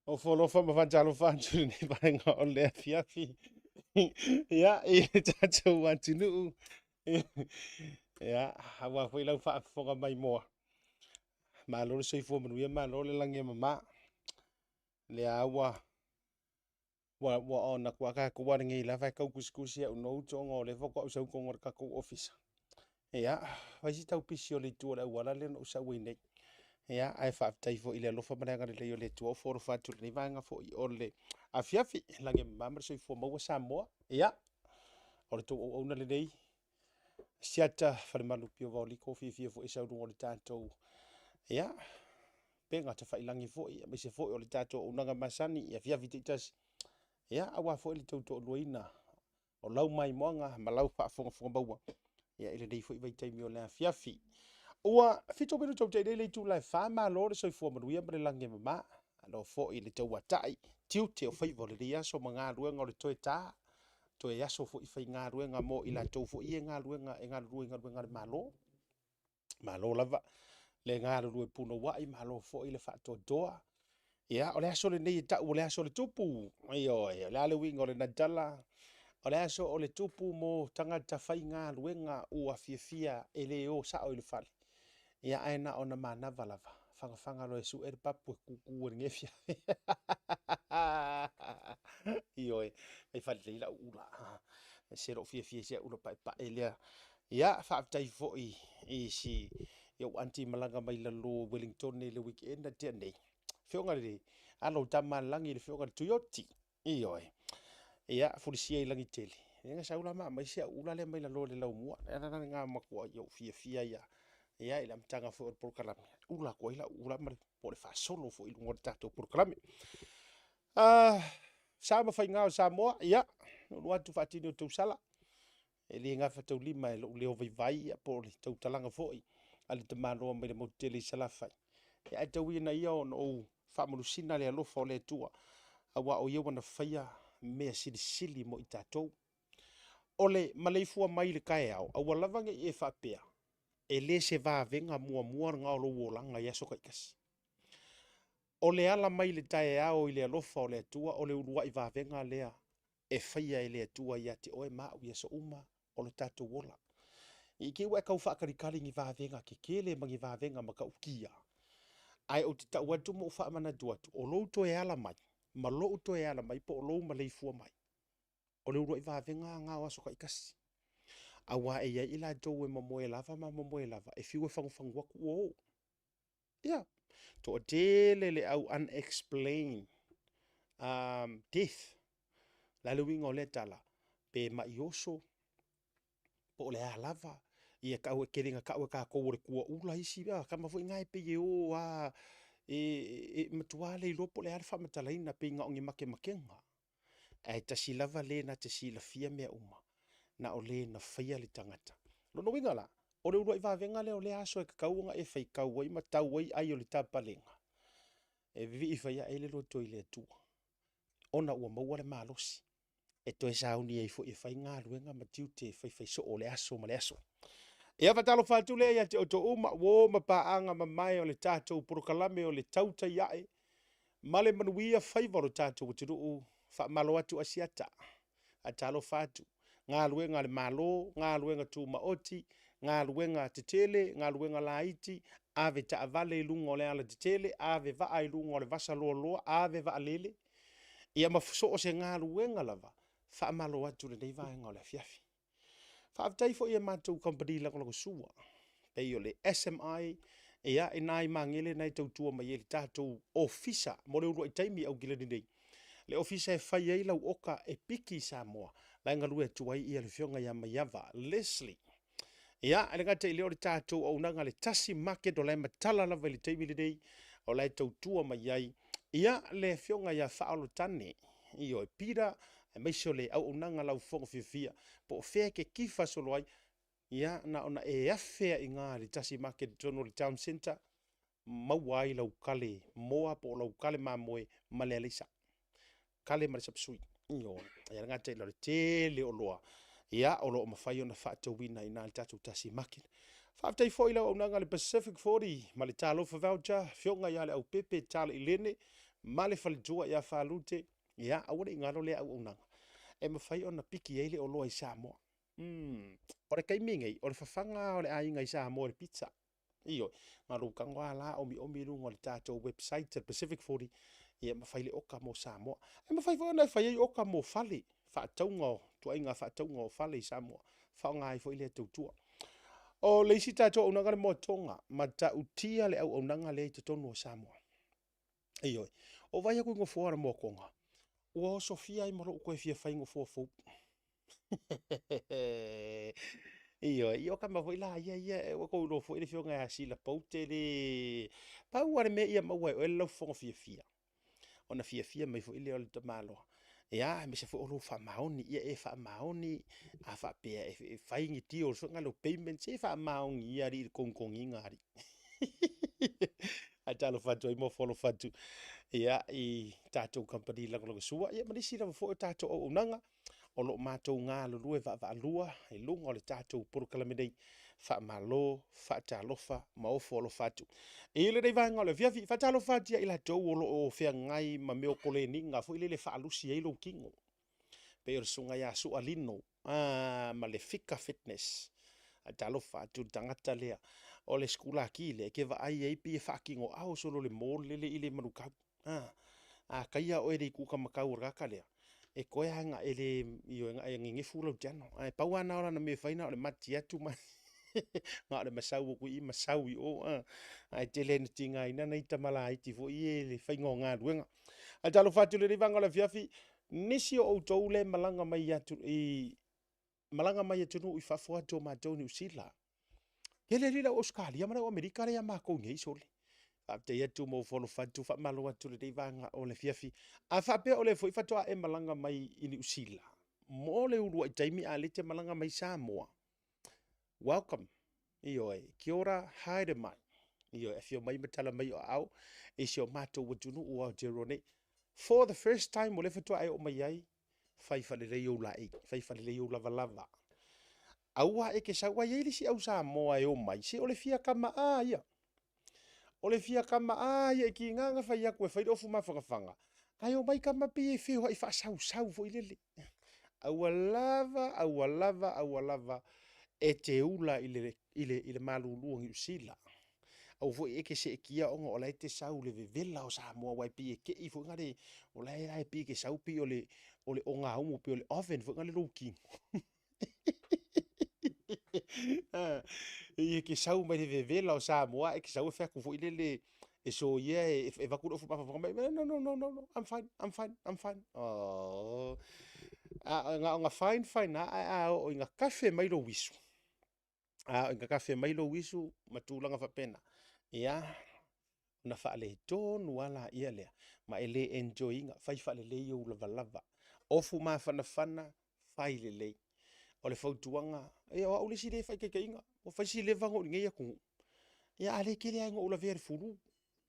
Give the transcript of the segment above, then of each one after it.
Ofo alofa ma faatalofa atu i lenei vaega o le afiafi. Ia, i le tatou atunuu. Ia, aua foi lau faafofoga maimoa. Malo le soifua manuia, malo le lagi e mama. Lea ua ua ua ona atu lava tatou lenei lava e tau tusitusi au notes ona o lea faatoa ou sau i totonu o le tatou ofisa. Ia, fai si tau pisi o le itu o le auala lea na ou sau ai nei. Ia, ae faafetai foi i le alofa ma le agalelei o le Atua ua foalofa atu i lenei vaega foi o le afiafi. Lagi e mama ma le soifua maua Samoa. Ia, o le tou auauna lenei, Asiata Falemalu Pio Vaoliko, fiafia foi e sau i luga o le tatou, ia, upega tafailagi foi, aemaise foi o le tatou auaunaga masani i afiafi taitasi. Ia, aua foi le tou toaluaina o lau maimoaga ma lau faafogafoga maua ia, i lenei foi vaitaimi o le afiafi. Ua 7 minute ua tea nei le itula e 4, malo le soifua manuia ma le lagi e mama. Malo foi le tauatai, tiute o faiva o lenei aso ma galuega o le toe ta, toe aso foi faigaluega mo i latou foi ia galuega e galulue i galuega a le Malo. Malo lava le galulue punouai, malo foi le faatoatoa. Ia, o le aso lenei e tau o le aso o le tupu. Ioe, o le a le uiga o lena tala? O le aso o le tupu mo tagata faigaluega ua fiafia e le o sao i le fale. Ia, ae na ona manava lava, fagafaga loa e sue le papu e tutu i lenei afiafi. Ioe, fai falelei lau ula. E se lou fiafia i si au ula paepae lea. Ia, faafetai foi i si i ou aunty malaga mai lalo i Wellington i le weekend na tea nei. Afioga i le alo o Tamalelagi le afioga i le Tuioti. Ioe. Ia, fulisia i lagi tele. Ia na sau la ma aumai si au ula lea mai lalo i le laumua. Ia la na matua i ou fiafia ia. Ia i le amataga foi o le polokalame, ula atu ai lau ula ma le po o le faasolo foi i luga o le tatou polokalame. Sa ma faiga o Samoa, ia, nuunuu atu faatini o tausala. E le gafataulima e lou leo vaivai po o le tautalaga foi a le tamaloa mai le motu tele i Salafai. Ia, ae tau ina ia ona ou faamanusina le alofa o le Atua, aua o ia ua na faia mea silisili mo i tatou. O le maleifua mai i le taeao, aua lava ne i e faapea, e le se vavega muamua lena o lou olaga i aso taitasi. O le ala mai le taeao i le alofa o le Atua, o le uluai vavega lea e faia e le Atua ia te oe ma au i aso uma o lo tatou ola. I te i ua e tau faatalitali ni vavega tetele ma ni vavega matautia, ae ou te tau atu ma ou faamanatu atu, o lou toe ala mai, ma lou toe ala mai po o lou maleifua mai, o le uluai vavega lena o aso taitasi. Aua e i ai i latou e momoe lava ma momoe lava, e fiu e fagufagu atu ua o. Ia, toatele le au unexplained death. O le a le uiga o lea tala? Pe mai oso, po o le a lava, ia tau e tele ina tau e tatou o le tuaula isi, a tama foi na e pei e o lava, e matua le iloa po o le a le faamatalaina, pei na o ni makemakega. Ae tasi lava le na te silafia mea uma, na o le na faia le tagata. O lona uiga la, o le uluai vavega lea o lea aso e tatau ona e faitau ai ma tau ai ai o le tapalega, e vivii fai ae le loto i le Atua, ona ua maua le malosi e toe sauni ai foi e fai galuega ma tiute e faifaisoo o le aso ma le aso. Ia faatalofa atu lea ia te outou uma, uo ma paaga mamae o le tatou polokalame o le Tautai Ae ma le Manuia Faiva o lo tatou atunuu. Faamalo atu Asiata, faatalofa atu galuega a le Malo, galuega tumaoti, galuega tetele, galuega laiti, ave taavale i luga o le alatetele, ave vaa i luga o le vasa loaloa, ave vaalele, ia ma so o se galuega lava. Faamalo atu lenei vaega o le afiafi. Faafetai foi i a matou kamupani lagolagosua, pei o le SMI, ia, i nai magele na e tautua mai ai le tatou ofisa mo le uluai taimi Aukilani nei. Le ofisa e fai ai lau oka e piki i Samoa, la e galue atu ai ia le afioga ia Maiava Leslie. Ia, e le gata i lea o le tatou auaunaga le Tasi Market o la e matala lava i le taimi lenei, o la e tautua mai ai ia le afioga ia Faaolotane, ioe, Peter, aemaise o le auaunaga lau fofoga fiafia, po o fea e te kifa solo ai, ia, na ona e afe ai i ina i le Tasi Market i totonu o le Town Centre, maua ai lau kale moa po o lau kale mamoe ma le alaisa. Kale ma le sapsui. Ioe. Ia le gata i le tele o oloa, ia, o lo o mafai ona faatauina i ina i le tatou Tasi Market. Faafetai foi i le auaunaga a le Pacific 40 ma le Talofa Voucher, Afioga ia Leaupepe Tala Ilene, ma le faletua ia Falute, ia, aua ne i galo lea auaunaga e mafai ona piki ai le oloa i Samoa. Mm. O le taimi nei, o le fafaga o le aiga i Samoa i le pizza. Ioe, na o lou tago lava la omiomi i luga o le tatou website a le Pacific 40, ia ma fai le oka mo Samoa. E mafai foi ona e fai ai oka mo fale, faatauga o ituaiga faatauga o fale i Samoa, faaaoga ai foi lea tautua. O le isi tatou auaunaga le moatoga, matautia le auaunaga lea i totonu o Samoa. Ioe, o vaai atu i nofoa o le moatoga, ua osofia ai ma lou toe fia fai nofoa fou. Ioe, ia o tama foi la ia ia, ua tou iloa foi le afioga ia Sila Poute le... Pau lava le mea ia maua e oe le laufofoga fiafia, ona fiafia mai foi lea o le tamaloa. Ia, aemaise foi o lou faamaoni, ia e faamaoni, a faapea e fai ni deals foi na payment, se faamaoni ia alii i le togitogiina alii. Ae talofa atu ai ma ofo alofa atu ia, i tatou kamupani lagolagosua ia, ma nisi lava foi o tatou auaunaga o lo o matou galulue vaavaalua i luga o le tatou polokalame nei. Faamalo, faatalofa ma ofo alofa atu. I lenei vaega o le afiafi, faatalofa atu ia i latou o lo o feagai ma mea o koleniga foi lele e faalusi ai lou tino. Pei o le susuga ia Sua Lino ma le Fika Fitness. Faatalofa atu le tagata lea. O le sikulaki lea e te vaai ai pei e faatinoao solo le mall lele i le Manukau. A, a taia oe i le itu taumatau o le tagata lea, e toe lava na e le, ioe, na e nenefu lau tiano. Ae pau lava na o lana mea e fai na o le mati atu ma na o le masau atu i i masau i o. A, ae tele ina tigaina nai tama laiti foi ia i le faiga o galuega. Ae talofa atu i lenei vaega o le afiafi, nisi o outou lea e malaga mai atu i malaga mai atunuu i fafo atu o matou i Niu Sila. Tele alii le au Ausetalia ma le au Amerika lea ia matou nei sole. Faafetai atu ma ofo alofa atu, faamalo atu i lenei vaega o le afiafi. A faapea o lea foi faatoa e malaga mai i Niu Sila mo le uluai taimi a o lea e te malaga mai Samoa, welcome. Ioe, kia ora, haere mai. Ioe, afio mai ma tala mai o aao i si o matou atunuu o Aotearoa nei. For the first time o lea faatoa e oo mai ai, fai faalelei ou laei, fai faalelei ou lavalava. Aua e te sau, ai ai le isi au Samoa e omai, se o le fia kama'a ia. O le fia kama'a ia e tiga na fai atu e fai le ofu mafanafana, ae omai tama pei e feoai faasausau foi lele. Aua lava, aua lava, aua lava e te ula i le, i le, i le malulu o Niu Sila. Aua foi e te seetia ona o la e te sau i le vevela o Samoa, aua e pei e tei foi na le, o la e pei e te sau pei o le, o le ogaumu, pei o le oven foi na le lou tino. E te sau mai le vevela o Samoa, e te sau e fai atu foi lele, e soia e avatu le ofu mafaufauga mai, no, no, no, no, no, I'm fine, I'm fine, I'm fine. Oh. A, na ona fine, fine, a, a, oo ina kafe mai lou isu. A oo ina kafe mai lou isu ma tulaga faapena. Ia, ona faaletonu lava laia lea, ma e le enjoy ina, fai faalelei ou lavalava. Ofu mafanafana, fai lelei. O le fautuaga, ia o au le isi lea e faitaitaiga, ua fai si leva ona ou i inei atunuu, ia a le tele lava ina ou lavea i le fulu,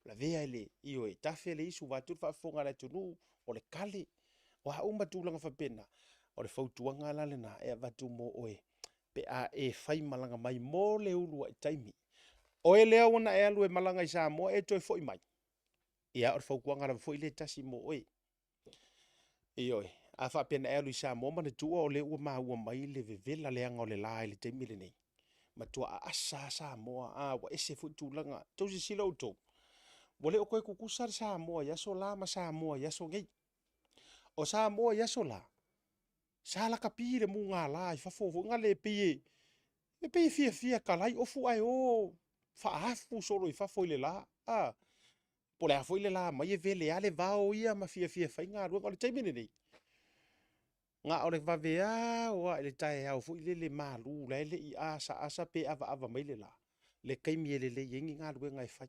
lavea i le, ioe, tafe le isu vaeatu le faafofoga a le atunuu, o le kale, o a uma tulaga faapena, o le fautuaga la lena e avatu mo oe pe a e fai malaga mai mo le uluai taimi. Oe lea ua na e alu e malaga i Samoa e toe foi mai, ia o le fautuaga lava foi lea e tasi mo oe. Ioe, a faapea na e alu i Samoa manatua o lea ua maua mai le vevela leaga o le la i le taimi lenei. Matua aasa lava Samoa, a ua ese foi tulaga. Tou silasila outou, ua le o toe tutusa le Samoa i aso la ma Samoa i aso nei. O Samoa i aso la, sa lakapi le mugala i fafo foi na le pei e, e pei e fiafia kalai ofu ae o faaafu solo i fafo i le la. A, po o le a foi le la mai e vele lava le vao ia ma fiafia e fai galuega. O le taimi lenei, na o le vaveao lava i le taeao foi lele malu la e le i asaasa pe avaava mai le la, le taimi e lelei ai ni galuega e fai,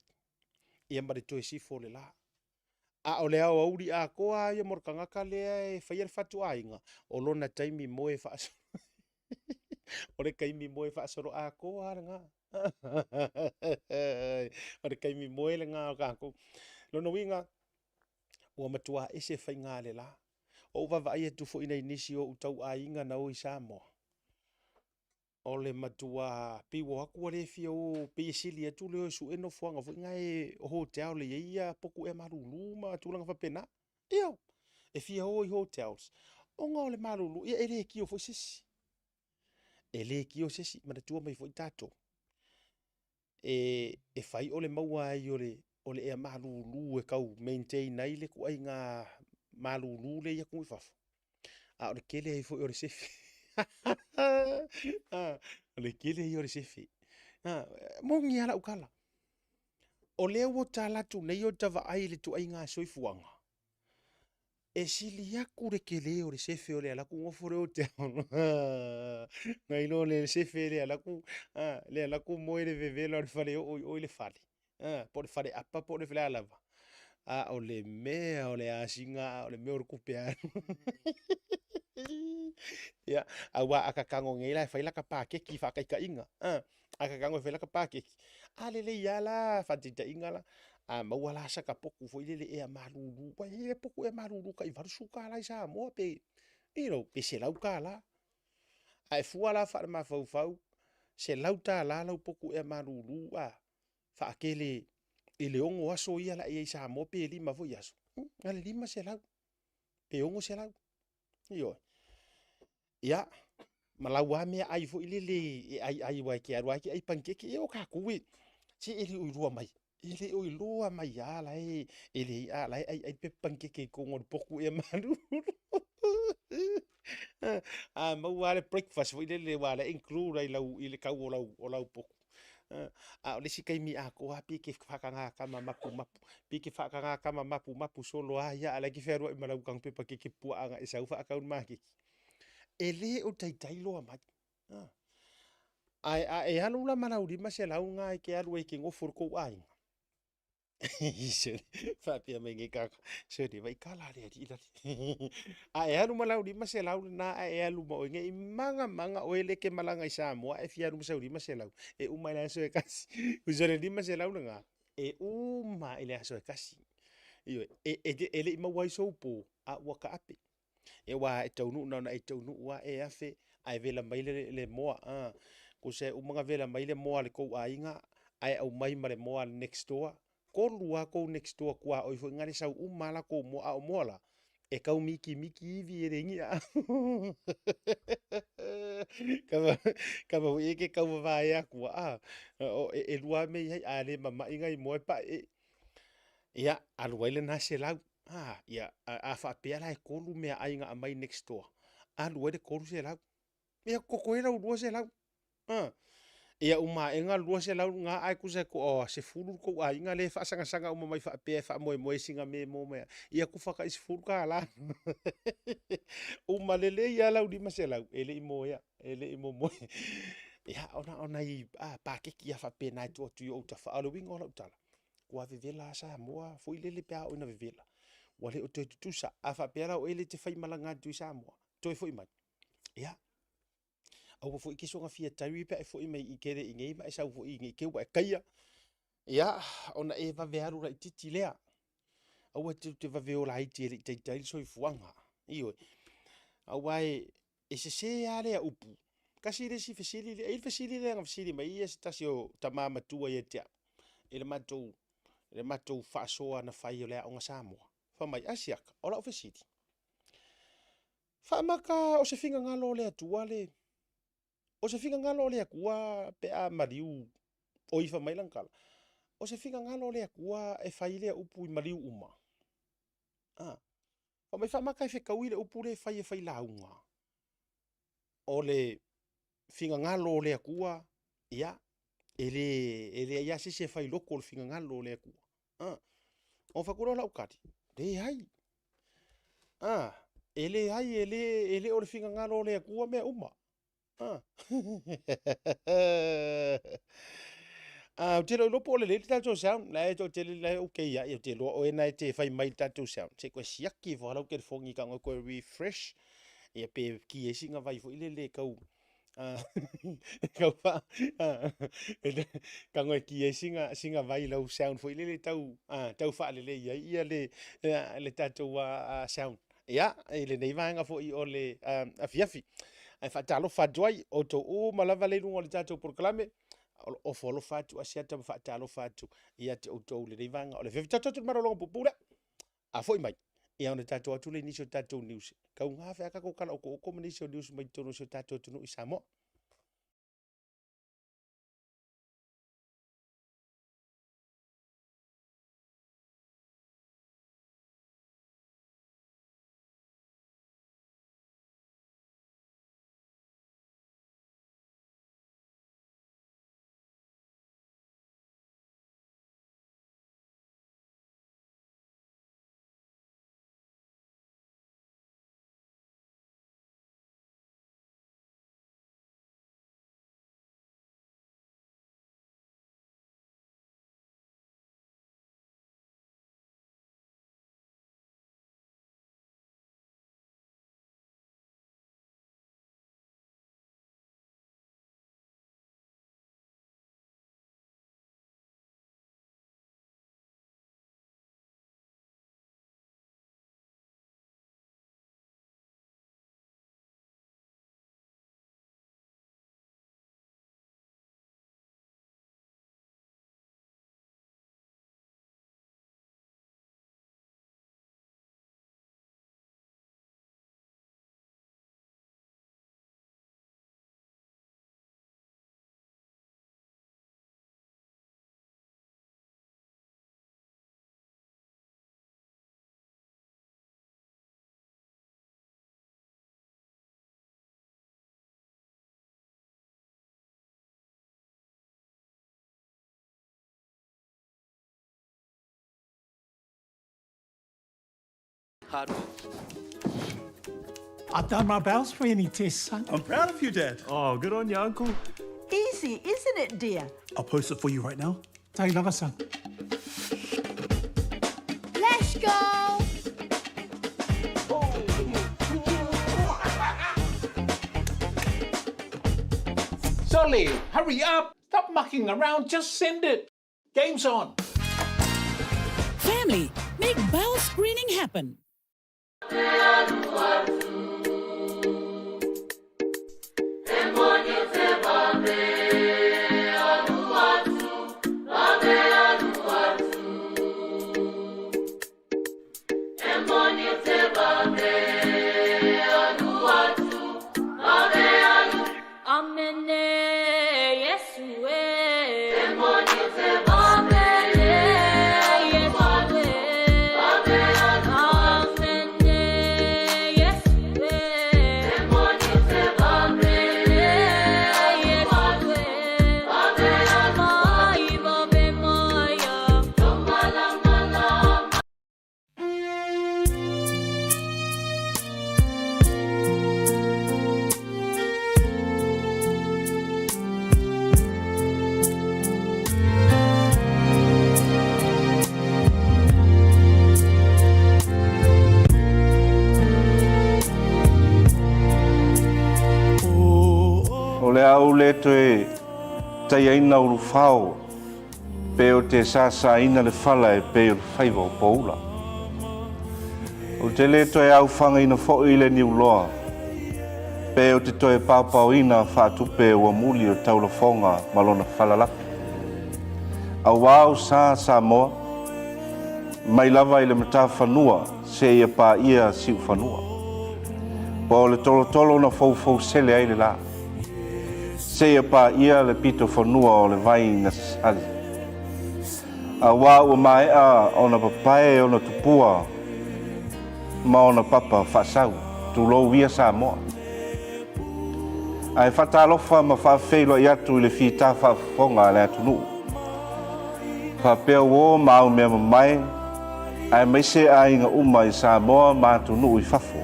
ia ma le toe sifo o le la. A o le aoauli atoa lava ia mo le tagata lea e faia le fatuaiga, o lona taimi moe faasolo o le taimi moe faasolo atoa lava lena. O le taimi moe lena o tatou. Lona uiga, ua matua ese faiga a le la. Ua ou vaavaai atu foi i nai nisi o ou tauaiga na o i Samoa. O le matua pei ua o atu ua le fia o, pei e sili atu le o e sue nofoaga foi na e o hotel e i ai ia potu ea malulu ma tulaga faapena. Ioe, e fia o i hotels ona o le malulu, ia e le tio foi se isi. E le tio se isi, manatua mai foi tatou, e fai o le maua ai o le ea malulu e tau maintain ai le ituaiga malulu lea i atunuu i fafo, a o le tele ai foi o le sefe. O le tele ia o le sefe. E moni lava lau tala. O lea ua ta alu atu nei ota vaai i le ituaiga soifuaga, e sili atu le tele o le sefe o le alu atu nofo i le hotel nai lo le sefe le alu atu, le alu atu moe i le vevela o le faleoo i o i le fale, po o le faleapa po o le a lava. A o le mea o le asiga a o le mea o le tupe alu. Ia, aua a ta tago nei la e fai lata paketi faataitaiga, a ta tago e fai lata paketi, a lelei lava la faataitaiga la, a maua la sata potu foi lele ea malulu, aua e i ai potu ea malulu tai $80 i Samoa pe, you know, pe $100. A e fua la faalemafaufau, $100 lau potu ea malulu a faatele i le 6 aso ia o le a e i ai i Samoa pe 5 foi aso, na o le $500 pe $600. Ioe. Ia, ma lau lava meaai foi lele e aiai aua e te alu lava e te ai panikeke. Ia o tatou e, se e le o iloa mai, e le o iloa mai lava la e leai, a o la e aiai le pepa panikeke i totonu o le potu ea malulu. A maua lava le breakfast foi lele aua o la e include lava i le tau o lau potu. A o le isi taimi atoa lava pei e te faataga tama mapumapu, pei e te faataga tama mapumapu solo lava ia, a o la e te fealuai ma lau tago pepa keke puaa na e sau faatau i le maketi. E le o taitai loa mai. Ae a e alu la ma lau $500 lena e te alu ai e te nofo i le tou aiga, faapea mai nei tagata, sole vaai tala a le alii la. A e alu ma lau $500 lena ae e alu ma oe, ne i maga maga oe lea e te malaga i Samoa ae e fia alu ma sau $500, e uma i le aso e tasi. Tusa o le $500 lena, e uma i le aso e tasi. Ioe, e le i maua ai sou po, a ua taape. Aua e taunuu na ona e taunuu lava e afe ae vela mai le moa. Tusa e uma ona vela mai le moa a le tou aiga ae aumai ma le moa a le next door. Tolu lava tou next door tuaoi foi na le sau uma lava latou moa, a o moa la, e tau mikimiki ivi e leai ni aau. Kava foi e ke tau vavaea atua, e lua lava mea e i ai, a le mamai nai moa e paee. Ia, alu ai lena $100. Ia, a faapea la e tolu meaai na aumai next door, alu ai le $300. Ia, totoe lau $200. Ia uma aega le $200 lena ae tusa e toa 10 le tou aiga lea e faasagasaga uma mai faapea e faamoemoe i sina mea e maua mai ai. Ia tufa tai $10. Uma lelei lava lau $500 e le i moea, e le i momoe. Ia, ona o nai paketi lava faapena e tuu atu i ou autafa. A o le uiga o lau tala, ua vevela lava Samoa foi lele pe a oo ina vevela, ua le o toe tutusa. A faapea la o oe lea e te faimalaga atu i Samoa, toe foi mai, ia, aua foi e te soona fia diary pe a e foi mai i tele i nei ma e sau foi ne i te i ua e taia, ia, ona e vave alu laitiiti lea. Aua e te vave o laiti e le i taitai le soifuaga. Ioe. Aua e sese lava lea upu. Tasi le isi fesili lea, e i ai le fesili lea na fesili mai ai ia se tasi o tama matua ia te au i le matou faasoa na fai o le Aoga Samoa. Fai mai, Asiata, o lau fesili, faamata o se finagalo o le Atua le, o se finagalo o le Atua pe a maliu, oi fai mai lana tala, o se finagalo o le Atua e fai lea upu i maliu uma? Fai mai faamata e fetaui le upu lea e fai e failauga, o le finagalo o le Atua, ia, e leai lava se isi e fai loko o le finagalo o le Atua. Ona fai atu lea o lau tali, leai. E leai, e le o le finagalo o le Atua mea uma. Ou te le o iloa po o lelei le tatou sound. La e toatele la e okay ia, ou te iloa oe na e te fai mai i le tatou sound. Se i toe siaki ifo lava lau telefoni ka toe refresh. Ia pe ki ai sina vai foi lele tau tau fa ka ngoe ki ai sina vai lau sound foi lele tau tau faalelei ai ia le tatou sound. Ia, i lenei vaega foi o le afiafi. Ae faatalofa atu ai outou uma lava le i luga o le tatou polokalame. O lo ofo alofa atu Asiata ma faatalofa atu ia te outou i lenei vaega. O le fefe tatou atu i le malologa puupuu lea. A foi mai, ia ona tatou atu lea i nisi o tatou news. Kauga fe a tatou tala okooko ma nisi o news mai totonu o si o tatou atunuu i Samoa. I've done my bowel screening test, son. I'm proud of you, Dad. Oh, good on you, Uncle. Easy, isn't it, dear? I'll post it for you right now. Take lava, son. Let's go! Solly, hurry up! Stop mucking around, just send it! Game's on! Family, make bowel screening happen. O le a ou le toe taiaina ulufao Pe ou te sāsāina le fala e pei o le faiva o Poula. Ou te lē toe aofagaina foi le niuloa, pe ou te toe paopaoina faatupe ua muli o taulafoga ma lona falalafi. Auā o sa Samoa, mai lava i le matafanua seia paia siufanua. Po o le tolotolo na foufousele ai le la. Seia paia le pito fanua o le vai na sali. Auā ua maea ona papae ona tupua ma ona papa faasau, tulou ia Samoa. Ae faatalofa ma faafeiloai atu i le fita faafofoga a le atunuu. Faapea uo ma au mea mamae, aemaise aiga uma i Samoa ma atunuu i fafo.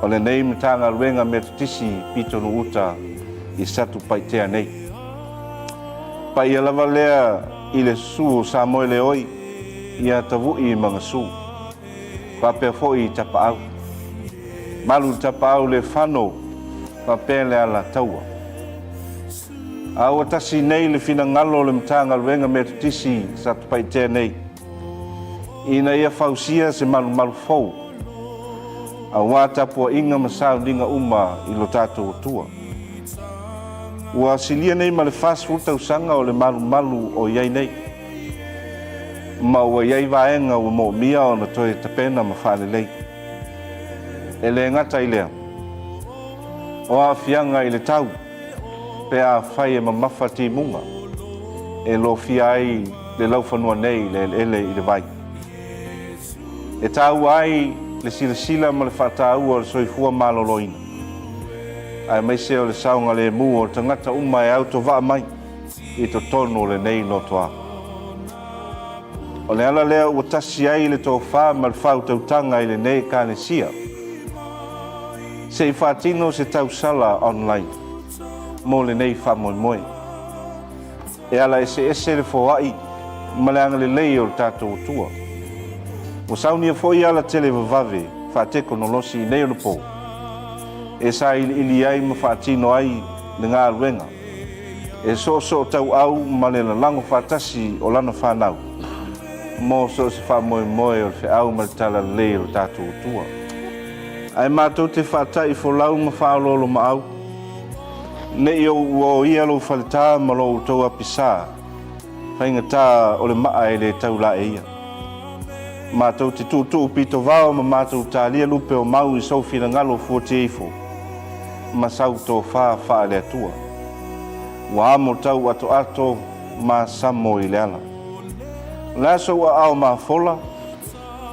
O lenei Matagaluega Metotisi Pitonuu-uta i Satupaitea nei. Paia lava lea i le susu o Samoeleoi ia Tavu'i ma Gasu. Faapea foi i Tapaau. Malu le Tapaau le fano faapea le Alataua. A ua tasi nei le finagalo o le Matagaluega Metotisi Satupaitea nei ina ia fausia se malumalu fou. Auā tapuaʻiga ma sauniga uma i lo tatou Atua. Ua silia nei ma le 40 tausaga o le malumalu o i ai nei, ma ua i ai vaega ua moomia ona toe tapena ma faalelei. E le gata i lea, o aafiaga i le tau, pe afai e mamafa timuga, e lofia ai le laufanua nei i le eleele i le vai. E taua ai le silasila ma le faataua o le soifua maloloina, aemaise o le saogalemu o tagata uma e autovaa mai i totonu o lenei lotoa. O le ala lea ua tasi ai le tofa ma le faautautaga i lenei Ekalesia, se i faatino se tausala online mo lenei faamoemoe. E ala eseese le foai ma le agalelei o le tatou Atua. Ua saunia foi ala televavave faatekonolosi i nei onapo e sailiili ai ma faatino ai le galuega e soosootauau ma le lalago faatasi o lana fanau mo so o se faamoemoe o le feau ma le talalelei o le tatou Atua. Ae matou te faataʻi folau ma faaoloolomaau. Ne i ou ua oia lou faletā ma lo outou apisā, faigata o le maa e le tau laeia. Matou te tuutuu pitovao ma matou talia lupe o mau i sou finagalo fuatieifo ma sau tofa faale-Atua. Ua amo tau atoato ma samo i le ala. O le a sou aao mafola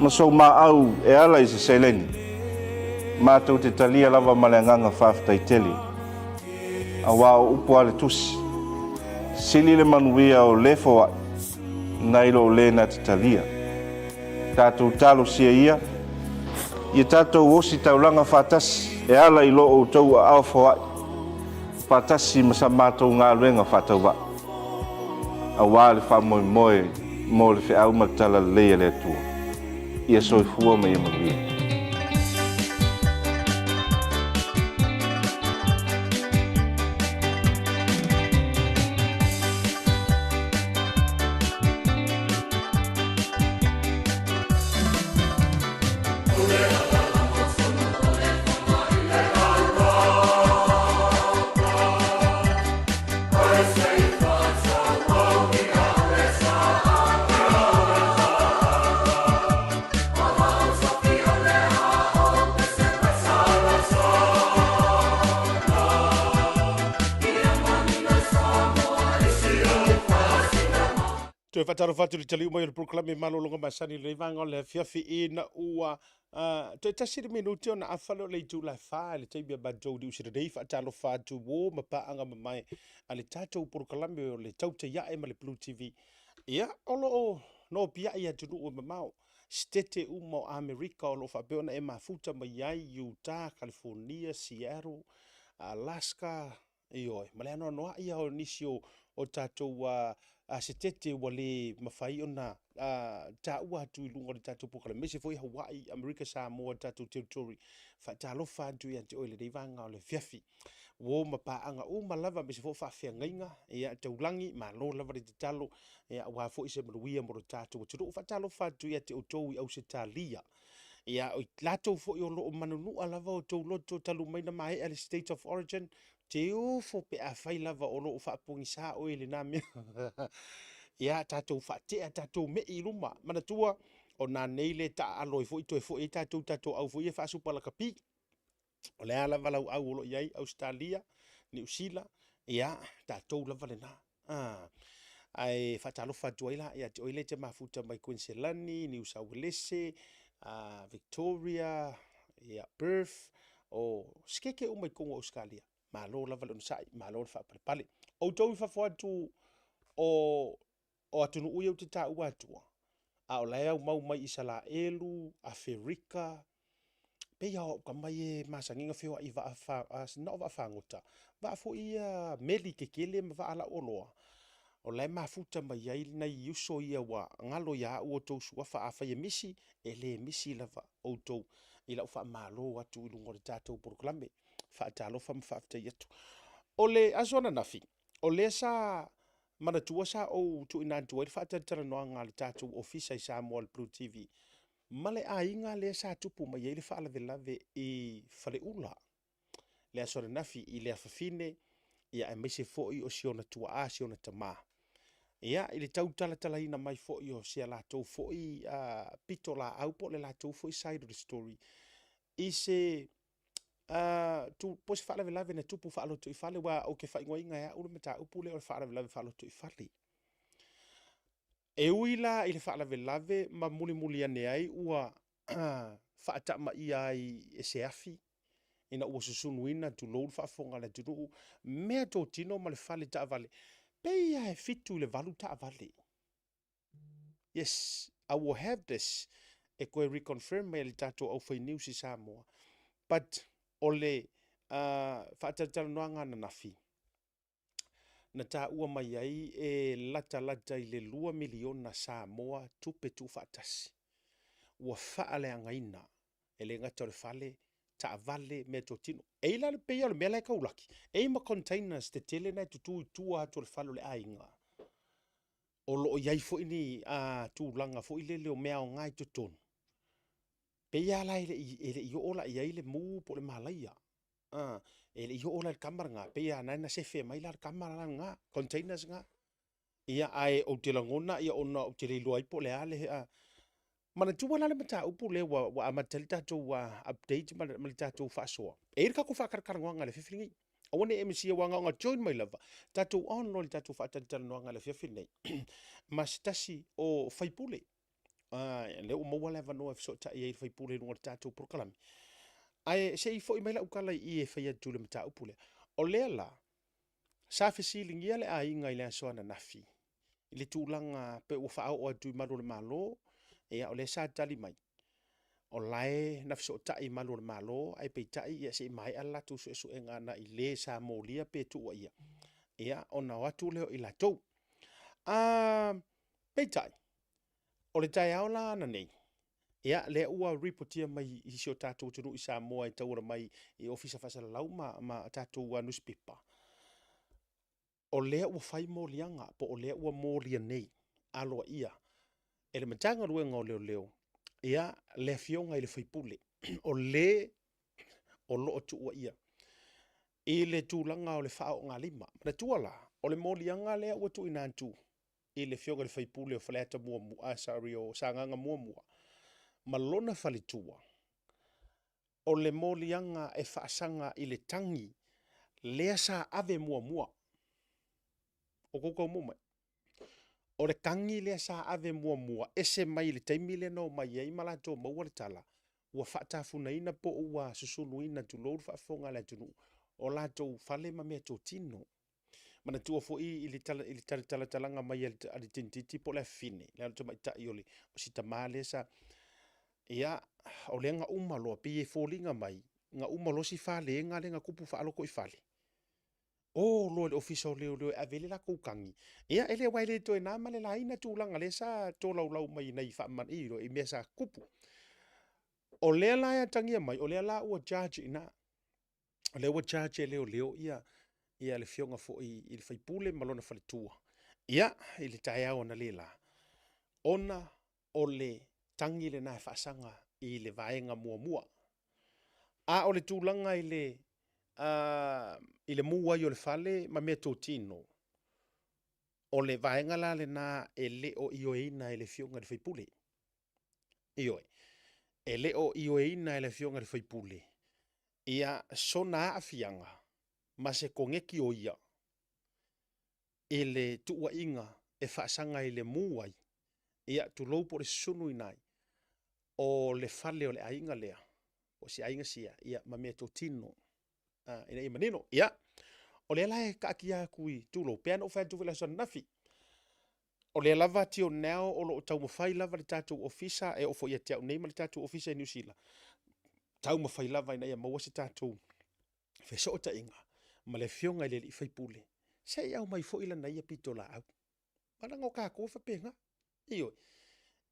ma sou maau e ala i se seleni? Matou te talia lava ma le agaga faafetai tele, auā o upu a le Tusi, Sili le manuia o le foai nai lo le na te talia. Tatou talosia ia, ia tatou osi taulaga faatasi e ala i lo outou aao foai faatasi ma sa matou galuega faatauvaa, auā le faamoemoe mo le feau ma le talalelei a le Atua. Ia soifua ma ia manuia. Toe faatalofa atu i le taliu mai o le polokalame malologa masani i lenei vaega o le afiafi ina ua toe tasi le minuti ona afa lea o le itula e fa i le taimi a matou i Niu Sila nei. Faatalofa atu uo ma paaga mamae a le tatou polokalame o le Tautai Ae ma le Blue TV. Ia, o lo o nopiai i atunuu e mamao, sitete uma o Amerika o lo o faapea ona e mafuta mai ai, Utah, California, Seattle, Alaska, Ioe, ma le anoanoai lava o nisi o, o tatou setete ua le mafai ona taua atu i luga o le tatou polokalame, aemaise foi Hawaii, Amerika Samoa, le tatou territory. Faatalofa atu ia te oe i lenei vaega o le afiafi. Uo ma paaga uma lava, aemaise foi o faafeagaiga, ia, taulagi, malo lava le tatalo, ia, aua foi se manuia mo le tatou atunuu. Faatalofa atu ia te outou i Ausetalia. Ia, o i latou foi o lo o manunua lava o outou loto talu mai na maea le State of Origin, te ofo pe afai lava o lo o faapogisā oe i lena mea. Ia, tatou faatea, tatou mei i luma. Manatua, o nanei le taaalo ai foi toe foi ai tatou i tatou au foi ia faasupa lakapi. O le a lava lau au o lo o i ai, Ausetalia, Niu Sila, ia, tatou lava lena. Ah, ae faatalofa atu ai la ia te oe lea e te mafuta mai Kuiniselani, Niu Sauelese, Victoria, ia, Perth, o sikeke uma i totonu o Ausetalia. Malo lava le onosai, malo le faapalepale. Outou i fafo atu o o atunuu ia ou te taua atua, a o la e aumau mai Isalaelu, Aferika, pei lava o au tama ia e masani ona feoai i vaa fa, na o vaa fagota, vaa foi ia meli tetele ma vaa lauoloa, o la e mafuta mai ai nai uso ia ua galo ia au outou suafa, afai e misi, e le misi lava outou i lau faamalo atu i luga o le tatou polokalame. Faatalofa ma faafetai atu. O le aso ananafi, o lea sa manatua sa ou tuuina atu ai le faatalatalanoaga a le tatou ofisa i Samoa i le Blue TV. ma le aiga lea sa tupu mai ai le faalavelave i Faleula le aso ananafi i le afafine, ia aemaise foi o si ona tuaa, si ona tama. Ia, i le tau talatalaina mai foi o si a latou foi pitolaau po o le latou foi side of the story i se tu, po o se faalavelave na tupu faalotoifale, aua ou te faaigoaina e au le mataupu lea o le faalavelave faalotoifale. E ui la i le faalavelave ma mulimuli ane ai ua faatamaia ai e se afi ina ua susunuina, tulou le faafofoga a le atunuu, meatotino ma le fale taavale, pei lava e 7 i le 8 taavale. Yes, I will have this e toe reconfirm mai e le tatou aufai news i Samoa. But o le faatalatalanoaga ananafi, na taua mai ai e latalata i le $2 miliona Samoa tupe tuufaatasi ua faaleagaina, e le gata o le fale, taavale, meatotino. E i la le pei o le mea la e taulaki, e i ma containers tetele na e tutu i tua atu o le fale o le aiga, o lo o i ai foi ni tulaga foi lele o mea aoga i totonu, pei lava la e le i oo la i ai le mu po o le malaia. E le i oo la i le tama lena, pei lava na na sefe mai la le tama lena, containers na. Ia, ae ou te lagona ia ona ou te le iloa ai po o le a le... Manatua la le mataupu lea ua, ua amata ai le tatou update ma le, ma le tatou faasoa. E i ai le tatou faatalatalanoaga i le afiafi lenei. Aua ne i e misia aua na ona join mai lava, tatou on loa i le tatou faatalatalanoaga i le afiafi lenei ma se tasi o faipule. Lea ua maua le avanoa e fesootai ai i le faipule i luga o le tatou polokalame. Ae se i foi mai lau tala i i e fai atu i le mataupu lea. O lea la, sa fesiligia le aiga i le aso ananafi i le tulaga pe ua faaoo atu i malu o le Malo, ia o lea sa tali mai, o la e na fesootai i malu o le Malo, ae peitai ia se i maea le latou suesuega agai i le sa molia pe tuuaia, ia ona o atu lea o i latou. Peitai, o le taeao la ananei, ia lea ua ripotia mai i si o tatou atunuu i Samoa e tauala mai i Ofisa Faasalalau ma, ma tatou nusipepa, o lea ua fai moliaga po o lea ua molia nei aloaia e le Matagaluega o Leoleo ia le afioga i le faipule o le o lo o tuuaia i le tulaga o le faaoogalima. Manatua la, o le moliaga lea ua tuuina atu i le afioga i le faipule o Faleata muamua, sorry, o Sagaga muamua ma lona faletua, o le moliaga e faasaga i le tagi lea sa ave muamua. O kou tau mai. O le tagi lea sa ave muamua ese mai le taimi lea na omai ai ma latou maua le tala, ua faatafunaina po o ua susunuina, tulou le faafofoga a le atunuu, o latou fale ma meatotino. Manatua foi i le tala, i le talatalaga mai a le tinititi po o le afafine, le alo tamaitai o le o si tamā lea sa, ia, o lea na uma loa, pei e foliga mai, na uma loa si falega lea na tupu faalotoifale, o loa i le Ofisa o Leoleo e ave ai le latou tagi. Ia, e le, aua e le toe na ma le laina tulaga lea sa tolaulau mai i faamama, i mea sa tupu. O lea la e atagia mai, o lea la ua charge i ina. O lea ua charge e leoleo ia, ia le afioga foi i le faipule ma lona faletua. Ia, i le taeao analeila, ona o le tagi lena e faasaga i le vaega muamua. A o le tulaga i le, i le mu ai o le fale ma meatotino, o le vaega la lena e le o ioeina e le afioga i le faipule. Ioe, e le o ioeina e le afioga i le faipule ia sona aafiaga ma se koneti o ia i le tuuaiga e faasaga i le mu ai, ia tulou po o le susunuina ai o le fale o le aiga lea, o si aiga sia, ia ma meatotino ina ia manino. Ia, o lea la e taatia atu i tulou, pei lava ona ou fai atu foi i le aso ananafi, o lea lava till now o lo o taumafai lava le tatou ofisa, e oo foi ia te au nei ma le tatou ofisa i Niu Sila, taumafai lava ina ia maua se tatou fesootaiga ma le afioga i le alii faipule, se i aumai foi lana ia pitolaau. Leaga o tatou e faapena. Ioe,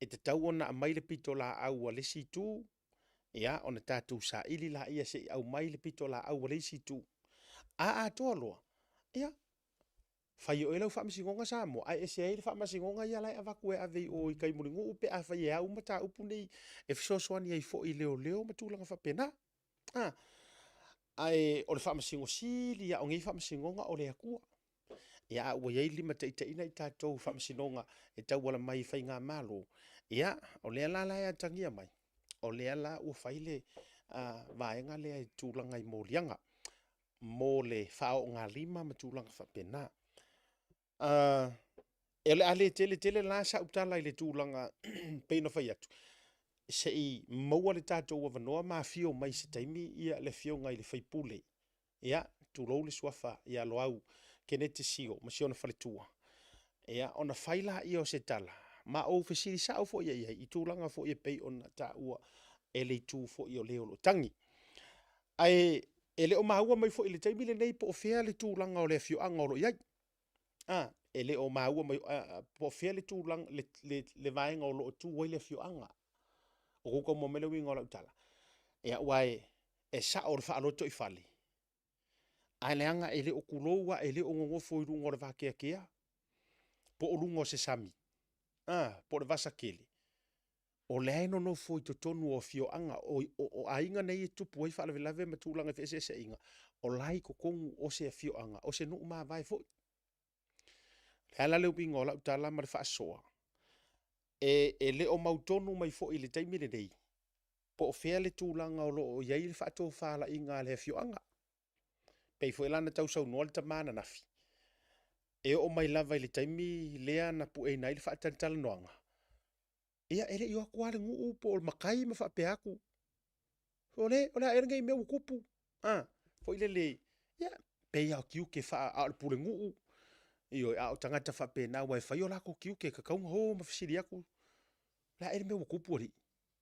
e tatau ona aumai le pitolaau a le isi itu, ia, ona tatou saili laia se i aumai le pitolaau a le isi itu. A atoa loa, ia, Fai e oe lau faamasinoga Samoa, ae ese ai le faamasinoga ia la e avatu e ave i o i tai Mulinuu pe afai e au mataupu nei e fesoasoani ai foi i leoleo ma tulaga faapena. A, ae o le faamasino sili lava o nei faamasinoga o le Atua. Ia a ua i ai le limataitaiina i tatou i faamasinoga e tauala mai i faigamalo, ia o lea la la e atagia mai, o lea la ua fai le vaega lea i tulaga i moliaga mo le faaoogalima ma tulaga faapena. O le a le tele tele la sau tala i le tulaga pei ona fai atu, se i maua le tatou avanoa ma afio mai i se taimi ia le afioga i le sui usufono, ia, tulou le suafa ia Loau Keneti Sio ma si ona faletua, ia, ona fai lea o se tala, ma ou fesili sao foi i ai i tulaga foi e pei ona taua e le itu foi o le o lo o tagi. Ae e le o maua mai foi i le taimi lenei po o fea le tulaga o le afioaga o lo o i ai. A, e le o maua mai po o fea le tulaga, le vaega o lo o tu ai le afioaga. Ua outou tau maua mai le uiga o lau tala? Ia, aua e sao le faalotoifale, ae leaga e le o tulou lava, e le o nonofo i luga o le vateatea, po o luga o se sami, a, po o le vasa tele. O la e nonofo i totonu o afioaga, o aiga nei e tutupu ai faalavelave ma tulaga i feeseeseaiga, o la e i totonu o se afioaga, o se nuu mavae foi. O le a la le uiga o lau tala ma le faasoa? E le o mautonu mai foi i le taimi lenei, po o fea le tulaga o lo o i ai le faatofalaiga a le afioaga. E pei foi la ona tausaunoa le tama ananafi, e oo mai lava i le taimi lea na pueina ai le faatalatalanoaga, ia e le i o atu lava le nuu po o le matai ma faapea atu, Sole, o le a ea lenei mea ua tupu? A, foi lele, ia, pei lava o tiute faa... a o le pulenuu, ioe, a o tagata faapena aua e fai o latou tiute, e tatau ona o ma fesili atu, o le a ea le mea ua tupu alii?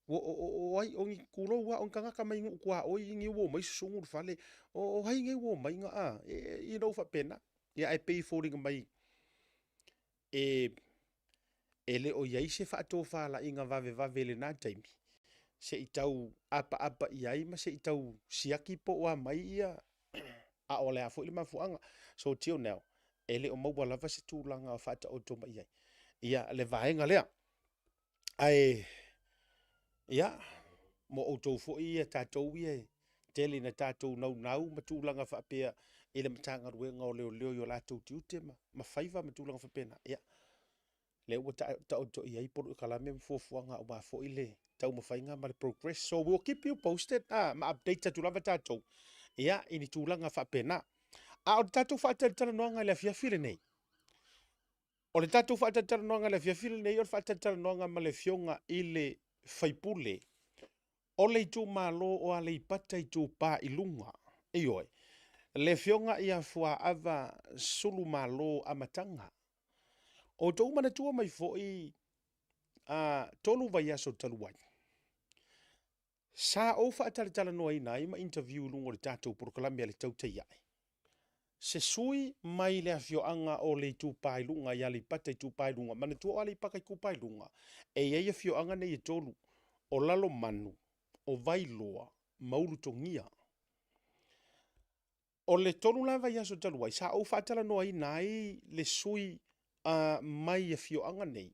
O ai, o ni, tulou lava, o ni tagata mai nuu tuaoi nei ua omai susunu le fale, o ai nei ua omai na, a, you know, faapena. Ia ae pei e foliga mai e le o i ai se faatofalaiga vavevave i lena taimi, se i tau apaapa i ai ma se i tau siaki po o a mai ia, a o le a foi le mafuaaga. So till now, e le o maua lava se tulaga o faataoto mai i ai ia le vaega lea. Ae, ia, mo outou foi ia tatou ia e tele ina tatou naunau ma tulaga faapea i le Matagaluega o Leoleo i o latou tiute ma faiva ma tulaga faapena, ia, lea ua taoto i ai polokalame ma fuafuaga aua foi le taumafaiga ma le progress. So we will keep you posted ah, ma update atu lava tatou ia, i ni tulaga faapena. A o le tatou faatalatalanoaga i le afiafi lenei, o le tatou faatalatalanoaga i le afiafi lenei, o le faatalatalanoaga ma le afioga i le faipule o le itumalo o Aleipata Itupa i Luga, ioe, le afioga ia Fuaava Suluimalo Amataga. O outou manatua mai foi a 3 vaiaso talu ai, sa ou faatalatalanoaina ai ma interview i luga o le tatou polokalame a le Tautai Ae, se sui mai le afioaga o le Itupa i Luga i Aleipata Itupa i Luga. Manatua o Aleipata Itupa i Luga, e i ai afioaga nei e 3, o Lalomanu, o Vailoa ma Ulutogia. O le 3 la vaiaso talu ai, sa ou faatalanoaina ai le sui mai afioaga nei,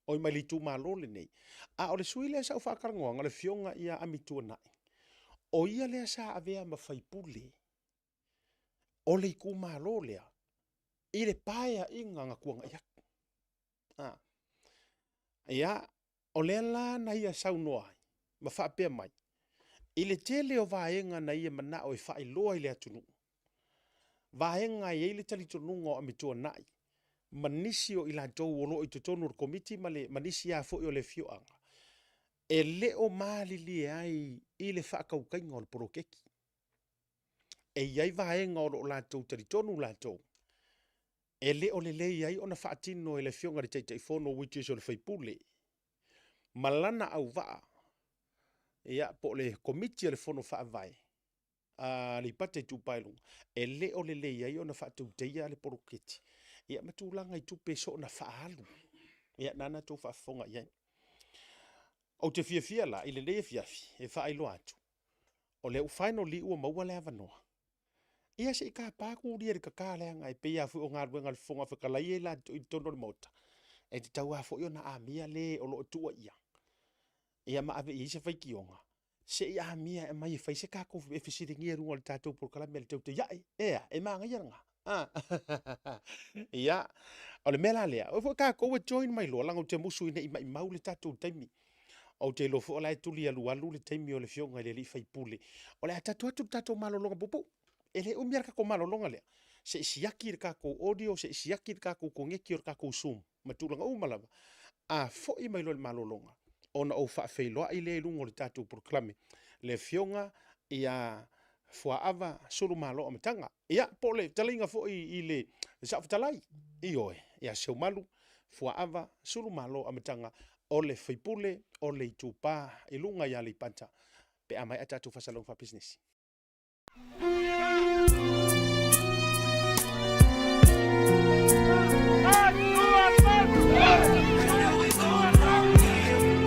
oi mai le itumalo lenei. A o le sui lea sa ou faatalanoaga, o le afioga ia Amituanai, o ia lea sa avea ma faipule o le itumalo lea i le paeaiga na tuanai atu. Ia, o lea la na ia saunoa ai ma faapea mai, i le tele o vaega na ia manao e faailoa i le atunuu, vaega e i ai le talitonuga o Amituanai ma nisi o i latou o lo o i totonu o le komiti ma, le, ma nisi lava foi o le afioaga, e le o malilie ai i le faatautaiga o le poloketi. E i ai vaega o lo o latou talitonu latou, e le o lelei ai ona faatino e le afioga i le Taitaifono which is o le faipule ma lana auvaa, ia, po o le komiti a le Fono Faavae a Aleipata Itupa i Luga, e le o lelei ai ona faatauteia le poloketi, ia ma tulaga i tupe soona faaalu, ia nana tou faafofoga i ai. Ou te fiafia la i lenei afiafi e faailoa atu, o lea ua finally ua maua le avanoa. Ia se i tapa kūlia i le kaka leaga e pei lava foi o galuega a le Fofoga Fetalai ia i totonu o le Maota, e tatau lava foi ona amia le o lo o tuuaia, ia ma ave i ai se faitioga, se i amia e aumai e fai se tatou, e fesiligia i luga o le tatou polokalame a le Teuteia'i. Ea, e manaia lena. Ia, o le mea la lea, o foi tatou e join mai loa, leaga ou te musu ina ne i maimau le tatou taimi. Ou te iloa foi o la e tuli alualu le taimi o le afioga i le alii faipule. O le a tatou atu le tatou malologa puupuu. E le umi lava le tatou malologa lea. Se i siaki le tatou audio, se i siaki le tatou koneti o le tatou zoom ma tulaga uma lava. A foi mai loa i le malologa, ona ou faafeiloai lea i luga o le tatou polokalame, le afioga ia Fuaava Suluimalo Amataga. Ia, po o le fetalaiga foi i le Saofetalai, ioe, ia Seumalu Fuaava Suluimalo Amataga, o le faipule o le Itupa i luga i Aleipata, pe a maea tatou faasalalauga faapisinisi.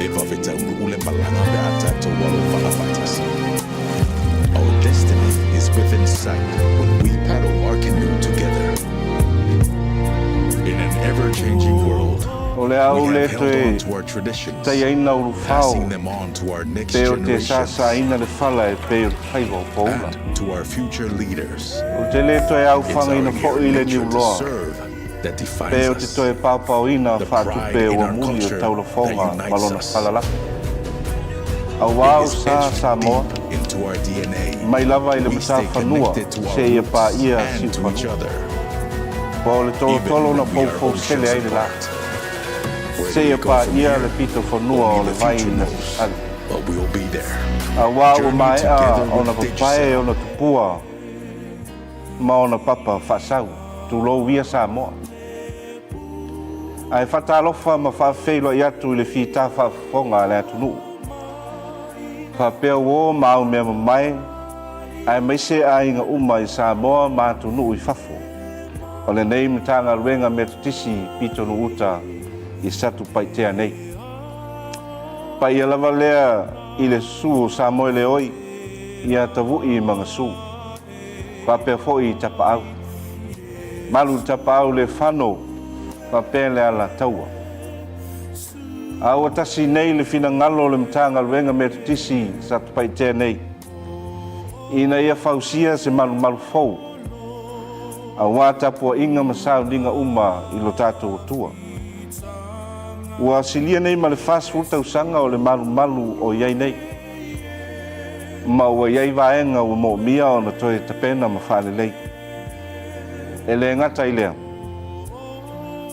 E vave taunuu le malaga pe a tatou alo vaa faatasi. Our destiny is within sight when we paddle our canoe together. In an ever-changing world, O le a we ou le have held toe on to our traditions, taiaina ulufao, passing them on to our next pe o te generations sāsāina le fala e pei o le faiva o poula. and to our future leaders. Ou te le toe It's our aofagaina foi inherent le nature to niuloa, serve that pe defines o te us. toe paopaoina The pride faatupe in ua our muli o culture that taulafoga ma unites lona us. falalaki. Auā It o is sa etched Samoa, deep into our DNA. mai lava i le We stay matafanua connected to our seia roots paia and to each siufanua. other, Ua o le even tolotolo na when we are poupou sele oceans ai le lā, apart. Where do seia we go from paia here? le pito fonua o Only le the vai future na knows, sasali. but we'll be there. Auā ua Journey maea together with ona papae Digicel. ona tupua ma ona papa faasau, tulou ia Samoa. Ae faatalofa ma faafeiloai atu i le fita faafofoga a le atunuu. Faapea uo ma au mea mamae, aemaise aiga uma i Samoa ma atunuu i fafo. O lenei Matagaluega Metotisi pitonuu uta i Satupaitea nei. Paia lava lea i le susu o Samoeleoi ia Tavu'i ma Gasu. Faapea foi i Tapaau. Malu i Tapaau le fano faapea le Alataua. A ua tasi nei le finagalo o le Matagaluega Metotisi Satupaitea nei ina ia fausia se malumalu fou aua tapuaiga ma sauniga uma i lo tatou Atua. Ua silia nei ma le 40 tausaga o le malumalu o i ai nei, ma ua i ai vaega ua moomia ona toe tapena ma faalelei. E le gata i lea,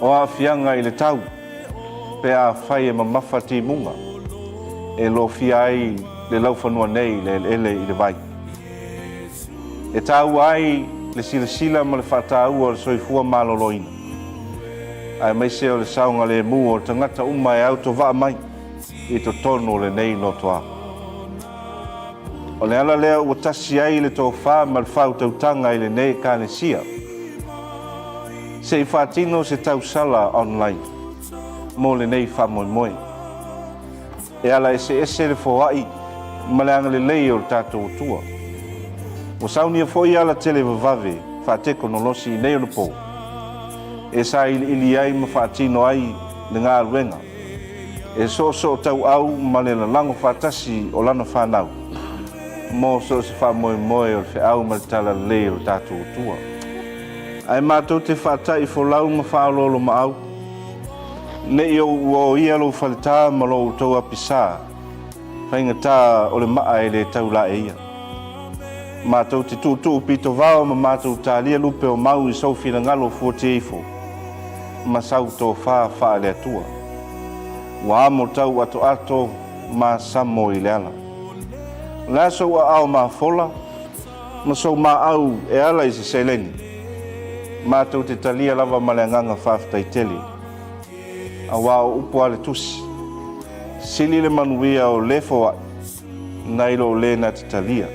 o aafiaga i le tau pe afai e mamafa timuga e lofia ai le laufanua nei i le eleele i le vai. E taua ai le silasila ma le faataua o le soifua maloloina, aemaise o le saogalemu o tagata uma e autovaa mai i totonu o lenei lotoa. O le ala lea ua tasi ai le tofa ma le faautautaga i lenei Ekalesia, se i faatino se tausala online mo lenei faamoemoe. E ala eseese le foai ma le agalelei o le tatou Atua. Ua saunia foi ala televavave faatekonolosi i nei onapo e sailiili ai ma faatino ai le galuega e soosootauau ma le lalago faatasi o lana fanau mo so o se faamoemoe o le feau ma le talalelei o le tatou Atua. Ae matou te faata'i folau ma faaoloolomaau, ne i ou uaoia lou faletā ma lo outou apisā, faigata o le maa e le tau laeia. Matou te tuutuu pitovao ma matou talia lupe o mau i sou finagalo fuatia ifo ma sau tofa faale-Atua. Ua amo tau atoato ma samo i le ala. O le a sou aao mafola ma sou maau e ala i se seleni? Matou te talia lava ma le agaga faafetai tele. Auā o upu a le Tusi, Sili le manuia o le foai nai lo le na te talia.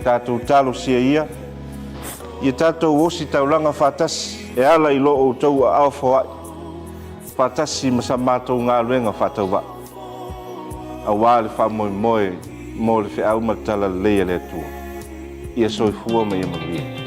Tatou talosia ia, ia tatou osi taulaga faatasi e ala i lo outou aao foai faatasi ma sa matou galuega faatauvaa, auā le faamoemoe mo le feau ma le talalelei a le Atua. Ia soifua ma ia manuia.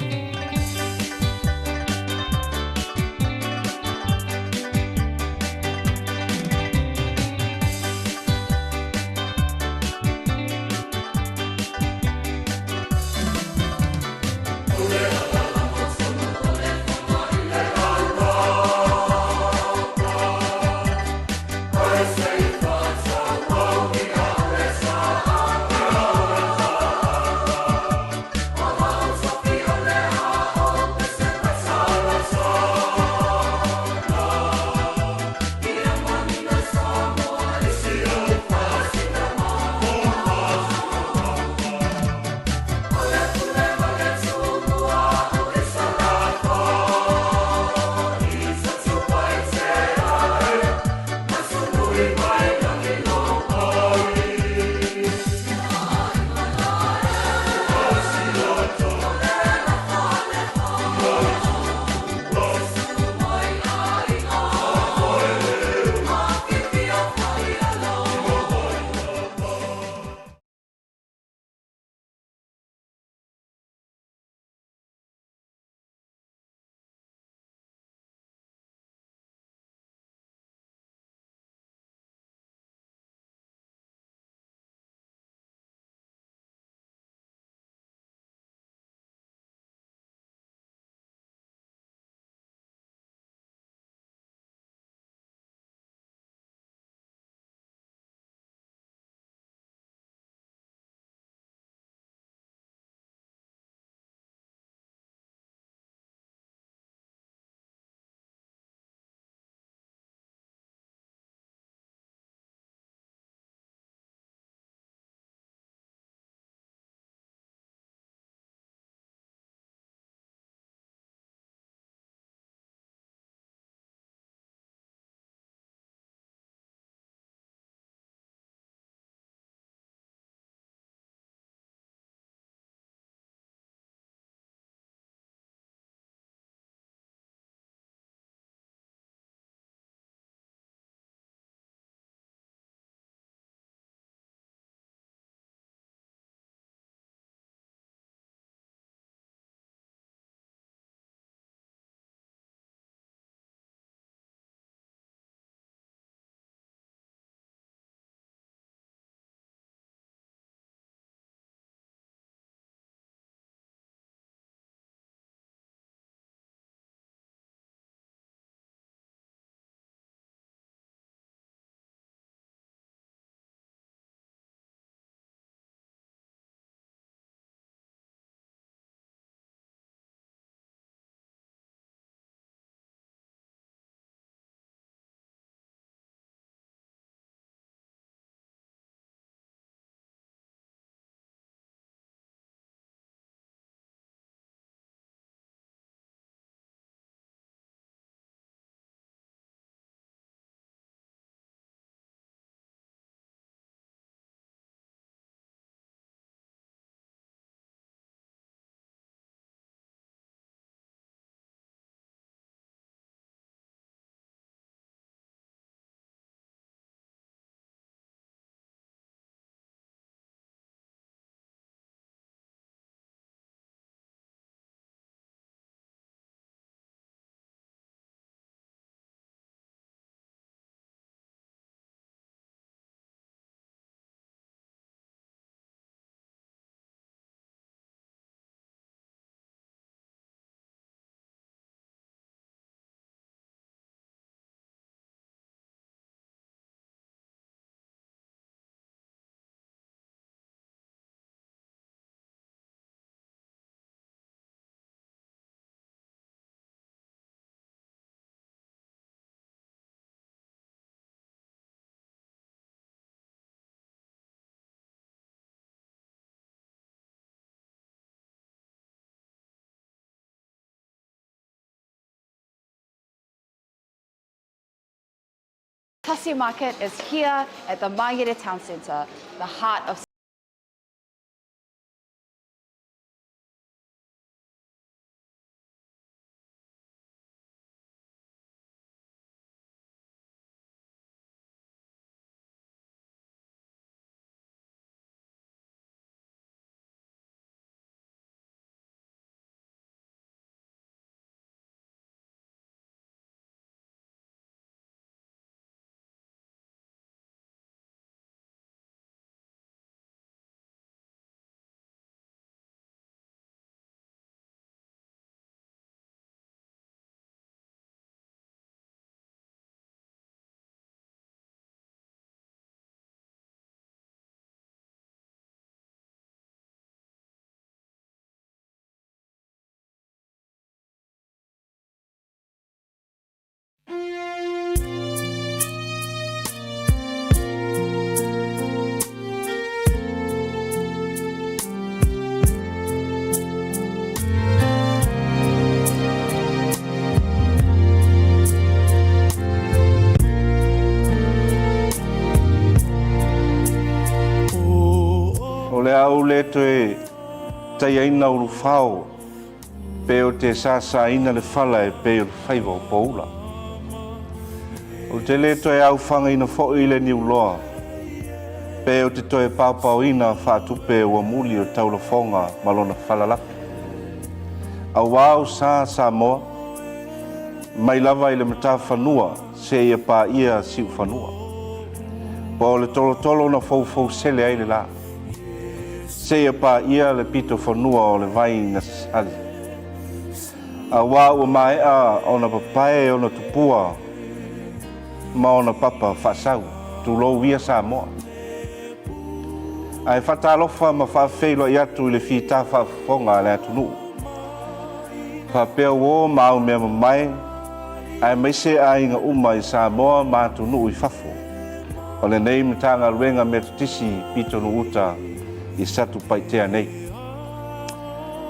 Tasi Market is here at the Māngere Town Centre, the heart of le a ou le toe taiaina ulufao pe ou te sasaina le fala e pei o le faiva o poula. Ou te le toe aofagaina foi le niuloa pe ou te toe paopaoina faatupe ua muli o taulafoga ma lona falalapi. Auā o sa Samoa, mai lava i le matafanua seia paia siufanua. Po o le tolotolo na foufousele ai le la, seia paia le pitofanua o le vai na sasali. Auā ua maea ona papae ona tupua ma ona papa faasau, tulou ia Samoa. Ae faatalofa ma faafeiloai atu i le fita faafofoga a le atunuu. Faapea uo ma au mea mamae, aemaise aiga uma i Samoa ma atunuu i fafo, o lenei Matagaluega Metotisi pitonuu uta i Satupaitea nei.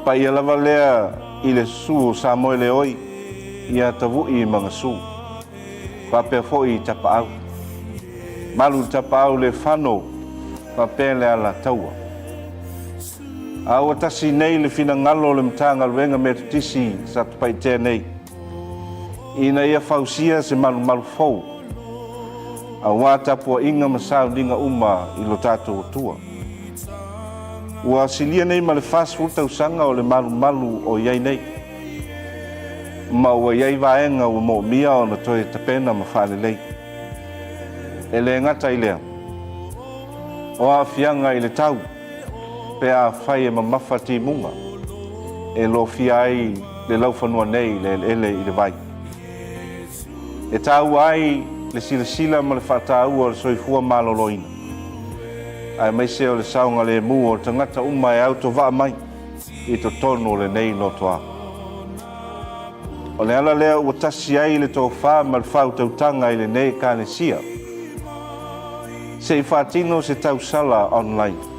Paia lava lea i le susu o Samoeleoi ia Tavu'i ma Gasu, faapea foi i Tapaau. Malu i Tapaau le fano faapea le Alataua. A ua tasi nei le finagalo o le Matagaluega Metotisi Satupaitea nei ina ia fausia se malumalu fou aua tapuaiga ma sauniga uma i lo tatou Atua. Ua silia nei ma le 40 tausaga o le malumalu o i ai nei, ma ua i ai vaega ua moomia ona toe tapena ma faalelei. E le gata i lea, o aafiaga i le tau pe afai e mamafa timuga e lofia ai le laufanua nei i le eleele i le vai. E taua ai le silasila ma le faataua o le soifua maloloina, aemaise o le saogalemu o tagata uma e autovaa mai i totonu o lenei lotoa. O le ala lea ua tasi ai le tofa ma le faautautaga i lenei Ekalesia, se i faatino se tausala online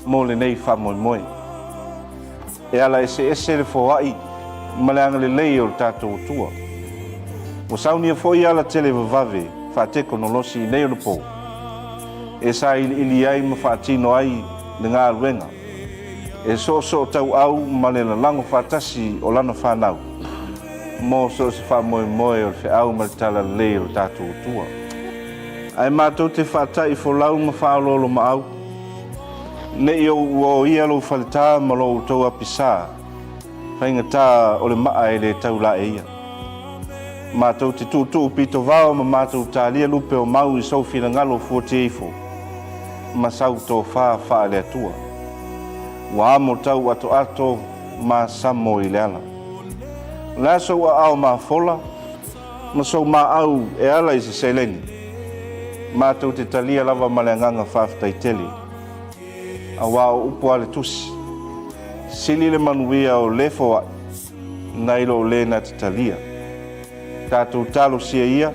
mo lenei faamoemoe. E ala eseese le foai ma le agalelei o le tatou Atua. Ua saunia foi ala televavave faatekonolosi i nei onapo e sailiili ai ma faatino ai le galuega e soosootauau ma le lalago faatasi o lana fanau mo so o se faamoemoe o le feau ma le talalelei o le tatou Atua. Ae matou te faata'i folau ma faaoloolomaau, ne i ou uaoia lou faletā ma lo outou apisā, faigata o le maa e le tau laeia. Matou te tuutuu pitovao ma matou talia lupe o mau i sou finagalo fuatia ifo ma sau tofa faale-Atua. Ua amo tau atoato ma samo i le ala. O le a sou aao mafola ma sou maau e ala i se seleni, matou te talia lava ma le agaga faafetai tele. Auā o upu a le Tusi, Sili le manuia o le foai nai lo le na te talia. Tatou talosia ia,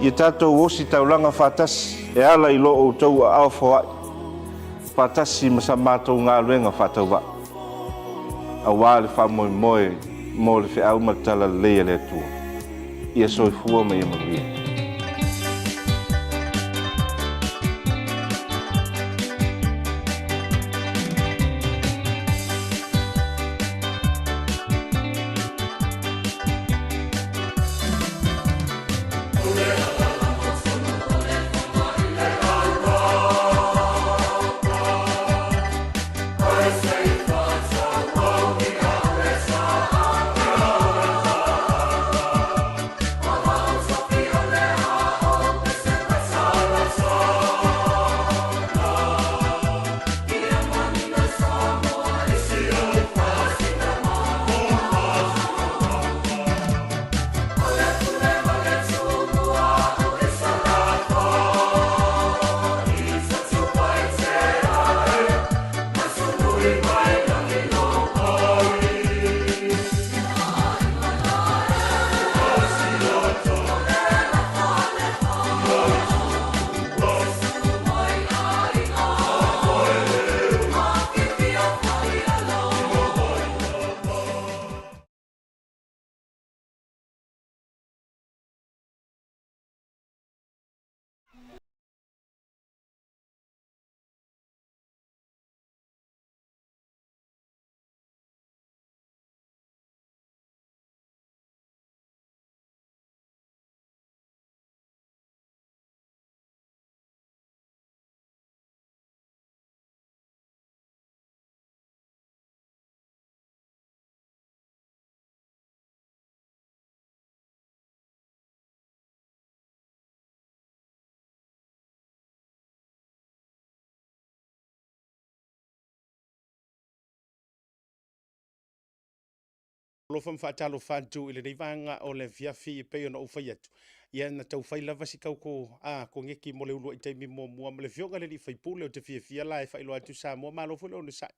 ia tatou ositaulaga faatasi e ala i lo outou aao foai faatasi ma sa matou galuega faatauvaa, auā le faamoemoe mo le feau ma le talalelei a le Atua. Ia soifua ma ia manuia. Alofa ma faatalofa atu i lenei vaega o le afiafi e pei ona ou fai atu, ia na tau fai lava si kauko a kogeki mo le uluai taimi muamua ma le afioga i le alii faipule. Ou te fiafia la e faailoa atu Samoa, malo foi le onosai.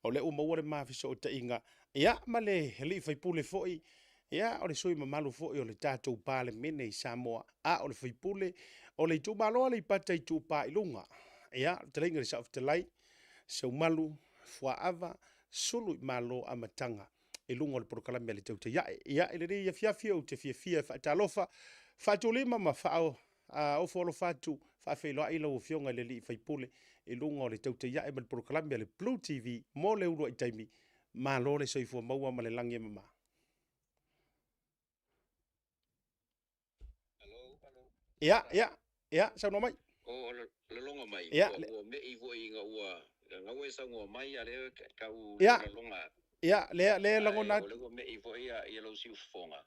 O lea ua maua le ma fesootaiga ia ma le alii faipule foi, ia o le sui mamalu foi o le tatou Palemene i Samoa, a o le faipule o le itumalo Aleipata Itupa i Luga. Ia, le fetalaiga i le Saofetalai, Seumalo Fuaava Suluimalo Amataga i luga o le polokalame a le Tautai Ae. Ia, i lenei afiafi ou te fiafia e faatalofa, faatulima ma faaofo alofa atu, faafeiloai lau Afioga i le alii faipule i luga o le Tautai Ae ma le polokalame a le Blue TV mo le uluai taimi. Malo le soifua maua ma le lagi e mama. Ia, ia, ia, saunoa mai. O laloga mai, ua me'i foi ina ua ua e saunoa mai, a lea tau laloga. Ia, lea lagona atu. O lea ua me'i foi ia lou siufofoga.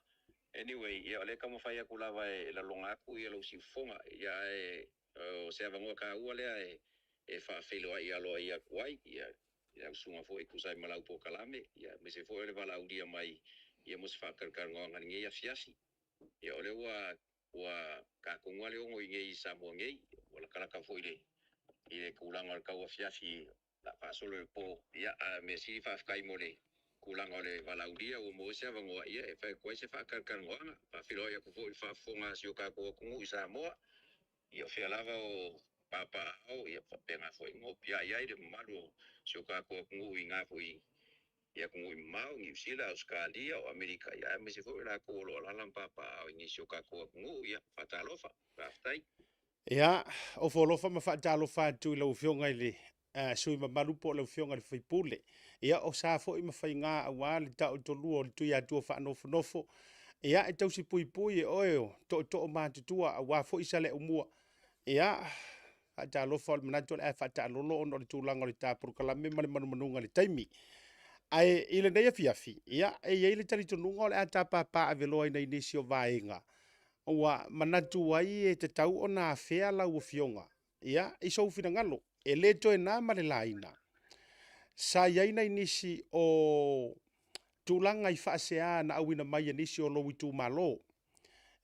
Anyway, ia o lea e taumafai atu lava e laloga atu ia lou siufofoga. Ia ae o se avanoa taua lea e faafeiloai aloaia atu ai ia lau susuga foi e tusa ai ma lau polokalame, ia aemaise foi o le valaaulia mai ia mo se faatalatalanoaga i lenei afiafi. Ia o lea ua ta tonu lava le 6 i inei i Samoa nei, ua latalata foi i le tulaga o le tauafiafi o le a faasolo i le po. Ia, a o le mea sili faafetai mo le tulaga o le valaaulia ua maua ai se avanoa ia e fai atu ai se faatalatalanoaga. Faafeiloai atu foi i le faafofoga a si o tatou atunuu i Samoa, ia o fea lava o papaaao, ia faapena foi ona opiai ai le mamalu o si o tatou atunuu i na foi i atunuu mamao, Niu Sila, Ausetalia, o Amerika, ia aemaise foi o latou o lo o alaala ma papaaao i nisi o tatou atunuu. Ia, faatalofa, faafetai. Ia, ofo alofa ma faatalofa atu i lau Afioga i le sui mamalu po o lau Afioga i le sui usufono. Ia, o sa foi ma faiga aua le taotolua o le Tuiatua faanofonofo. Ia, e tausi puipui e oe o tootoo matutua aua foi Saleaaumua. Ia, faatalofa, o le manatu o le a faataalolo ona o le tulaga o le ta polokalame ma le manumanuga i le taimi. Ae i lenei afiafi, ia, e i ai le talitonuga o le a ta papaaveloa i nai nisi o vaega ua manatu ai e tatau ona afea lau Afioga, ia, i sou finagalo, e le toe na ma le laina. Sa i ai nai nisi o tulaga i faasea na auina mai e nisi o lou itumalo.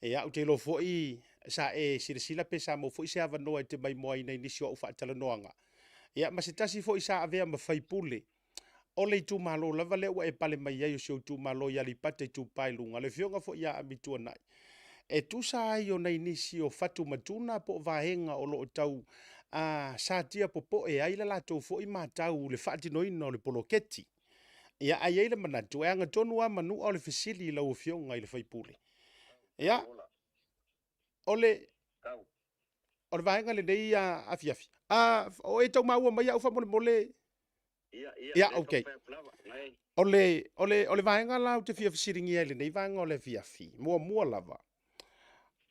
Ia, ou te iloa foi sa e silasila pe sa maua foi se avanoa e te maimoaina i nisi o au faatalanoaga. Ia, ma se tasi foi sa avea ma faipule o le itumalo lava lea ua e pale mai ai o si ou itumalo i Aleipata Itupa i Luga, le afioga foi ia Amituanai, e tusa ai o nai nisi o fatumatuna po o vaega o lo o tau satia popoe ai le latou foi matau i le faatinoina o le poloketi. Ia, ae i ai le manatu, e agatonu lava Manua o le fesili i lau Afioga i le faipule. Ia, o le vaega lenei afiafi, o e tau maua mai au faamolemole? Ia, okay. O le vaega la ou te fia fesiligia i lenei vaega o le afiafi, muamua lava,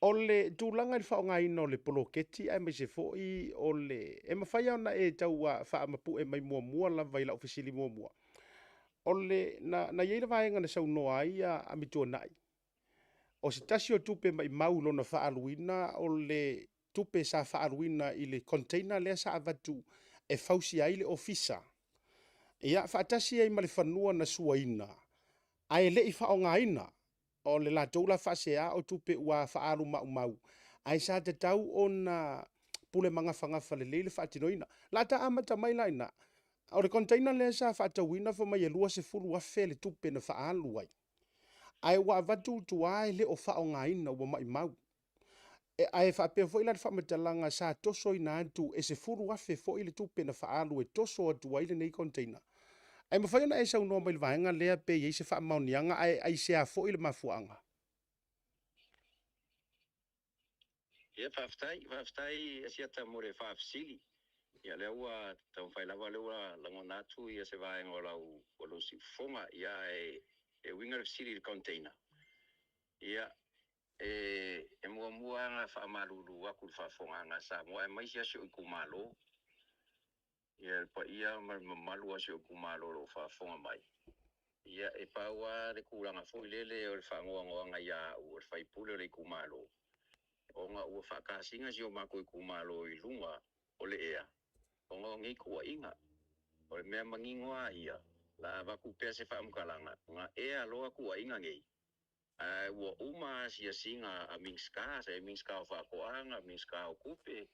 o le tulaga i le faaaogaina o le poloketi aemaise foi o le... E mafai ona e tau faamapue mai muamua lava i lau fesili muamua. O le, na i ai le vaega na saunoa ai Amituanai, o se tasi o tupe maimau lona faaaluina o le tupe sa faaaluina i le container lea sa avatu e fausia ai le ofisa, ia faatasi ai ma le fanua na suaina ae le i faaaogaina. O le latou la faasea o tupe ua faaalu maumau, ae sa tatau ona pule magafagafa lelei le faatinoina. La ta amata mai la ina, o le container lea sa faatauina fai mai e 20,000 le tupe na faaalu ai, ae ua avatu tua e le o faaaogaina, ua maimau. Ae faapea foi la le faamatalaga sa tosoina atu e 10,000 foi le tupe na faaalu e toso atu ai lenei container. Ae mafai ona e saunoa mai le vaega lea pe i ai se faamaoniaga ae aisea foi le mafuaaga? Ia, faafetai, faafetai Asiata mo le faafesili. Ia lea ua taumafai lava, lea ua lagona atu ia se vaega o lau o lou siufofoga. Ia ae e uiga le fesili i le container. Ia e muamua lava ona faamalulu atu i le faafofogaaga a Samoa aemaise lava si ou itumalo. Ia le paia ma le mamalu o si ou itumalo o lo o faafofoga mai. Ia e pau lava le tulaga foi lele o le faanoanoaga ia au o le faipule o le itumalo, ona ua faatasina si o matou itumalo i luga o le ea ona o nei tuuaiga. O le mea manino lava ia, La avatu pea se faamatalaga, na ea loa tuuaiga nei, ae ua uma asiasiga a Minisita, sa i ai Minisita o Faatoaga, Minisita o Tupe,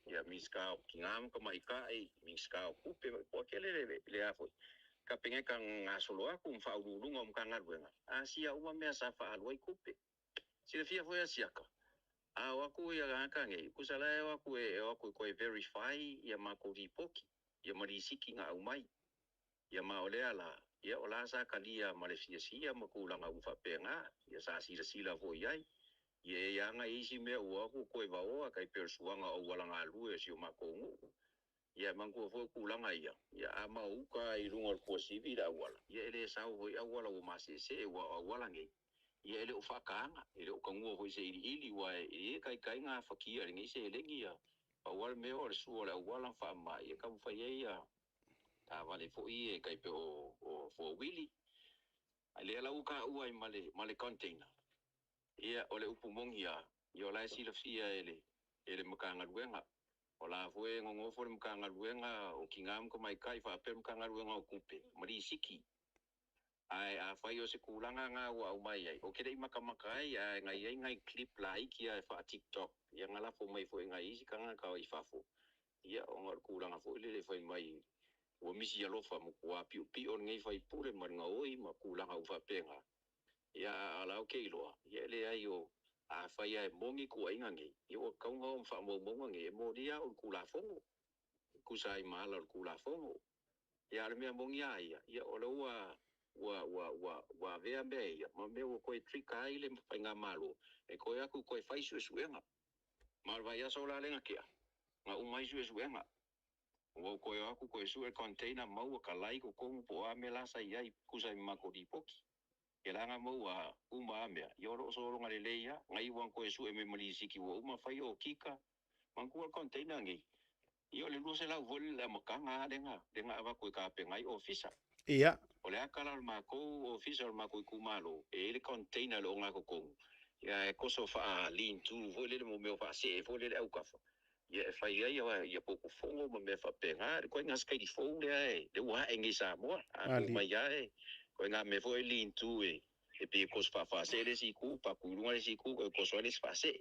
ia Minisita o Tina ma Tamaitai, Minisita o Tupe, ua tele le le a foi Kapeneta na gasolo atu ma Faauluuluga o Matagaluega, asia uma mea sa faaalu ai tupe. Silafia foi Asiata, a o atu ia tagata nei, tusa la e o atu e o atu e toe verify ia matou lipoti, ia ma lisiti na aumai. Ia ma o lea la, ia o la sa talia ma le fiasia ma tulaga uma faapena, ia sa silasila foi i ai. Ia e i ai lava nai isi mea ua o atu toe vaoa, tai pei o le suaga o auala galue o si o matou nuu. Ia e manatua foi o tulaga ia, ia a maouta i luga o le tuasivi le auala, ia e le sao foi auala ua maseese, aua o auala nei, ia e le o faataga, e le o tagua foi i se iliili, aua e i ai taitaiga afatia i lenei seleni, ia pau lava le mea o le sua o le auala ma faamama, ia taumafai ai ia taavale foi ia e tai pei o four-wheelie. A lea la ua taua ai ma le container, ia o le upu moni lava, ia o la e silafia e le e le Matagaluega. O la foi e nonofo le Matagaluega o Tina ma Tamaitai faapea le Matagaluega o Tupe ma Lisiti. Ae afai o se tulaga na ua aumai ai, ou te le i matamata ai, ae na i ai nai clip laiti lava e faa-tiktok, ia na lafo mai foi e nai isi tagata i fafo, ia ona o le tulaga foi lele fai mai ua misi alofa matua piopio lenei faipule ma le gaoi ma tulaga uma faapena. Ia a o la ou te iloa, ia e leai o, afai lava e moni tuuaiga nei, ia ua tatau ona o ma faamaumauga nei e molia au i le Tulafono, e tusa ai ma ala o le Tulafono. Ia a o le mea moni lava ia, ia o lea ua, ua, ua, ua, ua avea mea ia ma mea ua toe trigger ai le Faigamalo e toe atu toe fai suesuega. Ma o le vaiaso la lea na tea, na uma ai suesuega. Ua ou toe o atu toe sue le container maua kalai totonu po o a mea la sa i ai tusa ai ma matou lipoti. Ia la na maua uma a mea, ia o lo o sologa lelei a. Na iu lava na toe sue mai ma lisiti ua uma fai okika. Manatua le container nei, ia o le 200 foi le amataga a lea na lea na avatu e tapena ai ofisa. Ia. O le ata la o le matou ofisa o le matou itumalo, e i ai le container i le ogatotonu, ia e koso faa lean to foi lele mo mea o faasee foi lele autafa. Ia e fai ai ia potofogo ma mea faapena, le ituaiga sikaili fou lea e, lea ua ae nei i Samoa. A tuu mai lava e ituaiga mea foi e lean to e pei e koso faafaasee le isi itu, paku i luga le isi itu, toe koso ai le isi faasee.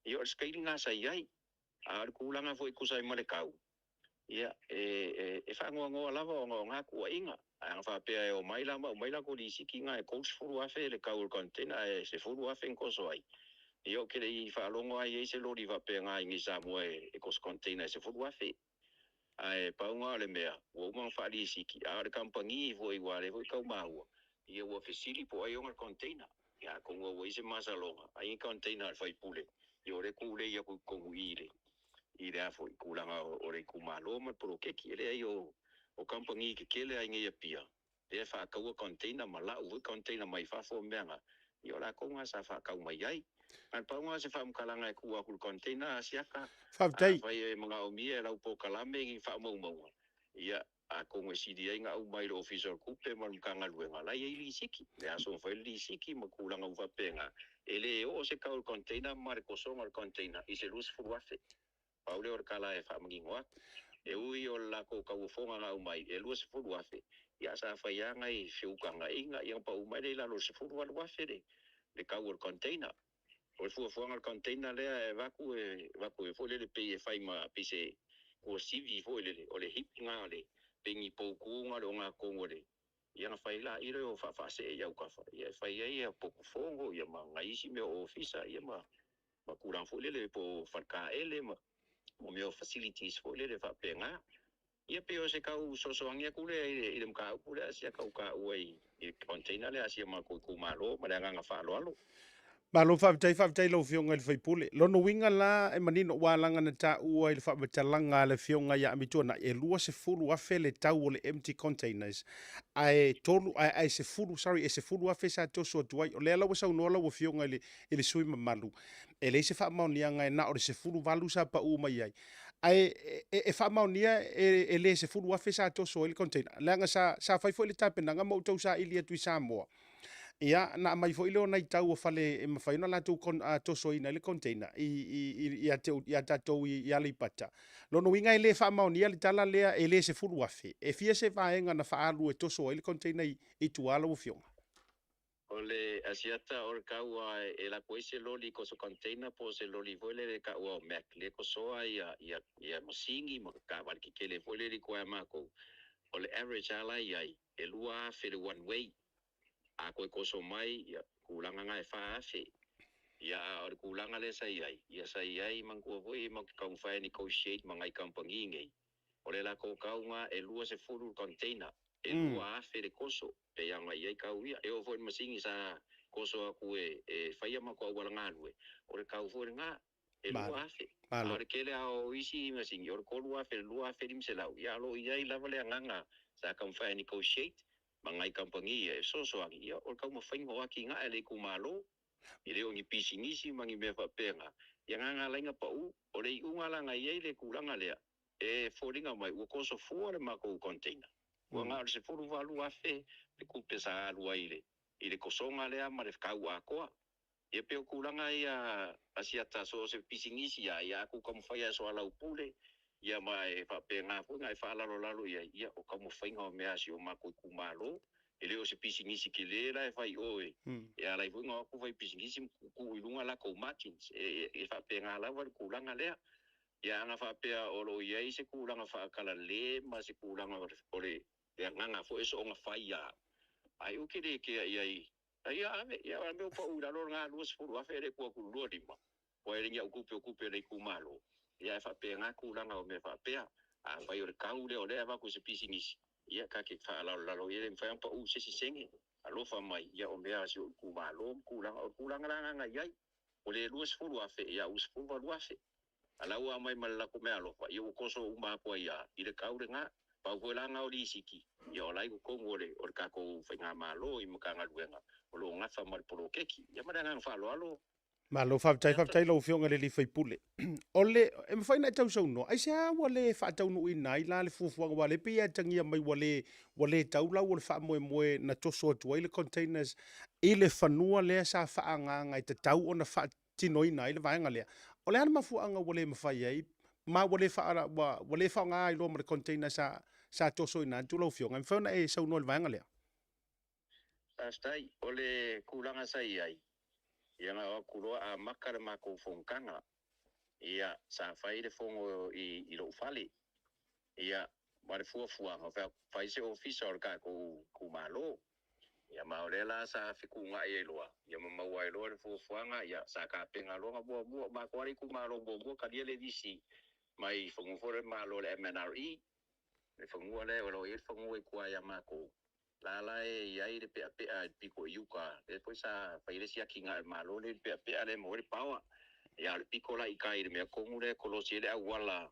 Ia o le sikaili lena sa i ai. A o le tulaga foi e tusa ai ma le tau, ia e faanoanoa lava ona o na tuuaiga. Ae ana faapea e omai la ma aumai latou lisiti na e $30,000 le tau o le container ae $10,000 na koso ai, ia ou te le i faalogo lava i ai se loli faapena i inei i Samoa e koso container e $10,000. Ae pau na o le mea, ua uma ona faalisiti, a o le kamupani foi aua o lea foi e tau maua, ia ua fesili po o ai e ona le container. Ia atonu ua i ai se masaloga, ai ni container a le faipule, ia o lea e tulei atu i totonu i i le i le a foi tulaga o le itumalo ma le poloketi. E leai o o kamupani tetele lava i nei Apia lea e faataua container ma lau foi container mai fafo ma mea na, ia o latou na sa faatau mai ai. Na o le pau na o se faamatalaga e tuu atu i le container Asiata, Faafetai. afai e manaomia e lau polokalame ni faamaumauga, ia atonu e sili ai ona aumai i le Ofisa o le Tupe ma le Matagaluega la e i ai lisiti, le aso na fai ai le lisiti ma tulaga uma faapena. E le oo se tau o le container ma le kosoga o le container i se $20,000. Pau lea o le tala e faamanino atu. E ui o le latou tauofoga na aumai e $20,000, ia sa fai lava nai feutagaiga ia ona pau mai lea i lalo o le $18,000 le tau o le container. O le fuafuaga o le container lea e avatu e avatu e foi lele pei e fai ma pei se tuasivi foi lele o le hip lena o le pei ni poutu na o le ogatotonu o le ia ona fai laia lea o faafaasee i autafa ia e fai ai ia potufono ia ma nai isi mea o ofisa ia ma ma tulaga foi lele po o faletaele ma ma mea o facilities foi lele faapena. Ia pei o se tau soasoagi atu lea i le mataupu lea a si a tau taua i le container lea a si a matou itumalo ma le agaga faaaloalo. Malo faafetai, faafetai i lau Afioga i le sui usufono. Lona uiga la e manino aua leaga na taua i le faamatalaga a le Afioga ia Amituanai e $20,000 le tau o le empty containers ae tolu ae ae sefulu sorry e $10,000 sa toso atu ai. O lea la ua saunoa lau Afioga i le i le sui usufono mamalu e leai se faamaoniaga e na o le 18 sa pau mai ai ae e faamaonia e le $10,000 sa toso ai le container leaga sa sa fai foi le tapenaga ma ou tau saili atu i Samoa. Ia, na aumai foi lea o nai tau o fale e mafai ona latou tosoina ai le container ia te ia tatou i Aleipata. Lona uiga e le faamaonia le tala lea e le $10,000. E fia se vaega na faaalu e toso ai le container i tua lau Afioga? O le asiata o le tau a e lako ai se loli koso container po o se loli foi lele e taua o Mack lea e kosoa ia masini ma taavale tetele foi lele i tua ia matou. O le average lava la e i ai e $2,000 le one way. A toe koso mai ia tulaga na e $4,000. Ia a o le tulaga lea sa i ai, ia sa i ai manatua foi matou te taumafai e negotiate ma nai kamupani nei, o le latou tau na e 20 le container, e $2,000 le koso, pei lava ona i ai tau ia. E oo foi i le masini sa koso atu e faia matou auala galue, o le tau foi lena, e $2,000. A o le tele lava o isi masini, o le $3,000 i le $2,500, ia a o lo o i ai lava le agaga sa taumafai e negotiate ma nai kamupani ia e fesoasoani, ia o le taumafaiga o atinae a le itumalo, e le o ni pisinisi ma ni mea faapena, ia na na ala ai ona pau. O le iuga la na i ai le tulaga lea, e foliga mai ua koso fua le matou container, ua na o le $18,000 le tupe sa alu ai i le kosoga lea ma le tau atoa. Ia pei o tulaga ia Asiata, so o se pisinisi lava, ia a tou taumafai lava e soalaupule, ia ma e faapena foi ona e faalalolalo i ai, ia o taumafaiga o mea a si o matou itumalo. E le o se pisinisi tele la e fai i o e ala ai foi ona o atu fai pisinisi ma tuutuu i luga latou margins. E faapena lava le tulaga lea. Ia ana faapea o lo o i ai se tulaga faakalale ma se tulaga o le agaga foi e soona fai lava, ai ou te le kea i ai. Ia ave, ia o le mea ua pau i lalo lena $20,000 e le tuu atu i le 25, aua e le ni au tupe o tupe a le itumalo. Ia ae faapena tulaga o mea faapea. Afai o le tau lea o lea e avatu i se pisinisi, ia ta te faalalolalo i ai, e le mafai ona pau i se isi sene. Alofa mai, ia o mea a si ou itumalo ma tulaga, o le tulaga la lena na i ai. Ua le $20,000, ia ua $18,000. A la ua aumai ma le latou meaalofa, ia ua toso uma atu ai lava i le tau lena. Pau foi la lena o lisiti, ia o la e i totonu o le tatou faigamalo i Matagaluega o lo o nafa ma le poloketi. Ia ma le agaga faaaloalo. Malo faafetai, faafetai lau Afioga i le sui usufono. O le, e mafai ona e tausaunoa, aisea ua le faataunuuina ai la le fuafuaga, aua o lea e pei e atagia mai ua le tau lau o le faamoemoe na toso atu ai le containers i le fanua lea sa faaagaaga e tatau ona faatinoina ai le vaega lea. O le a le mafuaaga ua le mafai ai ma ua le ua le faaaoga ai loa ma le container sa tosoina atu lau Afioga? E mafai ona e saunoa i le vaega lea? Faafetai. O le tulaga sa i ai, ia na o atu loa amata le matou fonotaga, ia sa fai le fono i lou fale, ia ma le fuafuaga, fai se ofisa o le tatou itumalo. Ia ma o lea la sa fetuunai ai loa, ia ma maua ai loa le fuafuaga, ia sa tapena loa na muamua, o matou lava le itumalo muamua talia le lisi mai fanua foi lea o le Malo le MNRE, le fanua lea o lo o i ai le fanua i tua ia matou, la la e i ai le peapea i le pito i uta, lea foi sa fai ai le isi atinae a le Malo lea i le peapea lea e maua ai le power. Ia a o le pito la i tai i le mea tonu lea e kolosi ai le auala,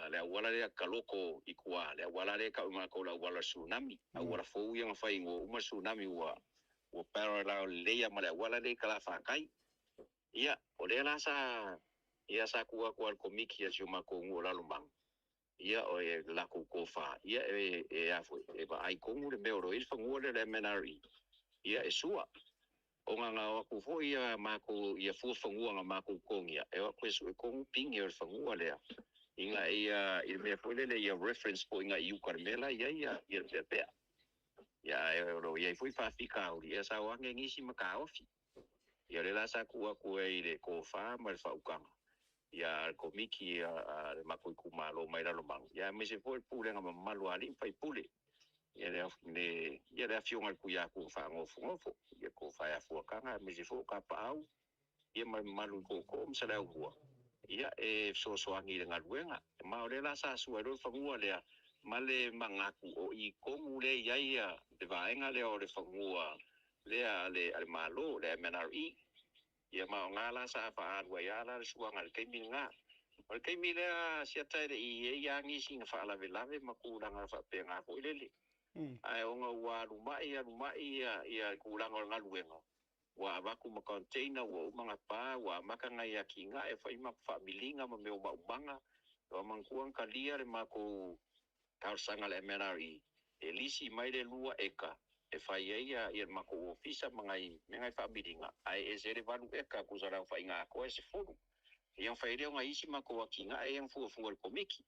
le auala lea kaloko i tua, le auala lea e tau e matou o le auala o le tsunami, auala fou ia na fai ina ua uma le tsunami ua parallel lelei lava ma le auala lea i talafatai. Ia, o lea la sa, ia sa tuu atu lava i le Komiti a si o matou nuu o Lalomanu, ia o le latou tofa, ia e a foi, e vaai tonu le mea o lo o i ai le fanua lea o le MNRE, ia e sua. Ona na o atu foi ia matou, ia fua fanua na matou totogia, e o atu e sue tonu pine o le fanua lea, ina ia, i le mea foi lele ia reference foi agai i uta i le mea la e i ai ia le peapea. Ia ae o lo o i ai foi faafitauli, ia sa o ane nisi ma taofi. Ia lea la sa tuu atu ai i le tofa ma le faautaga, ia a le Komiti a le matou itumalo mai Lalomanu, ia aemaise foi le pulega mamalu a alii ma faipule, ia le ia le afioga i le Tuiatua faanofonofo, ia tofa ia Fuataga aemaise foi o Tapaau, ia ma le mamalu i Tootoo ma Saleaaumua, ia e fesoasoani i le galuega. Ma o lea la sa sua ai loa le fanua lea ma le manatu o i tonu lea e i ai le vaega lea o le fanua lea a le Malo, le MNRE. Ia ma o na la sa faaalu ai lava la le suaga i le taimi lena. O le taimi lea Asiata e le i i ai lava nisi na faalavelave ma tulaga faapena foi lele. Ae ona ua alu mai alu mai ia le tulaga o le galuega, ua avatu ma container, ua uma ona pa, ua amata nai atinae, fai ma faamiliga ma mea o maumaga. Ua manatua na talia le matou talosaga a le MNRE e lisi mai le 2 eka. e fai ai ia le matou ofisa ma nai mea na e faamiliga, ae ese le 8 eka tusa o le aofaiga atoa e 10. Ia ona fai ai lea o nai isi matou atinae ia na fuafua e le Komiti.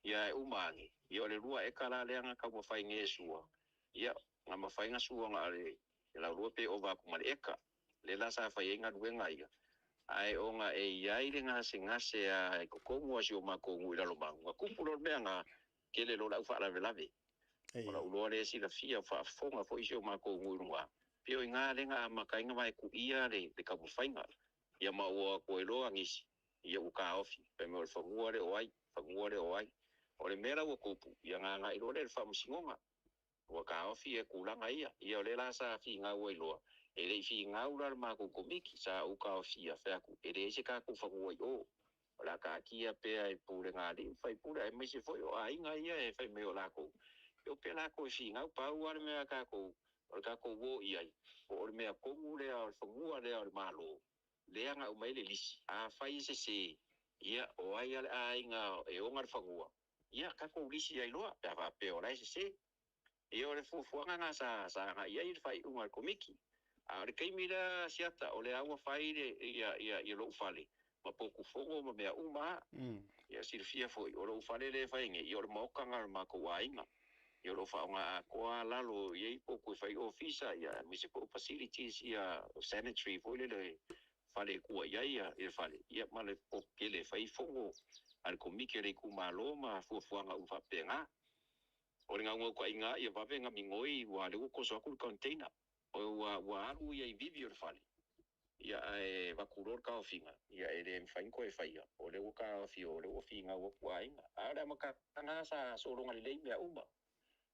Ia ae uma ane, ia o le 2 eka la lea na taumafai nei e sua, ia na mafai ona sua na o le laulua pe ova atu ma le eka, lea la sa fai ai galuega ia, ae ona e i ai le gasegase lava i totonu o si o matou nuu i Lalomanu, na tupu loa le mea lena, tele loa le au faalavelave. O lau iloa lea e silafia, faafofoga foi si o matou nuu i luga, pei o i ina lea na amata ai ona vaetuia le taumafaiga. Ia ma ua o atu ai loa nisi, ia ua taofi, fai mai o le fanua lea o ai, fanua lea o ai. O le mea la ua tupu, ia ona agai loa lea i le faamasinoga, ua taofi ia tulaga ia. Ia o lea la sa finau ai loa, e le i finau la le matou Komiti, sa ou taofia, fai atu, e leai se tatou fanua i o, o le a taatia pea i pulega a alii ma faipule, aemaise foi o aiga ia e fai mai o latou, e o pea latou e finau. Pau lava le mea a tatou, o le tatou o i ai, po o le mea tonu lea o le fanua lea o le Malo, lea na aumai ai le lisi, afai e sese, ia o ai lava le aiga e ona le fanua, ia tatou lisi ai loa pe a faapea o la e sese. Ia o le fuafuaga lena sa agai i ai le faaiuga a le Komiti. A o le taimi lea Asiata, o lea ua fai ia lou fale ma potu fono ma mea uma lava. Ia silafia foi, o lou fale lea e fai nei, ia o le maota lena o le matou aiga. Ia o lo o faaaoga atoa lava lalo, e i ai potu e fai ofisa, ia aemaise foi o facilities ia sanitary foi lele, fale e tua i ai le fale, ia ma le potu tele e fai fono a le Komiti a le itumalo ma fuafuaga uma faapena. O le naunautaiga ia vave ona migoi aua o lea ua toso atu le container, ua alu ia i vivi o le fale, ia ae avatu loa le taofiga, ia e le mafai ona toe faia, o lea ua taofi o lea ua finau atu aiga. A o le amataga lava sa sologa lelei mea uma,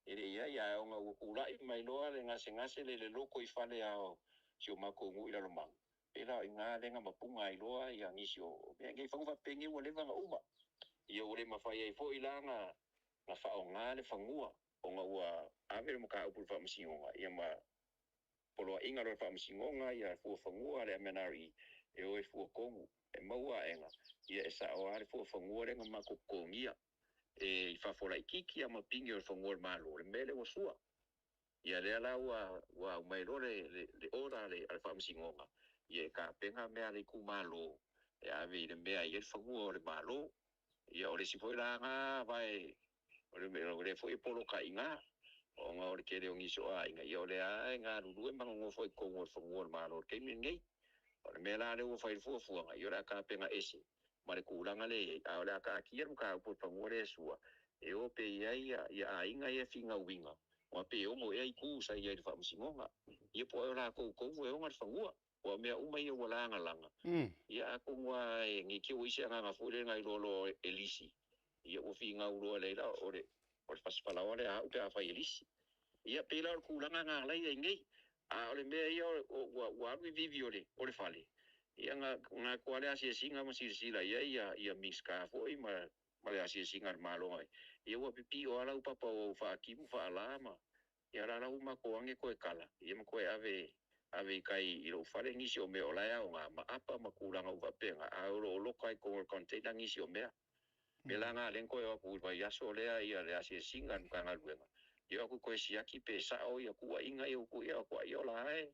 e le i ai, ae ona ua tulai mai loa le gasegase lea i le lotoifale lava o si o matou nuu i Lalomanu, pei la o i ina lea na mapuna ai loa ia nisi o mea nei, fagu faapenei ua leva ona uma, ia ua le mafai ai foi la ona faaaoga le fanua ona ua ave le mataupu i le Faamasinoga, ia ma poloaiga loa e le Faamasinoga ia fua fanua a le MNRE e o e fua tonu, e maua aega, ia e sao lava le fua fanua lea na matou totogia e i fafo laitiiti lava ma pine o le fanua o le Malo, le mea lea ua sua. Ia lea la ua aumai loa le order a le Faamasinoga, ia e tapena mea a le itumalo e ave i le mea e i ai le fanua o le Malo. Ia o le isi foi la na vae o lea foi e poloka i ina, ona o le tele o nisi o aiga, ia o lea lava e galulue ma nonofo ai i totonu o le fanua o le Malo i le taimi lenei. O le mea la lea ua fai ai le fuafuaga, ia o le a tapena ese ma le tulaga lea e i ai, a o le a taatia le mataupu o le fanua lea e sua, e o pea i ai aiga ia e finauina, aua pe 6 ea itu sa i ai i le Faamasinoga, ia po o ai o latou tonu e ona le fanua. Aua o mea uma ia ua lagalaga, ia atonu lava ne i te i ua i ai se agaga foi lea na iloa loa e lisi, ia ua finau loa leai la o le fasifalaoa lea a au pe afai e lisi. Ia pei la o le tulaga lena la i ai nei. A o le mea ia ua alu i vivi o le fale, ia na atu lava le asiasiga ma silasila i ai ia Minisita foi ma le asiasiga a le Malo, ia ua pipio lava lau papa ua ou faatimu faala ma Ia la la ua matou age toe kala, ia ma toe ave ave i tai i lou fale nisi o mea o la e aoga, ma apa ma tulaga uma faapena, ae o lo o loka ai i totonu o le container nisi o mea. Mea la na lea na toe o atu i le vaiaso lea ia le asiasiga a le Matagaluega, ia o atu toe siaki pe sao ia tuuaiga ia ua tuu i ai, o atu ia o la e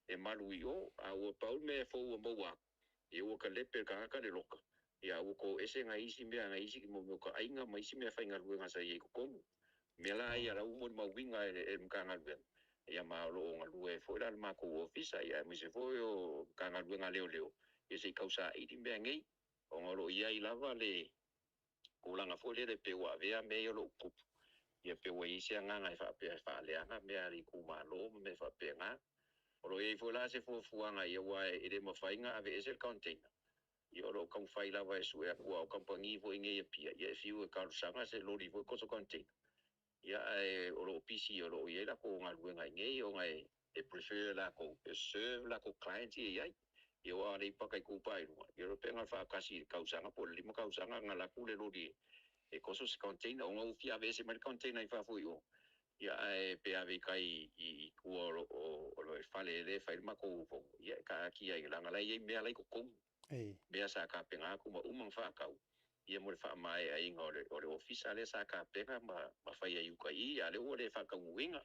e malu i o, a ua pau le mea fou ua maua atu, ia ua talepe e le tagata le loka, ia a ua to ese nai isi mea, nai isi mo mea o taaiga ma isi mea faigaluega sa i ai i totonu. Mea la ia la ua molimauina e le Matagaluega, ia ma o lo o galue ai foi la le matou ofisa, ia aemaise foi o Matagaluega a Leoleo, ia se i tausaili mea nei, ona o lo o i ai lava le tulaga foi lele pei ua avea mea ia o lo o tutupu, ia pei ua i ai se agaga e faapea e faaleaga mea a le itumalo ma mea faapena. O lo o i ai foi la se fuafuaga ia aua e le mafai ona aveese le container, ia o lo o taumafai lava e sue atu aua o kamupani foi nei i Apia, ia e fiu e talosaga se loli foi koso container, ia ae o lo o pisi o lo o i ai latou galuega i inei ona e prefer latou e serve latou clients ia e i ai. Ia aua o Aleipata Itupa i Luga, ia o le pega faatasi i le tausaga po o le 5 tausaga na alu atu le loli e koso se container ona ua fia aveese mai le container i fafo i o, ia ae pe ave i tai i tua o le fale lea e fai ai le matou fono, ia e taatia ai leaga la e i ai mea la e i totonu, mea sa tapena atu ma uma ona faatau, ia mo le faamaeaina o le ofisa lea sa tapena ma fai ai i uta i i, a o lea ua le faataunuuina.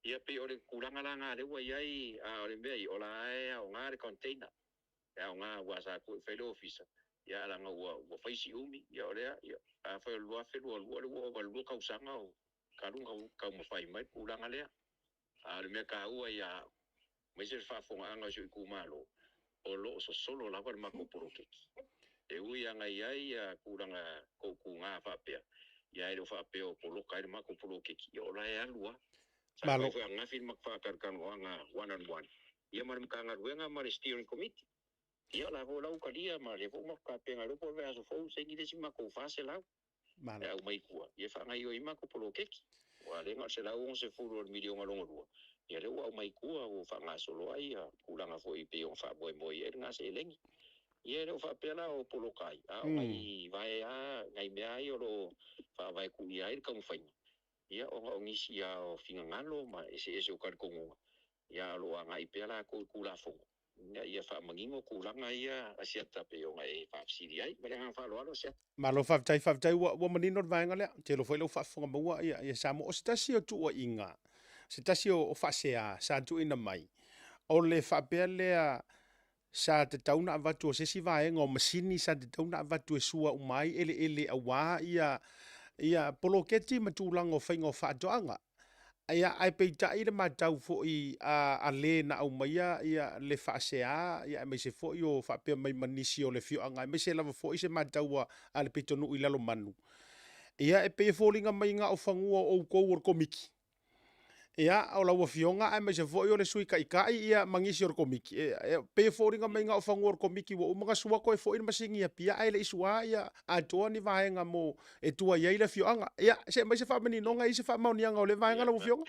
Ia pei o le tulaga la na lea ua i ai, a o le mea ia, o la e aoga le container, e aoga aua sa tuu e fai le ofisa, ia ae leaga ua fai si umi, ia o lea, ia, afai o le 2022 lea ua ova i le 2 tausaga o talu ona taumafai mai le tulaga lea. A o le mea taua ia au, aemaise le faafofogaaga a si ou itumalo, o lo o sosolo lava le matou poloketi. E ui lava ina i ai tulaga toatuga faapea, ia ae le o faapea o poloka ai le matou poloketi, ia o la e alu lava. Sa fai foi ananafi le matou faatalatalanoaga one on one ia ma le Matagaluega ma le Steering Committee. Ia o la foi la ua talia ma o lea foi ua matou tapena, le iloa po o le vaiaso fou saini le isi matou 400 e aumai i tua e faagaoioi ai matou poloketi. Aua o lea na o le $160 o le miliona lona lua, ia lea ua aumai i tua ua faagasolo ai tulaga foi pei ona faamoemoe i ai lena seleni. Ia e le o faapea la o poloka ai, a o nai vae lava, nai mea lava ia o lo o faavae tuia ai le taumafaiga, ia ona o nisi lava o finagalo ma eseese o talitonuga, ia a o lo o agai pea latou i Tulafono ina ia faamanino tulaga ia Asiata pei ona e faafesili ai. Ma le agaga faaaloalo Asiata. Malo faafetai, faafetai ua manino le vaega lea. Ou te iloa foi o lea ua faafofoga maua ia Samoa. O se tasi o tuuaiga, se tasi o faasea sa tuuina mai, o le faapea lea sa tatau ona avatu o se isi vaega o masini sa tatau ona avatu e sua uma ai eleele aua ia poloketi ma tulaga o faiga o faatoaga. Ia, ae peitai le matau foi a le na aumaia le faasea, aemaise foi o faapea mai ma nisi o le afioaga, aemaise lava foi se matau a le pitonuu i Lalomanu, ia e pei e foliga mai na o fanua o outou o le Komiti, ia, o lau Afioga aemaise foi o le Sui Taitai ia ma nisi o le Komiti, e pei e foliga mai na o fanua o le Komiti ua uma ona sua toe foi le masini i Apia ae le i sua ia atoa ni vaega mo e tuai ai le afioaga. Ia, se aumai se faamaninoga, e i ai se faamaoniaga o lea vaega lau Afioga?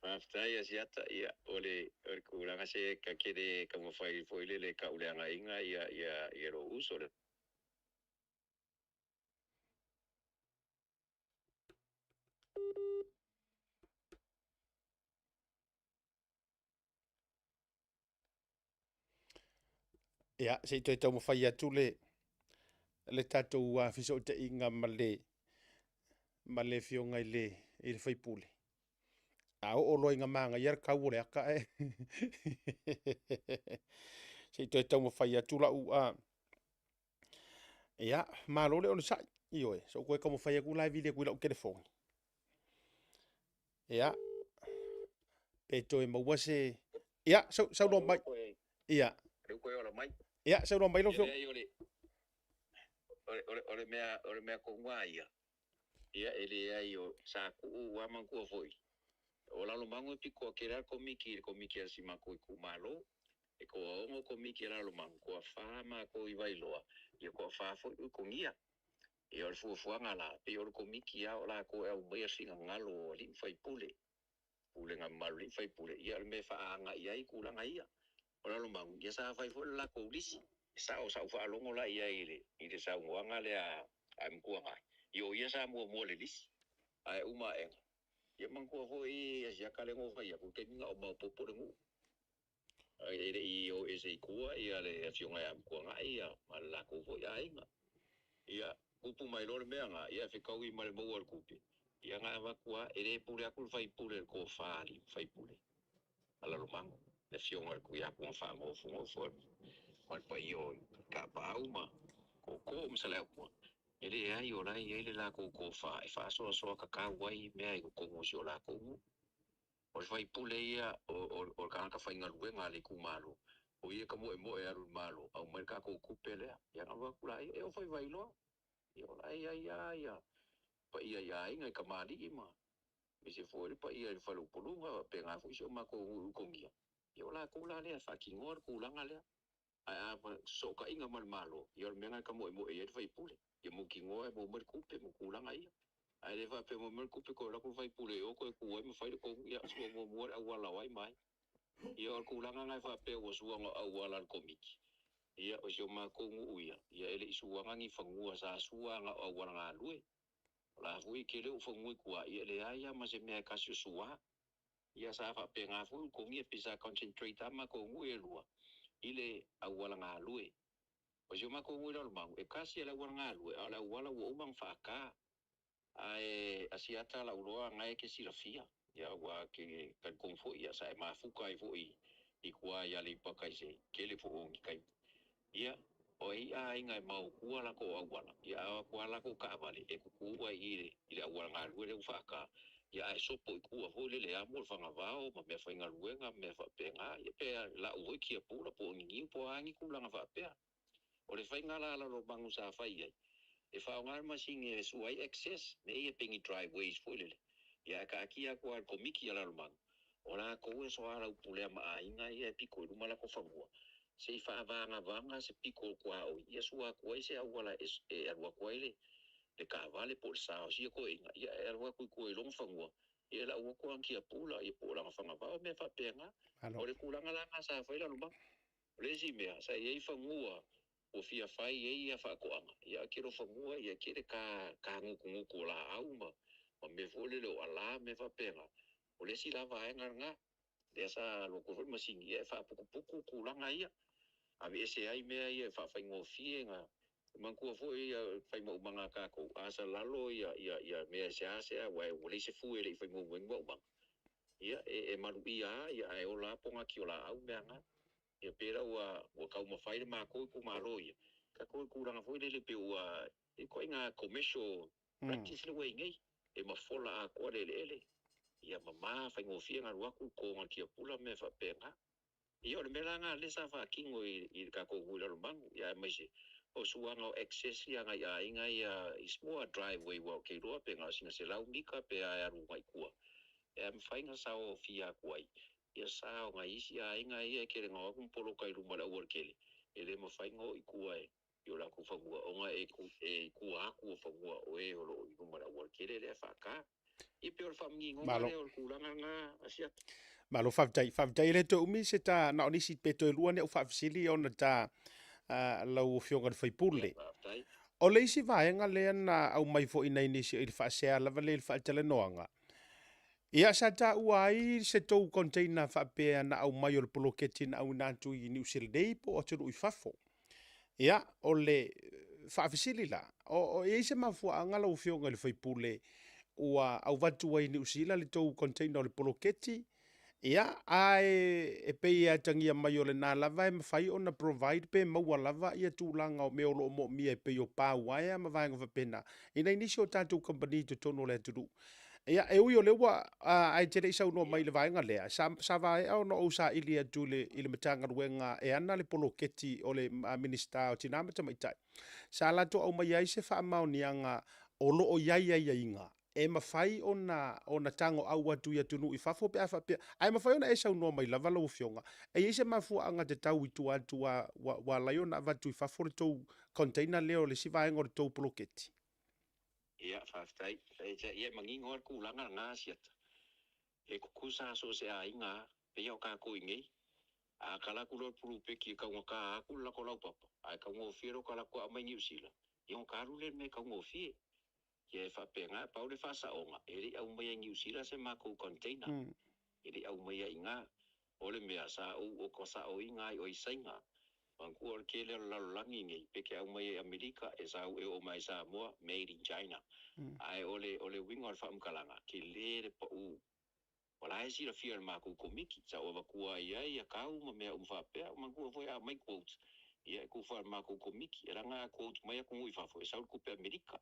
Faafetai Asiata, ia o le tulaga se ta te le taumafai foi lele e tauleagaina ia lou uso le. Ia, se i toe taumafai atu le tatou fesootaiga ma le Afioga i le sui usufono. A oo loa ina manaia le tau o le ata ae se i toe taumafai atu lau... Ia, malo le onosai. Ioe, se i ou toe taumafai atu la e vili atu i lau telefoni. Ia, pe toe maua se... Ia, saunoa mai. Ia. Ia, saunoa mai lau Afioga. O le mea tonu lava ia, ia e leai o sa tuu ua manatua foi, o Lalomanu e pito ake la le Komiti i le Komiti a si matou itumalo. E toaono Komiti a Lalomanu, toafa matou i Vailoa, ia toafa foi Ulutogia. Ia o le fuafuaga la, pei o le Komiti lava o latou e aumaia finagalo o alii ma faipule, pulega mamalu a alii ma faipule, ia o le mea e faaagaga i ai tulaga ia. O Lalomanu, ia sa fai foi le latou lisi. E sao, sa ou faalogo la i ai i le saunoaga lea a Mtuangai, ia o ia sa muamua i le lisi, ae uma aena, ia manatua foi Asiata lea na ou fai atu, i le taimi na o maopoopo le nuu. E le i o ese i tua le afioga ia Mtuangai ma le latou foi aiga. Ia, tupu mai loa le mea na, ia fetaui ma le maua o le tupe, ia na avatu lava, e le pule atu le faipule i le tofa a alii ma faipule a Lalomanu, le afioga i le Tuiatua faanofonofo ma le paia o Tapaau ma Tootoo ma Saleaaumua, e leai o la e i ai le latou tofa e faasoasoa tatau ai mea i totonu o si o latou nuu. O le faipule ia o le tagata faigaluega a le itumalo, o ia e tamoemoe e alu i le Malo, aumai le tatou tupe lea. Ia ona alu atu laia, e oo foi i Vailoa, ia o la e i ai lava ia paia i aiga, i tamalii ma aemaise foi le paia i le faleupoluga, faapena foi si o matou nuu i Ulutogia, ia o latou la lea e faatinoa le tulaga lea. Ae a fesootaiga ma le Malo, ia o le mea lena e tamoemoe i ai le faipule, ia mautinoa e maua mai le tupe ma tulaga ia. Ae le faapea e maua mai le tupe toe alu atu le faipule i o toe tu ai ma fai le tonu, ia sua muamua le auala o ai ma ai. Ia o le tulaga lena e faapea ua sua na o auala a le Komiti, ia o si o matou nuu ia, ia e le i suaga ni fanua sa sua na o auala galue. O la foi e tele ou fanua i tua, ia e leai lava ma se mea e tasi o sua. Ia sa faapena foi Ulutogia pei sa concentrate lava matou nuu ia e lua i le auala galue. O si o matou nuu i Lalomanu, e tasi lava le auala galue a o le auala ua uma ona faata. Ae Asiata lau iloa na e te silafia. Ia aua ke talitonu foi ia sa e mafuta ai foi i tua i Aleipata i se tele foi o ni taimi. Ia, o ai aiga e maotua latou auala, ia a o atu lava latou taavale e tutu ai i i le auala galue lea ua faata, ia ae sopo i tua foi lele e amo le fagavao ma meafaigaluega ma mea faapena, ia pe lau foi tiapula po o ni niu po o a ni tulaga faapea. O le faiga la a Lalomanu sa fai ai, e faaaoga le masini e sua ai access, mea ia pei ni driveways foi lele, ia ae taatia atu lava i le Komiti a Lalomanu, o latou e soalaupulea ma aiga ia e pito i luma latou fanua, se i faavagavaga se pito o le tuaoi, ia sua atu ai se auala e alu atu ai le taavale po o le sa o sia toeaina, ia e alu atu i tua i lona fanua, ia e lau atu lana tiapula ia po o lana fagavao, mea faapena. O le tulaga la lena sa fai Lalomanu. O le isi mea, sa i ai fanua ua fia fai ai ia faatoaga, ia ae tele o fanua ia e tele tagutugutu o laau ma mea foi lele o ala ma mea faapena. O le isi la vaega lena, lea sa alu atu ai foi le masini ia e faaputuputu tulaga ia, aveese ai mea ia e faafaigofie na. E manatua foi le fai maumaga a tatou, a salalo ia mea e seasea aua ua leai se fue e le i fai muamua ai ni maumaga, ia e maluia lava ia ae ola lava pogati o laau ma mea na. Ia pei la ua taumafai le matou itumalo ia, tatou i tulaga foi lele pei ua ituaiga commercial practice lea ua i ai nei, e mafola atoa le eleele, ia mama faigofie ona alu atu le totoina o le tiapula ma mea faapena. Ia o le mea la lena lea sa faatino i le tatou nuu i Lalomanu, ia aemaise o suaga o access ia a nai aiga ia i small driveway aua ou te iloa pe na o sina 100 mita pe a e alu agai i tua, e mafai ona saofia atu ai ia sa o nai isi aiga ia e tele na o atu ma poloka i luma o le aualatele, e le mafai ona o i tua i o latou fanua ona e i tua atu o fanua o e o lo o i luma o le aualatele lea e faata. Ia pei o le faamaninoga lea o le tulaga lena Asiata. Malo faafetai. Faafetai e le toe umi se ta, na o nisi pe toe lua ni au faafesili ona ta lau Afioga i le sui usufono. O le isi vaega lea na aumai foi nai nisi i le faasea lava lea i le faatalanoaga, ia sa taua ai se tou container faapea na aumai o le poloketi na auina atu i Niu Sila nei po o atunuu i fafo. Ia, o le faafesili la, o i ai se mafuaaga lau Afioga i le sui usufono ua avatu ai i Niu Sila le tou container o le poloketi, ia, ae e pei e atagia mai o lena lava e mafai ona provide pe maua lava ia tulaga o mea o lo o moomia e pei o pa uaea ma vaega faapena i nai nisi o tatou kamupani i totonu o le atunuu. Ia, e ui o lea ua, ae te le i saunoa mai i le vaega lea, sa vaea ona ou saili atu i le Matagaluega e ana le poloketi o le Minisita o Tina ma Tamaitai, sa latou aumaia ai se faamaoniaga o lo o i ai aiaiga e mafai ona tagoau atu i atunuu i fafo pe a faapea, ae mafai ona e saunoa mai lava lau Afioga, e i ai se mafuaaga tatau i tua atu ua ala ai ona avatu i fafo le tou container lea o le isi vaega o le tou poloketi? Ia, faafetai. Ia, e manino lava le tulaga lena, Asiata. E tutusa lava so o se aiga lava, pei lava o tatou i inei. A tala atu loa le pulupeti e taugata atu le latou laupapa, ae taugofie lou tala atu aumai Niu Sila, ia ona ta alu lea i le mea e taugofie. Ia e faapena, e pau le faasaoga, e le i aumaia i Niu Sila se matou container, e le i aumaia i ina. O le mea, sa ou oka saoina ai o i Saina. Manatua o le tele o le lalolagi nei, pe te aumaia i Amerika, e sau e oo mai i Samoa, made in China. Ae o le, o le uiga o le faamatalaga, tele le pau. O la e silafia e le matou Komiti, sa ou avatua ai i ai ia kau ma mea uma faapea. Manatua foi a aumai quotes, ia e tufa i le matou Komiti. E leaga a quote mai atunuu i fafo, e sau le tupe Amerika.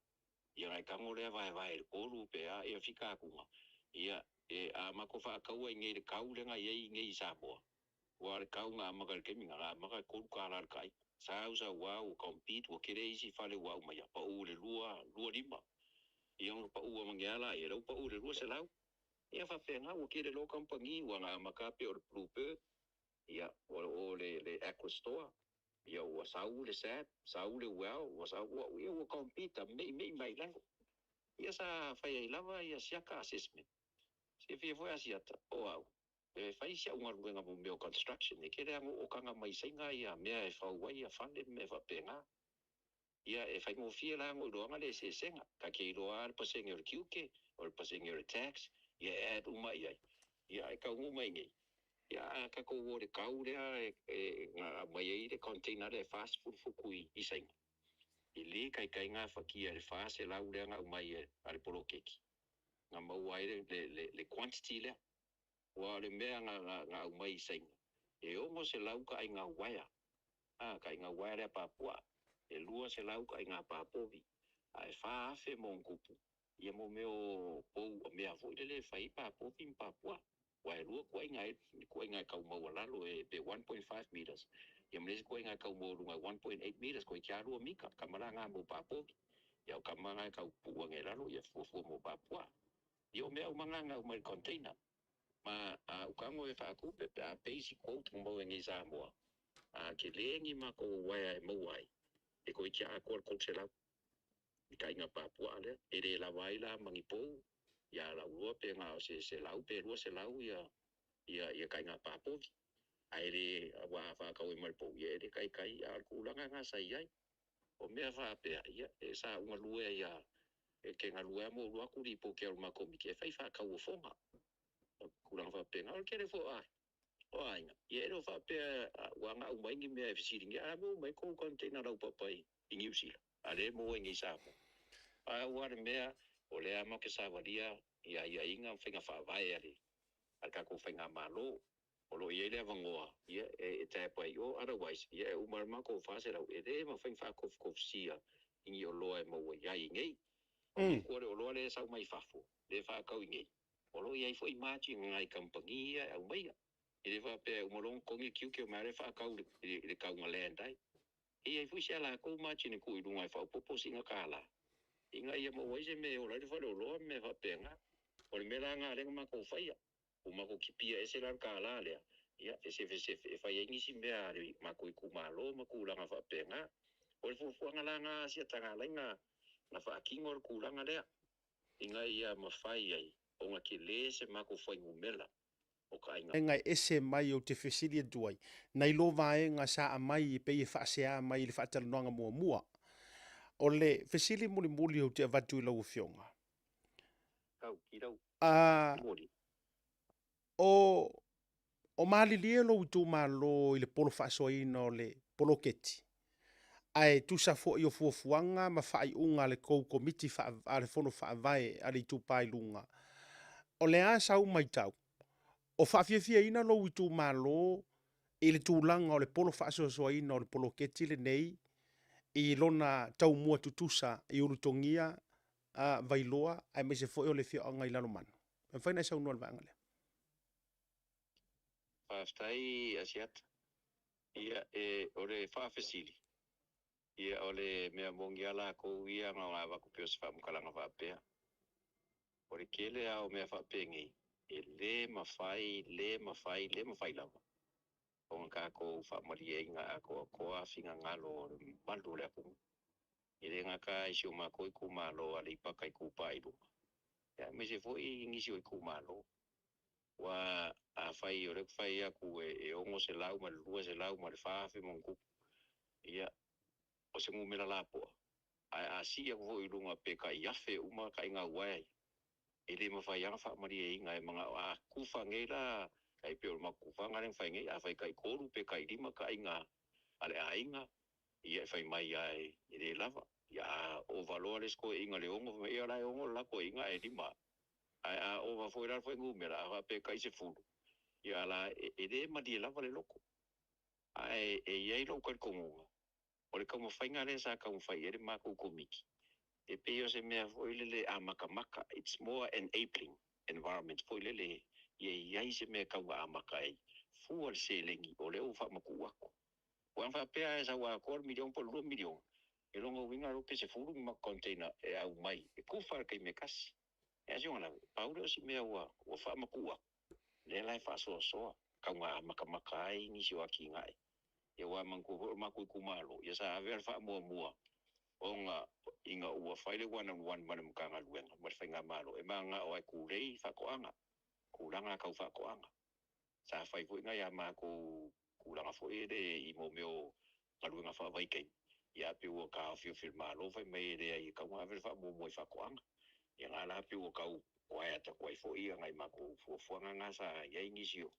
Ia ona e tago lea vaevae i le tolu pe a ia fika atuga, ia e a matou faataua i inei i le kau lea na i ai i inei i Samoa, aua o le kau na amata i le taimi na, na amata i le $3 le kai. Sau sau a ua compete ua tele isi fale ua aumaia, pau i le lua, lua lima. Ia ona pau avane a laia, lea ua pau i le 200. Ia faapena ua tele loa kamupani ua na amata pei o le Blue Bird, ia o le le Aquastore, ia ua sau le SAP, sau le Well, ua sau ua ia ua compete meimei mai lalo. Ia sa fai ai lava ia siaka assessment. Silafia foi Asiata, o au, e fai si au galuega mo mea o construction, e tele lava ona oo taga mai Saina ia mea e fau ai ia fale ma mea faapena. Ia e faigofie la ona iloaga le eseesega, ta te iloa lava le pasene o le tiute, o le pasene o le tax, ia e add uma i ai, ia ae taunuu mai nei, ia a tatou o i le tau lea e na aumai ai le container lea e 40 futu i Saina, e le taitai gafatia e le 400 lea na aumai a le poloketi. Na maua ai le quantity lea. Aua o le mea na aumai i Saina, e 600 taaiga uaea, a, taaiga uaea lea papuaa, e 200 taaiga papovi, ae 4,000 ma ona tupu ia mo mea o pou o mea foi lele e fai ai papovi ma papuaa. Aua e lua tuuaiga e tau maualalo e pe 1.5 metres, ia ma le isi tuuaiga e tau maualuga e 1.8 metres, toeitiiti lava 2 mita, tama la na mo papovi. Ia o tama na e tau pupuu ane i lalo, ia fuafua mo papuaa. Ia o mea uma na na aumai i le container. Ma a ou tago e faatupe pe a pay si quote na maua nei i Samoa, a tele ni matou uaea e maua ai, e toeitiiti atoa le 300 i taaiga papuaa lea. E le lava ai la ma ni pou, ia lau iloa pe na o se 100 pe 200 ia taaiga papovi. Ae le, aua a faatau ai ma le pou, ia e le taitai, a o le tulaga lena sa i ai. O mea faapea, ia, e sa ou galue ai lava, e te galue lava ma ou alu atu lipoti a le ma Komiti e fai faatauofoga. O tulaga faapena. O le tele foi o aiga, ia e le o faapea ua agai uma ai ni mea e fesiligia, a maua mai tou container laupapa i Niu Sila, a o lea e maua i inei i Samoa. Pau lava le mea, o lea lava matou te savalia i aiaiga ma faiga faavae a le tatou faigamalo. O lo o i ai le avanoa ia e tap ai i o, otherwise ia e uma lava le matou 400, e le mafai ona faatofutofusia i ni oloa e maua i ai i inei. O le upu o le oloa lea e sau mai fafo, lea e faatau i inei, o lo o i ai foi margin a nai kamupani ia e aumaia. E le faapea e uma loa ona totogi le tiute omai lava lea faatau i le tau na land ai. E i ai foi si a latou margin e tuu i luga e faaopoopo sina $1 ina ia maua ai se mea e ola ai le faleoloa ma mea faapena. O le mea la lena lea na matou faia. Ua matou kipia ese la le $1 lea, ia, e sefe e fai ai nisi mea a le matou itumalo ma tulaga faapena. O le fuafuaga la lena a si ata na ala ai ona faatino le tulaga lea, ina ia mafai ai ona tele se matou fuainumera o taaiga. Vaega e ese mai ou te fesili atu ai, nai lo vaega sa aumai e pei e faasea mai i le faatalanoaga muamua. O le fesili mulimuli ou te avatu i lau Afioga, a o o malilie lou itumalo i le polo faasoaina o le poloketi, ae tusa foi o fuafuaga ma faaiuga a le tou Komiti a le Fono Faavae a le Itupa i Luga, o le a sau matau, o faafiafiaina lou itumalo i le tulaga o le polo faasoasoaina o le poloketi lenei i lona taumua tutusa i Ulutogia, Vailoa aemaise foi o le afioaga i Lalomanu? E mafai ona e saunoa i le vaega lea? Faafetai Asiata. Ia, e, o le faafesili, ia, o le mea moni lava latou ia na ona avatu pea o se faamatalaga faapea. O le tele lava o mea faapenei, e le mafai, le mafai, le mafai lava ona tatou faamalieina atoatoa finagalo o le mamalu o le atunuu. E le gata i si o matou itumalo o Aleipata Itupa i Luga, ia aemaise foi nisi o itumalo. Aua afai o lea ou te fai atu e 600 ma le 200 ma le 4,000 ma ona tupu, ia, o se numera lapoa, ae a sii atu foi i luga pe tai 1,000 uma taaiga uaea ia, e le mafai lava ona faamalieina e manao a kufa nei la, tai pei o le matou kufaga lea na fai nei, afai tai tolu pe tai lima taaiga a le aiga, ia e fai mai lava e le lava. Ia a ova loa le isi toeaina i le 6, fai mai, ia o la e 6 le la toeaina ae 5 au. Ae a ova foi la le fuainumera, a faapea e tai 10, ia a la e le malie lava le loto. Ae e i ai lou talitonuga, o le taumafaiga lea sa taumafai i ai le matou Komiti, e pei o se mea foi lele amatamata, it's more enabling environment foi lele ia i ai se mea e tau na amata ai fua le seleni o lea ua faamatuu atu. Aua a faapea lava e sau atoa le miliona po o le 2 miliona, o lona uiga loa pe 10 ni matou container e aumai e kufa i le taimi e tasi. Ae si ona lave, pau lea o si mea ua faamatuu atu, lea la e faasoasoa, tau na amatamata ai nisi o atinae. Ia aua manatua foi o le matou itumalo, ia sa ave lava le faamuamua ona ina ua fai le one on one ma le Matagaluega ma le Faigamalo, e mananao lava e tulei faatoaga, tulaga tau faatoaga. Sa fai foi nai a matou tulaga foi lele i mo mea o galuega faavaitaimi, ia ae pei ua taofiofi e le Malo fai mai e leai e tatau ona ave le faamuamua i faatoaga. Ia na la pei ua tau quiet atu ai foi nai matou fuafuaga na sa i ai nisi o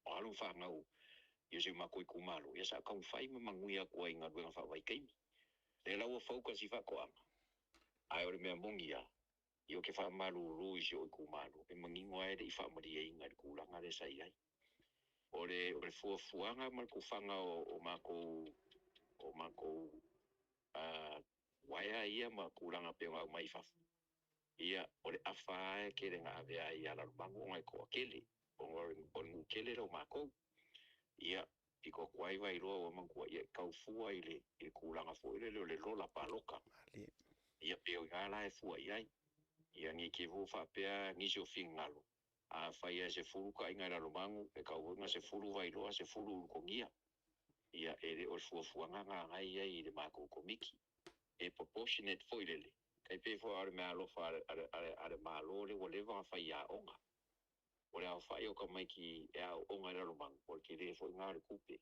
alo ma fanau i si o matou itumalo, ia sa taumafai ma manuia atu ai i galuega faavaitaimi. Lea la ua focus i faatoaga, ae o le mea moni lava, Ia ou te faamalulu i si ou itumalo, e manino lava e le i faamalieina i le tulaga lea sa i ai. O le o le fuafuaga ma le tufaga o o matou o matou uaea ia ma tulaga e pei ona aumai i fafo, ia o le afa lava e tele na ave ai ia Lalomanu ona e toatele, ona o le nuu tele lea o matou. Ia pito atu ai Vailoa ua manatua, ia e tau fua i le i le tulaga foi lele o le lola palota. Ia pei o i ina la e fua i ai. Ia ne i te i foi ua faapea nisi o finagalo, afai lava e 10 taaiga i Lalomanu, e tau foi na 10 Vailoa, 10 Ulutogia. Ia e le o le fuafuaga na na e i ai i le matou Komiti. E proportionate foi lele, tai pei foi o le meaalofa a le Malo lea ua leva ona fai aoga. O le aofai o tamaiti e aooga i Lalomanu, o le tele foi lena o le tupe.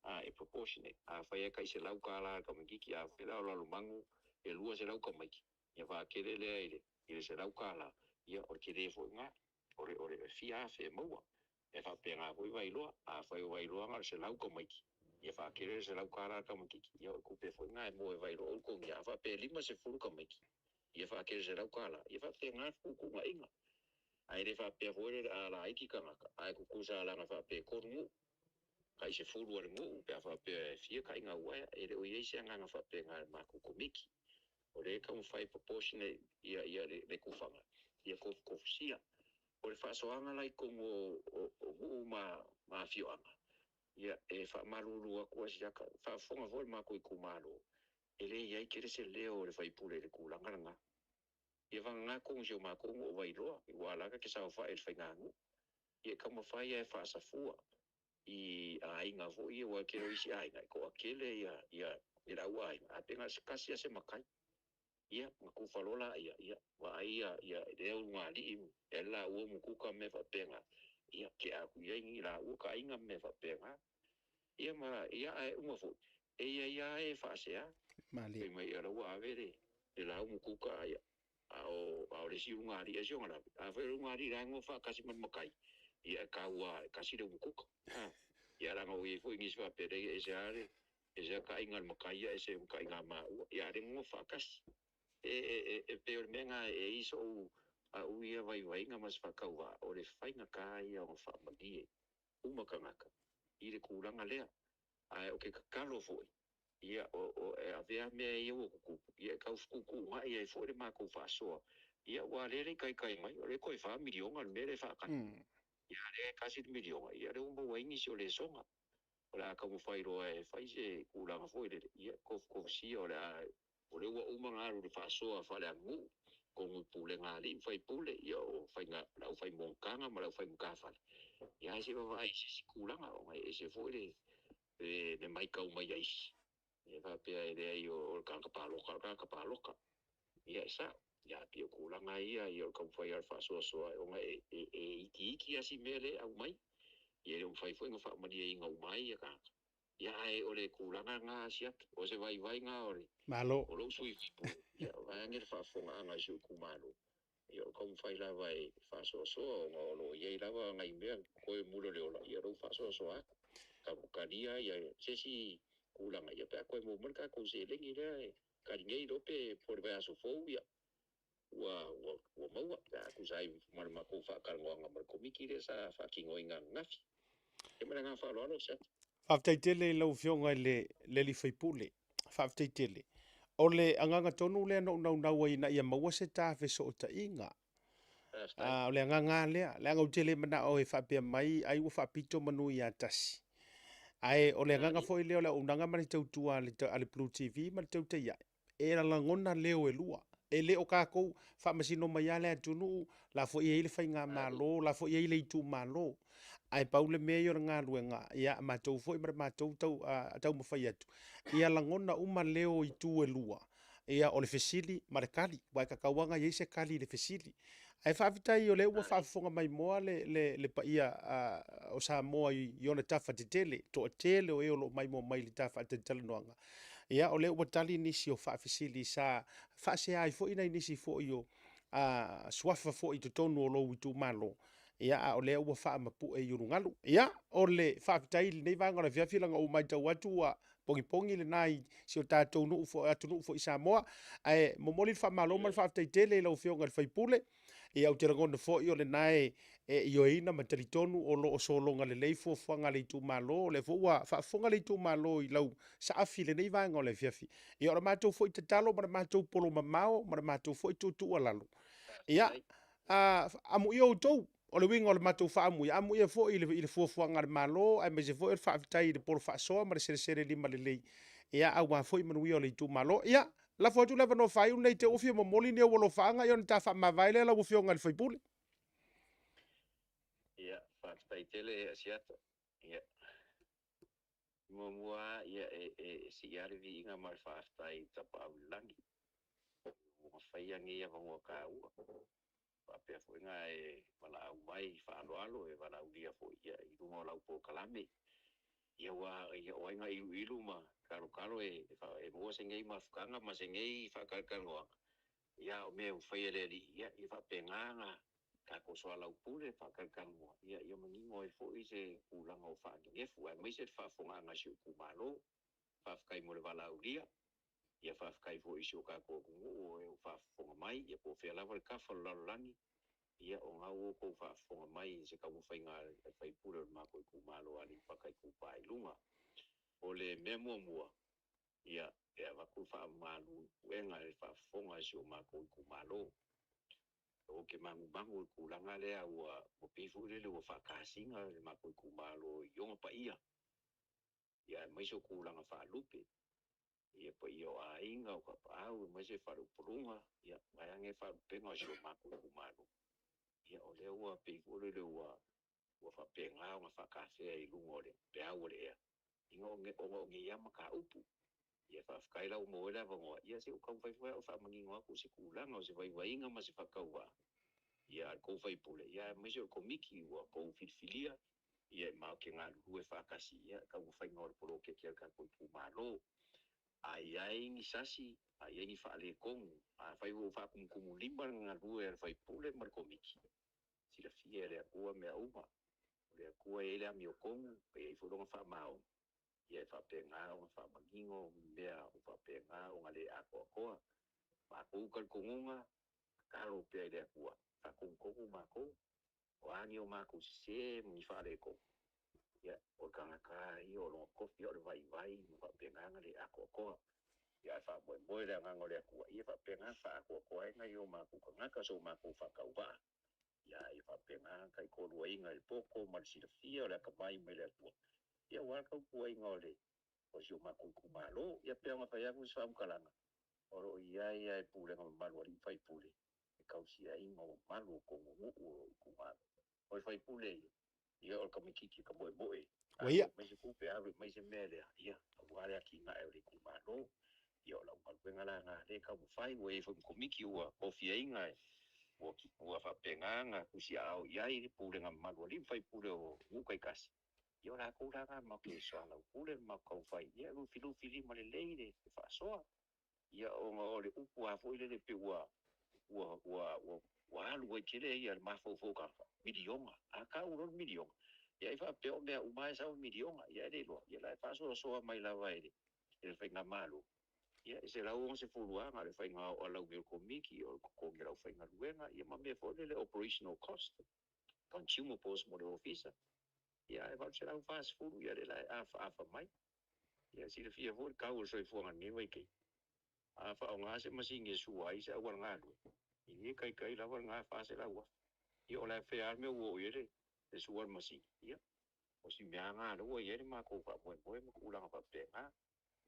A, e proportionate. Afai e tai $100 le tamaititi, afai la o Lalomanu e 200 tamaiti, ia faatele lea i le $100, ia o le tele foi lena. O le o le fia afe e maua. E faapena foi Vailoa. Afai o Vailoa na o le 100 tamaiti, ia faatele le $100 le tamaititi, ia o le tupe foi lena e maua e Vailoa Ulutogia. A faapea e 50 tamaiti, ia faatele i le $100, ia faapena le fetuutuunaiga. Ae le faapea foi lele a laiti tagata ae tutusa lana faapea e tolu nuu, tai 10 a le nuu pe a faapea e fia taiga uaea. E le o i ai se agaga faapena i le matou Komiti. O lea e taumafai proportionate ia ia le tufaga ia tofutofusia. O le faasoaga la i totonu o o nuu ma ma afioaga, ia e faamalulu atu lava si ata, faafofoga foi le matou itumalo, e le i ai tele se leo o le sui usufono i le tulaga lena. Ia vagana tonu i si o matou nuu o Vailoa, aua la ta te saofai i le faiganuu. Ia e taumafai lava e faasafua i aiga foi ia, aua o le tele o isi aiga e toatele ia ia le au aiga, ae pe na o se tasi lava se matai. Ia, ona tufa loa laia, ia vaai ia ia lea ulugalii e laua umukuka ma mea faapena, ia tea atu i ai ni laua taaiga ma mea faapena. Ia ma, ia ae uma foi, e i ai lava e faasea. Malie. Fai mai, ia la ua ave le le la umukuka, ia, a o, a o le isi ulugalii e si ona lave. Afai o le ulugalii la e nofo faatasi ma le matai, ia e tau lava e tasi le umukuka. A, ia leaga ua i ai foi nisi faapea, leai e ese lava le, ese lava taaiga a le matai ia ese ma taaiga a maua, ia a o lea e nonofo faatasi. E, e, e, e pei o le mea lena e i ai sou, au ia vaivaiga ma se faatauvaa, o le faigata ia ona faamalie uma tagata i le tulaga lea. Ae ou te tatalo foi, ia, o, o, e avea mea ia ua tutupu, ia e tau fetuutuunai ai foi le matou faasoa, ia, aua o lea e le i taitai mai, o lea e toe $4 miliona le mea lea e faatali. Ia, a o lea e $1 miliona, ia o lea ua maua ai nisi o lesona. O le a taumafai loa e fai se tulaga foi lele, ia, tofutofusia o le a, o lea ua uma ona alu i le faasoa faaleaganuu, totonu i pulega a alii ma faipule, ia o faiga, le aufai monotaga ma le aufai matafale, ia ae se i vaavaai i se isi tulaga, ona e ese foi le, le, le matau mai a isi, e faapea e leai o le tagata palota o le tagata palota. Ia e sao, ia ae pei o tulaga ia, ia o le taumafai lava o le faasoasoa ona e, e, e itiiti lava si mea lea e aumai, ia e le o mafai foi ona faamalieina uma ai ia tagata. Ia ae o le tulaga lena Siaki, o se vaivai lena o le, Malo. o lou sui usufono, ia vaeane le faafofogaaga a si ou itumalo, ia o taumafai lava e faasoasoa ona o lo o i ai lava nai mea totoe mule o le ola, ia lou faasoasoa atu. Talia ia se isi tulaga, ia pe a toe maua mai le tatou seleni lea e tali nei loa pe po o le vaiaso fou, ia ua, ua, ua maua pe a tusa ai ma le matou faatalanoaga ma le Komiti lea sa faatinoina ananafi. Ia ma le agaga faaaloalo, Siaki. Faafetai tele i lau Afioga i le le sui usufono. Faafetai tele. O le agaga tonu lea na ou naunau ai ina ia maua se ta fesootaiga. O le agaga lava lea, leaga ou te le manao e faapea mai ai ua faapito manu ia tasi. Ae o le agaga foi lea o le auaunaga ma le tautua a le Blue TV ma le Tautai Ae, e lagona leo e lua. E le o tatou faamasino mai lava le atunuu, la foi e i ai le faigamalo, la foi e i ai le itumalo. Ae pau le mea ia o le galuega, ia, a matou foi ma le matou tau, taumafai atu, ia lagona uma leo o itu e lua, ia, o le fesili ma le tali, aua e tatau lava ona i ai se tali i le fesili. Ae faafetai o lea ua faafofoga maimoa le, le, le paia o Samoa i, i ona tafa tetele, toatele o e o lo o maimoa mai i le ta faatalatalanoaga. Ia, o lea ua tali nisi o faafesili sa faasea ai foi nai nisi foi o suafa foi i totonu o lou itumalo, ia, a o lea ua faamapue i ulugalu. Ia, o le faafetai i lenei vaega o le afiafi, leaga ua matau atu ua pogipogi lena i si o tatou nuu foi, atunuu foi i Samoa. Ae momoli le faamalo ma le faafetai tele i lau Afioga i le sui usufono. Ia, ou te lagona foi o lena e ioeina ma talitonu o lo o sologa lelei fuafuaga a le itumalo. O lea foi ua faafofoga le itumalo i lau saafi i lenei vaega o le afiafi. Ia, o le matou foi tatalo ma le matou polo mamao ma le matou foi tuutuualalo, ia, amuia outou. O le uiga o le matou faaamuia, amuia foi i le fuafuaga a le Malo, aemaise foi o le faafetai i le polo faasoa ma le selesele limalelei, ia, aua foi manuia o le itumalo. Ia, lafo atu le avanoa faaiu lenei i te i ua fia momoli ni ou alofaaga, ia ona ta faamavae lea lau Afioga i le sui usufono. Ia, faafetai tele Asiata. Ia, muamua lava, ia, e sii lava le viiga ma le faafetai i Tapaau i le lagi ua faia nei avanoa taua faapea foi na e valaau mai faaaloalo e valaaulia foi ia i luga o lau polokalame. Ia ua ia o ai na iluilu ma talotalo e maua se nei mafutaga ma se nei faatalatalanoaga, ia a o mea ua faia e le Alii, ia ia faapena na tatou soalaupule faatalatalanoa, ia ia manino ai foi se tulaga o faanenefu aemaise le faafofogaaga a si ou itumalo. Faafetai mo le valaaulia. Ia faafetai foi i si o tatou atunuu o e o faafofoga mai, ia po o fea lava le tafa o le lalolagi, ia o na ua outou faafofoga mai i se taumafaiga a le sui usufono o le matou itumalo o Aleipata Itupa i Luga. O le mea muamua, ia e avatu le faamalu i puega i le faafofoga a si o matou itumalo. Ou te manumanu i le tulaga lea ua pei foi lele ua faatasina le matou itumalo i ona paia, ia aemaise o tulaga faalupe, ia paia o aiga, o tapaau, aemaise faleupoluga, ia vaeane faalupega o si o matou itumalo. Ia o lea ua pei foi lele ua faapena ona faatafea i luga o le peau o le ea, ona o nei lava mataupu. Ia faafetai la ua maua ai le avanoa, ia se i ou taumafai foi au e faamanino atu se tulaga o se vaivaiga ma se faatauvaa, ia a le tou sui usufono, ia aemaise o le Komiti ua outou filifilia, ia e matou te galulue faatasi i le taumafaiga o le poloketi a le tatou itumalo. A i ai ni sasi, a i ai ni faaletonu, afai ua ou faatumutumulima le galue a le sui usufono ma le Komiti, silafia e le Atua mea uma. O le Atua e i ai le amiotonu, e i ai foi lona faamaoni, ia e faapena ona faamanino mea ua faapena ona le atoatoa. Matou talitonuga, tatalo pea i le Atua, faatonutonu matou, o a ni o matou sese ma ni faaletonu, ia o le tagata lava ia o lona tofi o le vaivai ma faapena ona le atoatoa. Ia ae faamoemoe i le agaga o le Atua, ia faapena ona faaatoatoa ai nai o matou tagata, so matou faatauvaa. Ia ia faapena ona taitoaluaina i le poto ma le silafia o le atamai mai le Atua, ia aua le tautuaina o le o si o matou itumalo. Ia pei ona fai atu se faamatalaga, o lo o i ai lava i pulega mamalu a alii ma faipule le tausiaiga o mamalu o tonu nuu o lou itumalo. O le faipule ia, ia o le tamaitiiti e tamoemoe, Ua ia. Alu aumai se tupe, alu aumai se mea lea, ia aua le atinae o le itumalo. Ia o lau galuega la lena lea e taumafai, ua i ai foi ma komiti ua tofiaina ua ua faapena ona tusiaao i ai le pulega mamalu a alii ma faipule o nuu taitasi. Ia o latou la na matou te soalaupule ma matou taumafai, ia lufilufi lima lelei le faasoa. Ia ona o le upu lava foi lele pei ua ua ua ua ua alu ai tele ia le mafaufau o tagata, miliona. A tau loa le miliona, ia ai faapea o mea uma lava e sau le miliona. Ia ae le iloa, ia la e faasoasoa mai lava e le faigamalo, ia e $160 lava na o le faiga o alauni o le Komiti, o le totogi o le aufaigaluega, ia ma mea foi lele operational cost, consumables mo le ofisa, ia ae $840, ia lea la e afaafa mai. Ia silafia foi le tau o le soifuaga i lenei vaitaimi, a faaaoga se masini e sua ai se auala galue, e le taitai lava lena $400,000. Ia o le a fea lava le mea ua oo i ai le sua o le masini, ia o si mea lava lena o lea ua i ai le matou faamoemoe ma tulaga faapena.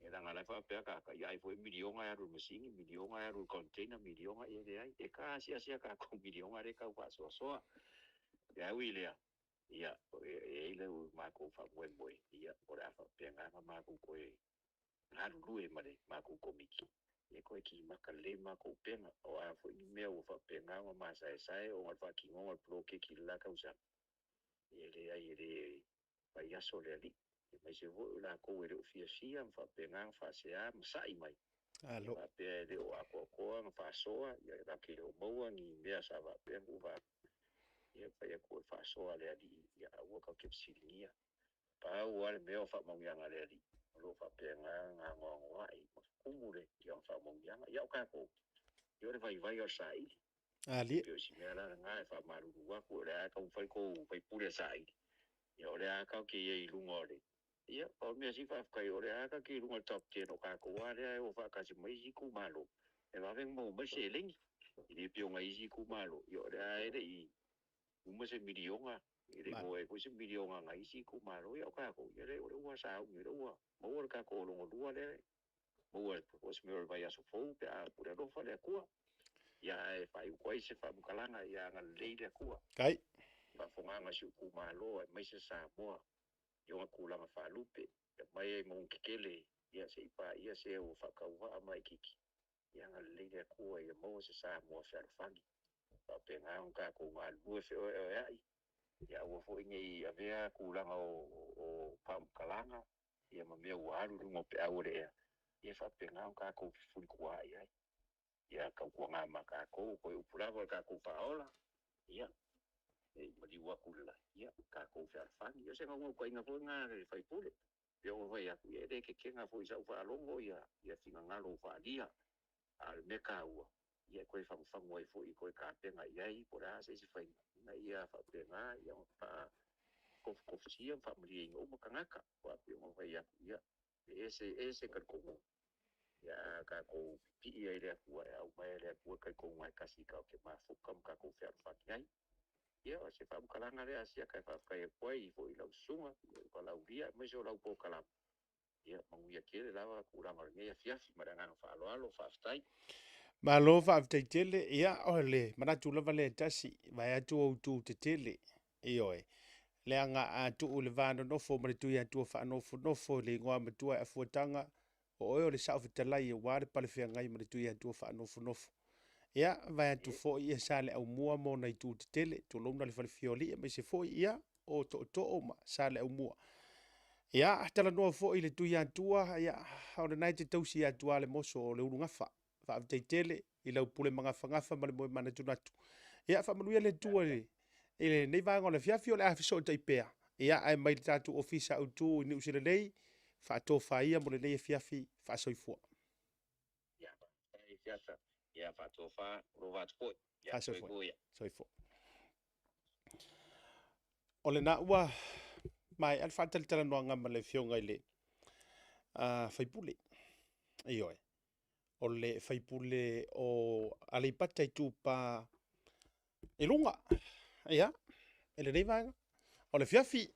Ia leaga o la e faapea tagata, ia ai foi miliona e alu i le masini, miliona e alu i le container, miliona, ia leai. E ta asiasi a tatou miliona lea e tau faasoasoa. Ae ui i lea, ia e i ai le matou faamoemoe, ia o le a faapena ona matou toe galulue ma le matou Komiti, ia toe kimaka lelei le matou upega. O a foi ni mea ua faapena ona masaesae ona o le faatinoga o le poloketi i le la tausaga, ia e leai e le fai aso le Alii, aemaise foi o latou e le o fiafia ma faapena ona faasea ma sa'i mai, Alo. faapea e le o atoatoa ona faasoa, ia latou te le o maua ni mea sa faapea ona tuuina atu. Ia fai atu o le faasoa a le Alii, ia aua tatou te fesiligia. Pau lava le mea o faamanuiaga a le Alii, O lo o faapena ona anoanoai ma tumu le i ona faamanuiaga. Ia o tatou, ia o le vaivai o le saili. Alie. E pei o si mea la lena e faamalulu atu, o lea lava e taumafai le tou faipule e saili, ia o lea lava tatou te i ai i luga o le, ia pau le mea sili faafetai, o lea lava tatou te i luga o le top ten, o tatou lava lea e o faatasi ma isi itumalo e vave ona maua mai le seleni. E le pei o nai isi itumalo, ia o lea lava e le i uma se miliona, e le i maua ai foi se miliona a nai isi itumalo. Ia o tatou, ia o lea ua sauni, o lea ua maua le tatou lona lua lea e maua o se mea o le vaiaso fou pe a pule alofa le Atua. Ia ae faaiu ai se faamatalaga, ia agalelei le Atua. Kai. Faafofogaaga a si ou itumalo aemaise Samoa i ona tulaga faalupe, ia mai ai mauga tetele, ia se i paia se ua faatauvaa ma itiiti. Ia agalelei le Atua ia maua se Samoa fealofani. Faapena ona tatou galulue feoeoeai, ia aua foi ne i avea tulaga o faamatalaga ia ma mea ua alu i luga o peau o le ea, ia faapena ona tatou fefulituaai ai. Ia tautuana ma tatou, o toe upu lava o le tatou Faaola, ia, ne i maliu atu i le lagi, ia tatou fealofani. Ia o se naunautaiga foi lena a le sui usufono, pei ona fai atu, ia e le tetena foi i sau faalogo ia finagalo ua faaalia, a o le mea taua, ia e toe fagufagu ai foi e toe tapena i ai po o le a se isi faiga ina ia faapena ona faatofutofusia ma faamalieina uma tagata. Aua e pei ona fai atu, ia, e ese ese talitonuga, ia a tatou pipii ai i le Atua, e aumai e le Atua talitonuga e tasi tatou te mafuta ma tatou fealofani ai. Ia, o se faamatalaga lea a Asiata e faafetai atu ai foi i lau susuga i lou valaaulia aemaise o lau polokalame. Ia manuia tele lava tulaga o lenei afiafi ma le agaga faaaloalo. Faafetai. Malo faafetai tele. Ia, o le manatu lava lea e tasi, vaeatu ou tu tetele. Ioe. Leaga a tuu i le va nonofo ma le Tuiatua faanofonofo i le igoa matua e afuataga, o oe o le saofetalai aua le palefeagai ma le Tuiatua faanofonofo. Ia, vaeatu foi ia Saleaaumua ma ona itu tetele, tulouna le Falefiaoalii aemaise foi ia o Tootoo ma Saleaaumua. Ia, talanoa foi i le Tuiatua, ia, o lena e te tausi atu lava le moso o le ulugafa. Faafetai tele i lau pule magafagafa ma le moe manatunatu. Ia, faamanuia le Atua i lenei vaega o le afiafi, o le a fesootai pea. Ia, ae mai le tatou ofisa autu i Niu Sila nei, faatofa ia mo lenei afiafi faasoifua. Ia, faafetai Siata. Ia, faatofa, lova atu foi. Ia, Faasoifua. soifua ia. Soifua. O lena ua maea le faatalatalanoaga ma le afioga i le faipule. Ioe. O le faipule o Aleipata Itupa i Luga. Ia, i lenei vaega. O le afiafi.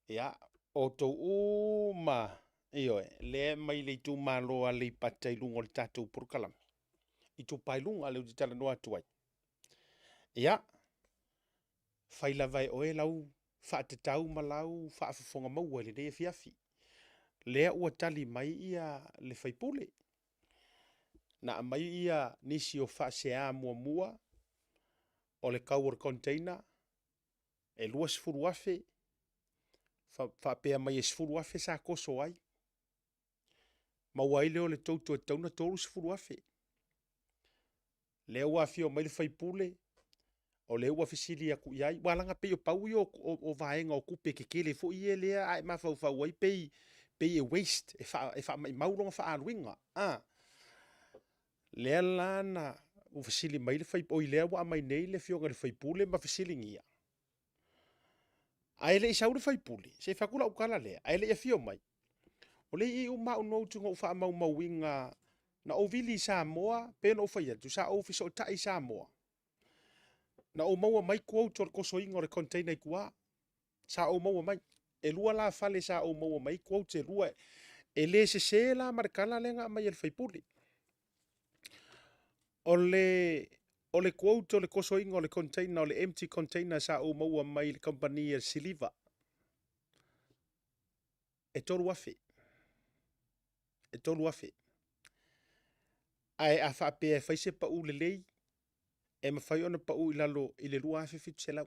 Ia, outou uma, ioe, lea mai le itumalo Aleipata i luga o le tatou polokalame, Itupa i Luga lea ou te talanoa atu ai. Ia, fai lava e oe lau faatatau ma lau faafofoga maua i lenei afiafi. Lea ua tali mai ia le faipule. Na aumai ia nisi o faasea muamua o le tau o le container e 20,000, faapea mai e 10,000 sa toso ai, maua ai lea o le toto e tatau ona 30,000. Lea ua afio mai le faipule, o lea ua fesili atu i ai, ua laga pei o pau ia o vaega o tupe tetele foi ia lea a e mafaufau ai pei e waste, e faamaimau lona faaaluina. Lea la na ua fesili mai le oi lea ua aumai nei le afioga i le faipule ma fesiligia. Ae le i sau le faipule, se i fai atu lau tala lea, ae le i afio mai, o lea e i i uma au notes na ou faamaumauina, na ou vili i Samoa, pei ona ou fai atu, sa ou fesootai i Samoa, na ou maua mai quote o le tosoina o le container i tua. Sa ou maua mai. E lua la fale sa ou maua mai quotes e lua. E le sese la ma le tala lea na aumai e le faipule. O le quote o le tosoina o le container, o le empty container sa ou maua mai le kamupani a le Siliva, e 3,000. E 3,000. Ae a faapea e fai se pau lelei, e mafai ona pau i lalo i le 2,700.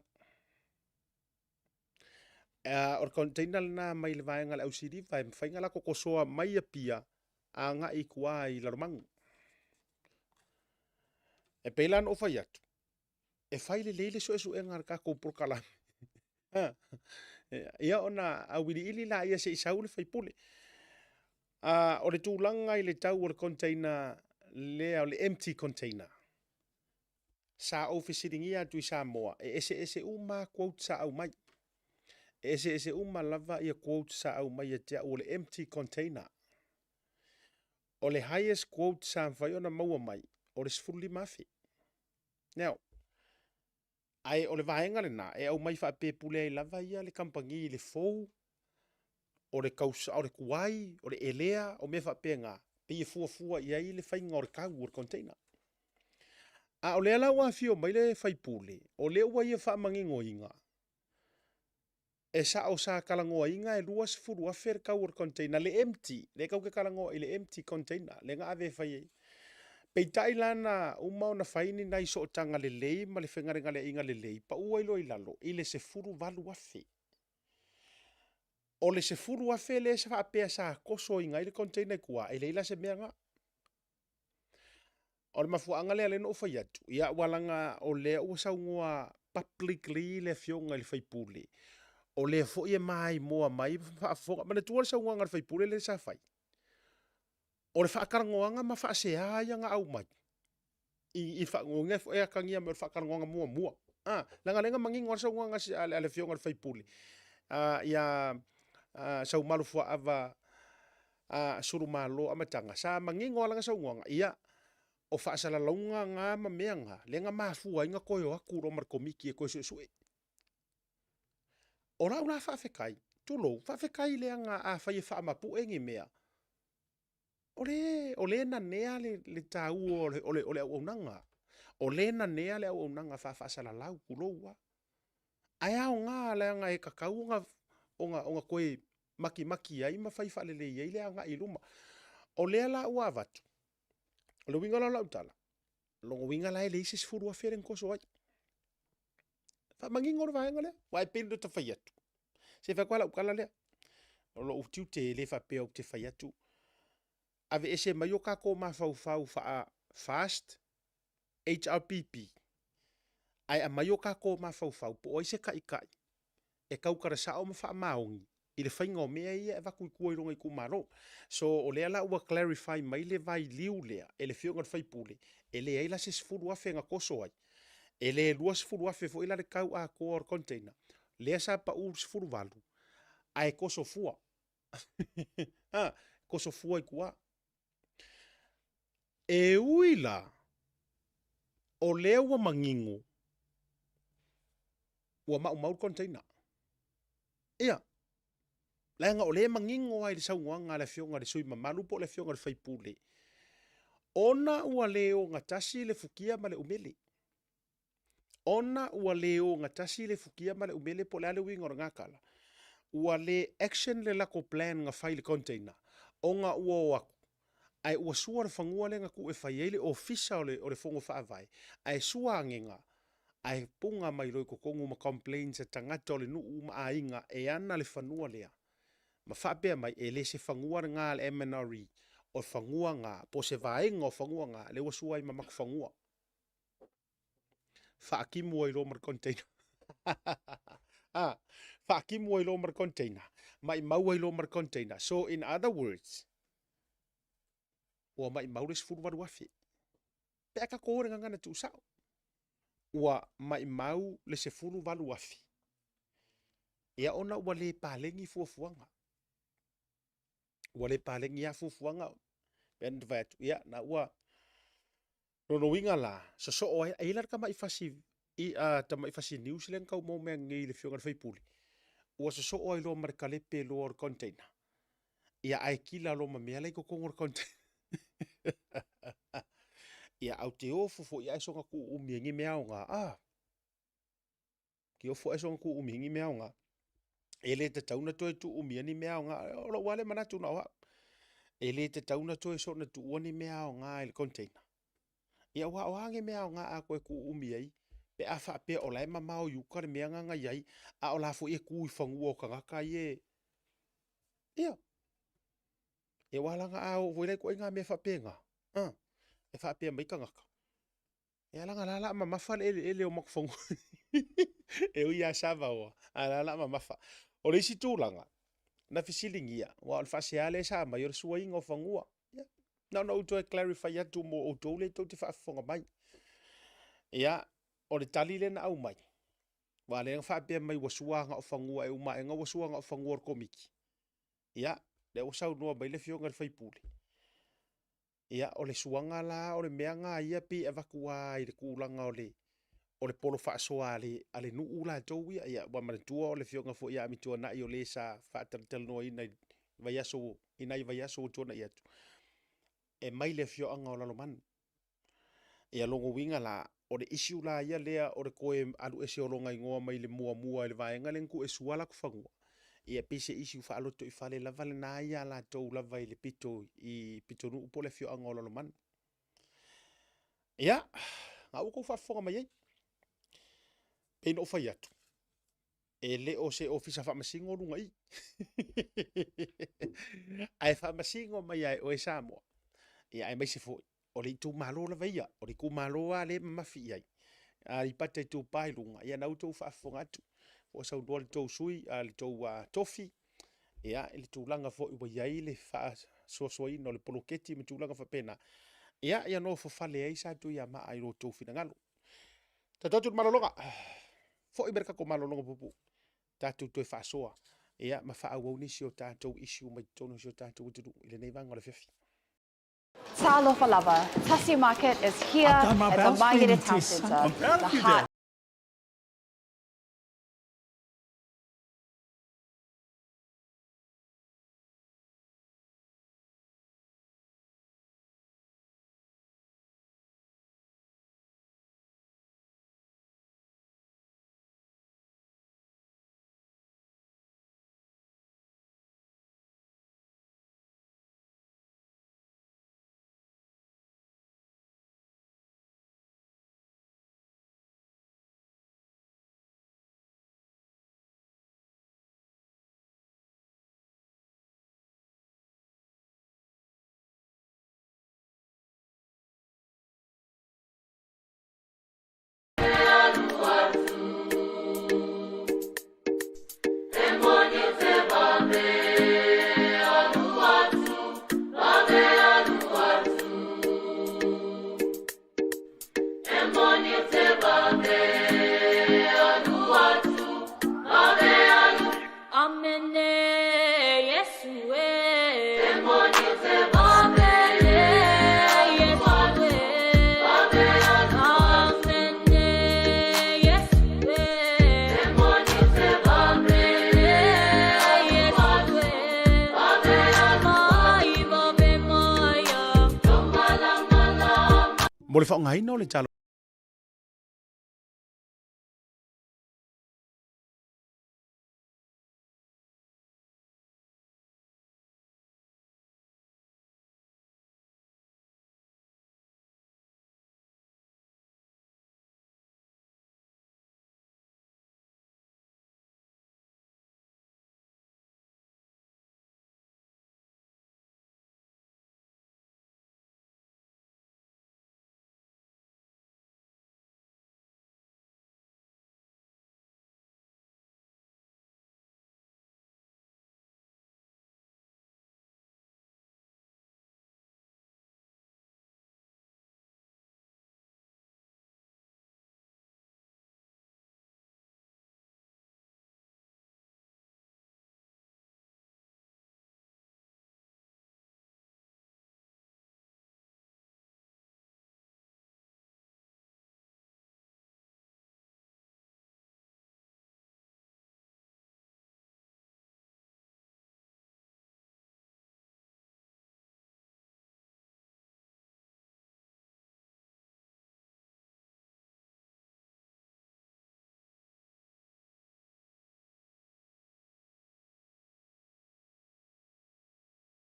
O le container lena mai le vaega a le au Siliva e mafai ona latou tosoa mai Apia agai i tua i Lalomanu. E pei la ona ou fai atu, e fai lelei le suesuega a le tatou polokalame. Ia ona auiliili laia se i sau le faipule. A, o le tulaga i le tau o le container lea o le empty container, sa ou fesiligia atu i Samoa, e eseese uma lava quotes sa aumai. E eseese uma lava ia quotes sa aumai ia te au o le empty container. O le highest quote sa mafai ona maua mai, o le $15,000. Now, ae o le vaega lena e aumai faapepule ai lava ia le kamupani i le fou, o le kausa, o le tuai, o le elea, o mea faapena, pei e fuafua i ai le faiga o le tau o le container. A o lea la ua afio mai le faipule, o lea ua ia faamaninoina, E sao sa talanoaina e 20 afe le tau o le container, le empty, lea tatou te talanoa i le empty container, lea na ave e fai ai. Peitai la na uma ona fai ni nai sootaga lelei ma le fegalegaleaiga lelei, pau ai loa i lalo i le 18 afe. O le 10 afe lea sa faapea sa tosoina ai le container i tua, e leai la se mea na. O le mafuaaga lea lea na ou fai atu, ia ua laga o lea ua saunoa publicly le afioga i le faipule, o lea foi e maimoa mai ma faafofoga. Manatua le saunoaga a le faipule lea sa fai, o le faatalanoaga ma faasea ia na aumai, i faanoga e atagia mai o le faatalanoaga muamua. Ah, leaga lea na manino lava le saunoaga a le afioga i le faipule, ia Saumalu Fuaava Suluimalo Amataga, sa manino lava lana saunoaga, ia, o faasalalauga na ma mea na, lea na mafua ai ona toe o atu loa ma le Komiti e toe suesue. O lau la faafetai, tulou, faafetai leaga afai e faamapue ni mea, o le nanea le taua o le auaunaga. O le nanea le auaunaga faafaasalalau, tulou lava. Ae aoga leaga e tatau ona toe matimati ai ma fai faalelei ai le agai i luma. O lea la ua avatu, o le uiga la o lau tala, o lona uiga la e leai se 10,000 lea na toso ai. Faamanino le vaega lea, aua e pei ona ta fai atu, se i fai atu lava lau tala lea, o lou tiute e le faapea ou te fai atu, aveese mai o tatou mafaufau faa-FAST, HRPP, ae aumai o tatou mafaufau po o ai se taitai e tautala sao ma faamaoni i le faiga o mea ia e avatu i tua i lona itumalo. So o lea la ua clarify mai le vailiu lea e le afioga i le faipule, e leai la se 10,000 na toso ai, e le 20,000 foi la le tau atoa o le container, lea sa pau le 18, ae toso fua. Ha, toso fua i tua. E ui la, o lea ua manino, ua maumau le container. Ia, leaga o lea e manino lava i le saunoaga a le afioga i le sui usufono mamalu po o le afioga i le faipule, ona ua le ogatasi le futia ma le umele. Ona ua le ogatasi le futia ma le umele po o le a le uiga o lena tala, ua le action le latou plan na fai i le container, ona ua o atu, ae ua sua le fanua lea na tuu e fai ai le ofisa o le Fono Faavae, ae sua anega, ae puna mai loa i totonu ma complaints a tagata o le nuu ma aiga e ana le fanua lea. Ma faapea mai, e le se fanua lena a le MNRE, o fanua na, po o se vaega o fanua na, lea ua sua ai ma matou fanua. Faatimu ai loa ma le container. Ah, faatimu ai loa ma le container. Maimau ai loa ma le container. So in other words, ua maimau le 18,000. Pe a tatou o i le gagana tuusao, ua maimau le 18,000. Ia ona ua le paleni fuafuaga. Ua le paleni lava fuafuaga. Pe na fai atu, ia, na ua lona uiga la, sosoo ai, e i ai la le tamai fasi, i, tamai fasi news lea na tau maua mai nei i le afioga i le faipule, ua sosoo ai loa ma le kalepe loa o le container. Ia ae kila loa ma mea la i totonu o le container. Ia au te ofo foi ae soona tuuumi ai ni mea aoga. Ah, te ofo ae soona tuuumi ai ni mea aoga. E le tatau ona toe tuuumia ni mea aoga. O lou lava lea manatu na o au. E le tatau ona toe soona tuua ni mea aoga i le container. Ia aua o a ni mea aoga a toe tuuumi ai, pe a faapea o la e mamao i uka le mea na i ai, a o la foi e tu i fanua o tagata ia e... Ia, e aua laga a oo foi la i ituaiga mea faapena, e faapea mai tagata. Ia leaga la la mamafa le eleele o matou fanua. E ui lava sa vaoa, ae la la mamafa. O le isi tulaga, na fesiligia, aua o le faasea lea sa aumai, o le suaina o fanua. Ia, na ona ou toe clarify atu mo outou lea tou te faafofoga mai. Ia, o le tali lea na aumai, aua lea na faapea mai ua sua na o fanua e uma aega ua sua na o fanua o le Komiti. Ia, lea ua saunoa mai le afioga i le sui usufono, Ia, o le suaga la o le mea na ia pei e avatu lava i le tulaga o le o le polo faasoa a le, a le nuu latou ia. Ia, ua manatua o le afioga foi ia Amituanai o le sa faatalatalanoaina i vaiaso, i nai vaiaso ua tuanai atu, e mai le afioaga o Lalomanu. Ia lona uiga la, o le issue la ia lea o le toe alu ese o lona igoa mai le muamua i le vaega lea na tuu e sua latou fanua, ia pei se issue faalotoifale lava lena ia latou lava i le pito i pitonuu po o le afioaga o Lalomanu. Ia, a ua tou faafofoga mai ai, pei ona ou fai atu, e le o se ofisa faamasino luga i ae faamasino mai lava e oe Samoa, ia aemaise foi o le itumalo lava ia, o le itumalo lava lea e mamafi i ai, Aleipata Itupa i Luga, ia na ua outou faafofoga atu, ua saunoa le tou sui, le tou tofi, ia, i le tulaga foi ua i ai le faasoasoaina o le poloketi ma tulaga faapena, ia, ia nofofale ai Satuiamaa i lo outou finagalo. Tatou atu i le malologa, foi mai le tatou malologa puupuu, tatou toe faasoa, ia, ma faaauau nisi o tatou issue mai totonu o si o tatou atunuu i lenei vaega o le afiafi. Talofa lava, Tasi Market is here I've done my at the bowel Mangere screening Town test, son. Centre, I'm proud the of you, heart Dad. Mo le faaaogaina o le tala.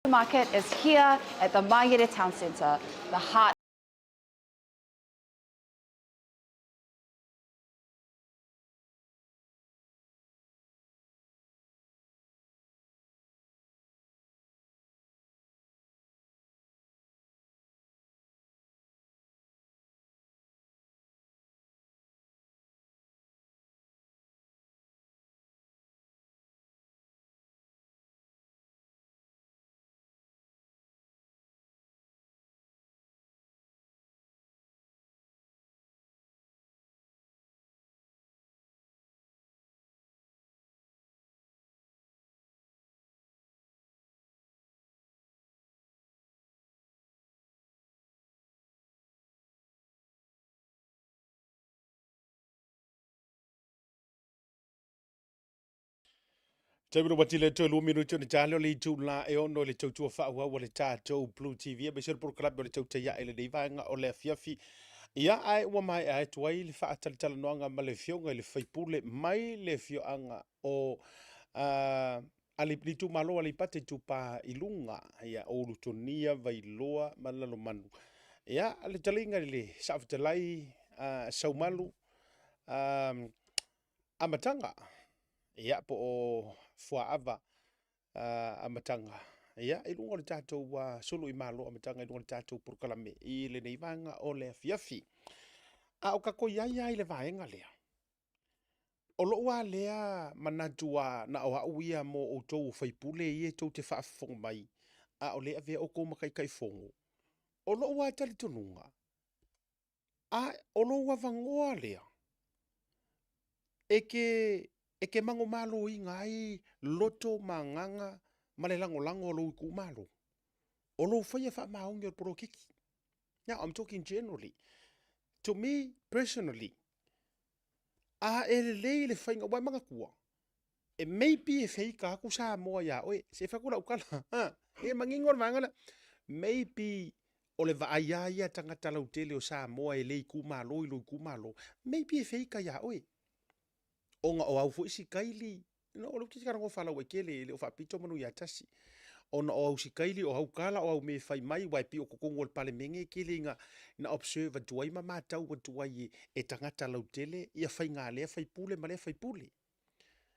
Market is here at the Mangere Town Centre, the heart Taimi ua tile toe lua minuti ona ta lea o le itula e ono i le tautua faaauau a le tatou Blue TV aemaise o le polokalame o le Tautai Ae i lenei vaega o le afiafi. Ia, ae ua maea atu ai le faatalatalanoaga ma le afioga i le faipule mai le afioaga o uh, le itumalo Aleipata Itupa i Luga, ia, o Ulutogia, Vailoa ma Lalomanu. Ia, le taliga i le Saofetalai uh, Saumalu uh, Amataga, ia, po o Fuaava uh, Amataga, ia, i luga o le tatou uh, sulu i malo Amataga i luga o le tatou polokalame i lenei vaega o le afiafi. A o kako iai ai le vaega lea, o lou a lea manatu a na o au ia mo outou o faipule ia tou te faafofoga mai, a o le avea outou ma taitaifono, o lou a talitonuga, A o lou avanoa lea e te, e te manumaloina ai loto ma agaga ma le lagolago a lou itumalo, o lou faia faamaoni o le poloketi. Now, I'm talking generally. To me, personally, a e lelei le faiga, ua e manatua, e maybe e feika atu Samoa iā oe, se i fai atu lau tala, ha, e manino le vaega lea, maybe o le vaai lava ia a tagata lautele o Samoa e le itumalo i lou itumalo, maybe e feika iā oe, ona o au foi sikaili, no, o lea ou te talanoa faalauaitele, e le o faapito manu ia tasi, ona o au sikaili, o au tala, o au mea e fai mai, aua e pei o totonu o le Palemene e tele ina, ina observe atu ai ma matau atu ai e, e tagata lautele ia faiga a lea faipule ma lea faipule.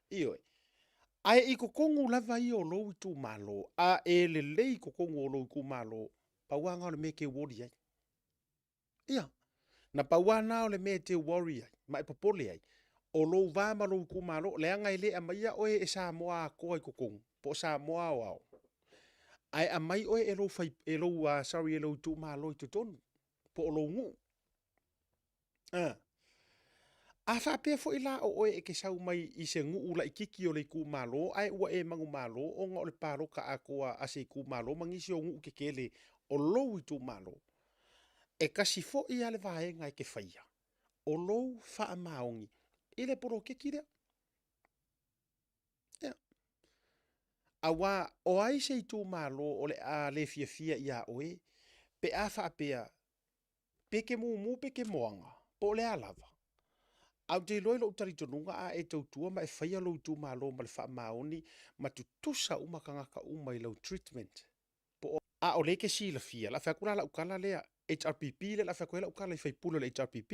Ioe. Ae i totonu lava ia o lou itumalo, a e lelei i totonu o lou itumalo, pau lava lena o le mea e te worry ai. Ia, na pau lava lena o le mea e te worry ai, ma e popole ai, o lou va ma lou itumalo, leaga e le aumaia oe e Samoa atoa i totonu, po o Samoa aoao, ae aumai oe e lou, fai, e lou, uh, sorry, e lou itumalo i totonu, po o lou nuu. A. A faapea foi la o oe e te sau mai i se nuu laititi o le itumalo ae ua e manumalo ona o le palota atoa a se itumalo ma nisi o nuu tetele o lou itumalo, e tasi foi a le vaega e te faia, o lou faamaoni i le poloketi lea. Ia. Aua o ai se itumalo o le a le fiafia iā oe pe a faapea Pe ke mumu pe ke moana, po o le a lava. Ae ou te iloa i lou talitonuga a e tautua ma e faia lou itumalo ma le faamaoni ma tutusa uma tagata uma i lau treatment po o A o lea e te silafia, o le a fai atu la lau tala lea, HRPP lea o le a fai atu ai lau tala i faipule o le HRPP.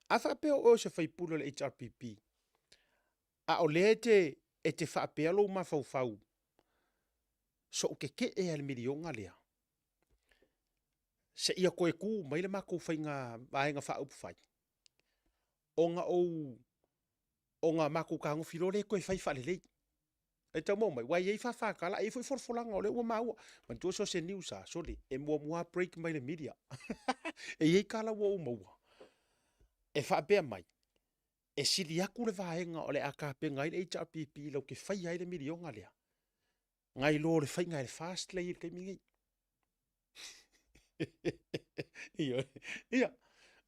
A faapea o oe o se faipule o le HRPP, a o lea e te, e te faapea lou mafaufau, sou tetee lava i le miliona lea, seia toe tu mai le matou faiga vaega faaupufai, ona ou ona matou fetagofi loa lea toe fai faalelei. E tau maua mai, aua e i ai fafatala, e i ai foi folafolaga o lea ua maua. Manatua so o se news lava, sole, e muamua lava break mai le media. E i ai tala ua ou maua, e faapea mai, e sili atu le vaega o le a tapena ai le HRPP latou te faia ai le miliona lea, nai lo le faiga e le FAST lea e i ai i le taimi lenei. Ioe. Ia,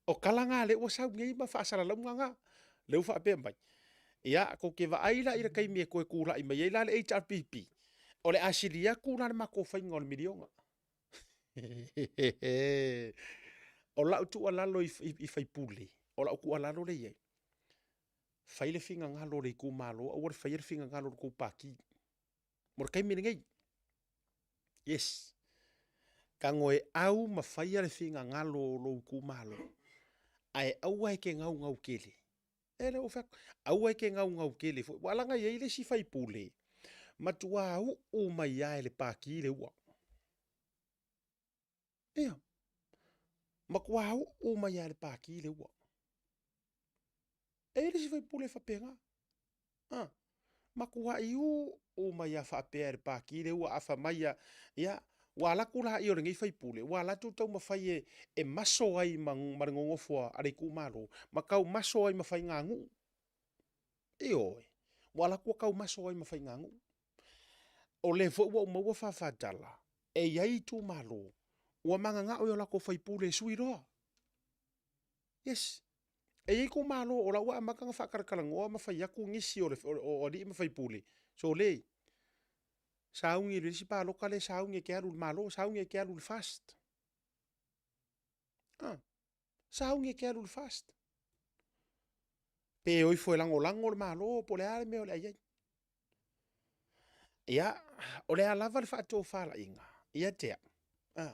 o tala na lea ua sau nei ma faasalalauga na, lea ua faapea mai, ia, tou te vaai la i le taimi e toe tulai mai ai la le HRPP, o le a sili atu la le matou faiga o le miliona. O lau tuualalo i, i, i faipule, o lau tuualalo lea i ai, fai le finagalo o le itumalo, aua le faia le finagalo o le tou pati. Mo le taimi lenei. Yes. Tago e au ma faia le finagalo o lou itumalo, ae aua e te gaugau tele. E le o fai atu, aua e te gaugau tele foi, aua leaga e i ai le isi faipule, matua uu mai lava e le pati le ua. Ia, matua uu mai lava e le pati le ua. E i ai le isi faipule e faapena. A, matuai uu mai lava faapea e le Pati lea ua afa mai a, ia, ua alu atu laia o lenei faipule, ua alu atu taumafai e, e maso ai ma, ma le nonofo a le itumalo, ma tau maso ai ma faiganuu. Ioe, ua alu atu ua tau maso ai ma faiganuu. O lea foi ua ou maua fafatala, e i ai itumalo ua mananao i o latou faipule e sui loa. Yes. E i ai itumalo o la ua amata ona faatalatalanoa ma fai atu nisi o, le, o, o alii ma faipule, sole. Sauni i le isi palota lea sauni e te alu i le Malo, sauni e te alu i le FAST. Ah, sauni e te alu i le FAST. Pe o ifo e lagolago le Malo po o le a le mea o le a i ai. Ia, o le a lava le faatofalaiga, ia te au, ah,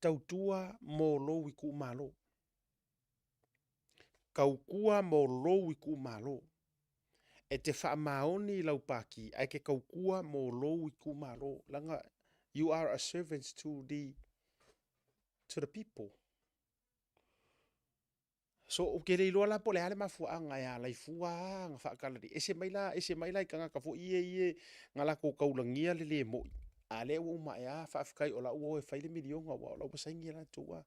tautua mo lou itumalo. Tautua mo lou itumalo. E te faamaoni i lau pati, ae te tautua mo lou itumalo. Leaga you are a servant to the, to the people. So, ou te le iloa la po o le a le mafuaaga e ala ai fua a na faakalali ese mai la, ese mai la i tagata foi ia ia na latou taulagia le le moi, a lea ua uma ae a, faafetai o la ua o e fai le miliona aua o la ua saini e latou a.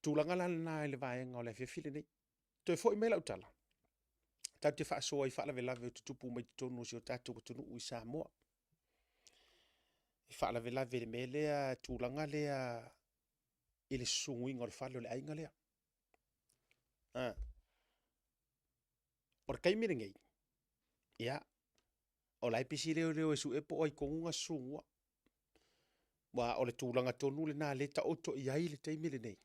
Tulaga la lena i le vaega o le afiafi lenei. Toe foi mai lau tala, tatou te faasoa i faalavelave o tutupu mai totonu o si o tatou atunuu i Samoa. I faalavelave i le mea lea, tulaga lea i le susunuina o le fale o le aiga lea. A. O le taimi lenei, ia, o la e pisi leoleo e sue po o ai tonu na susunua. Aua o le tulaga tonu lena lea e taoto i ai le taimi lenei.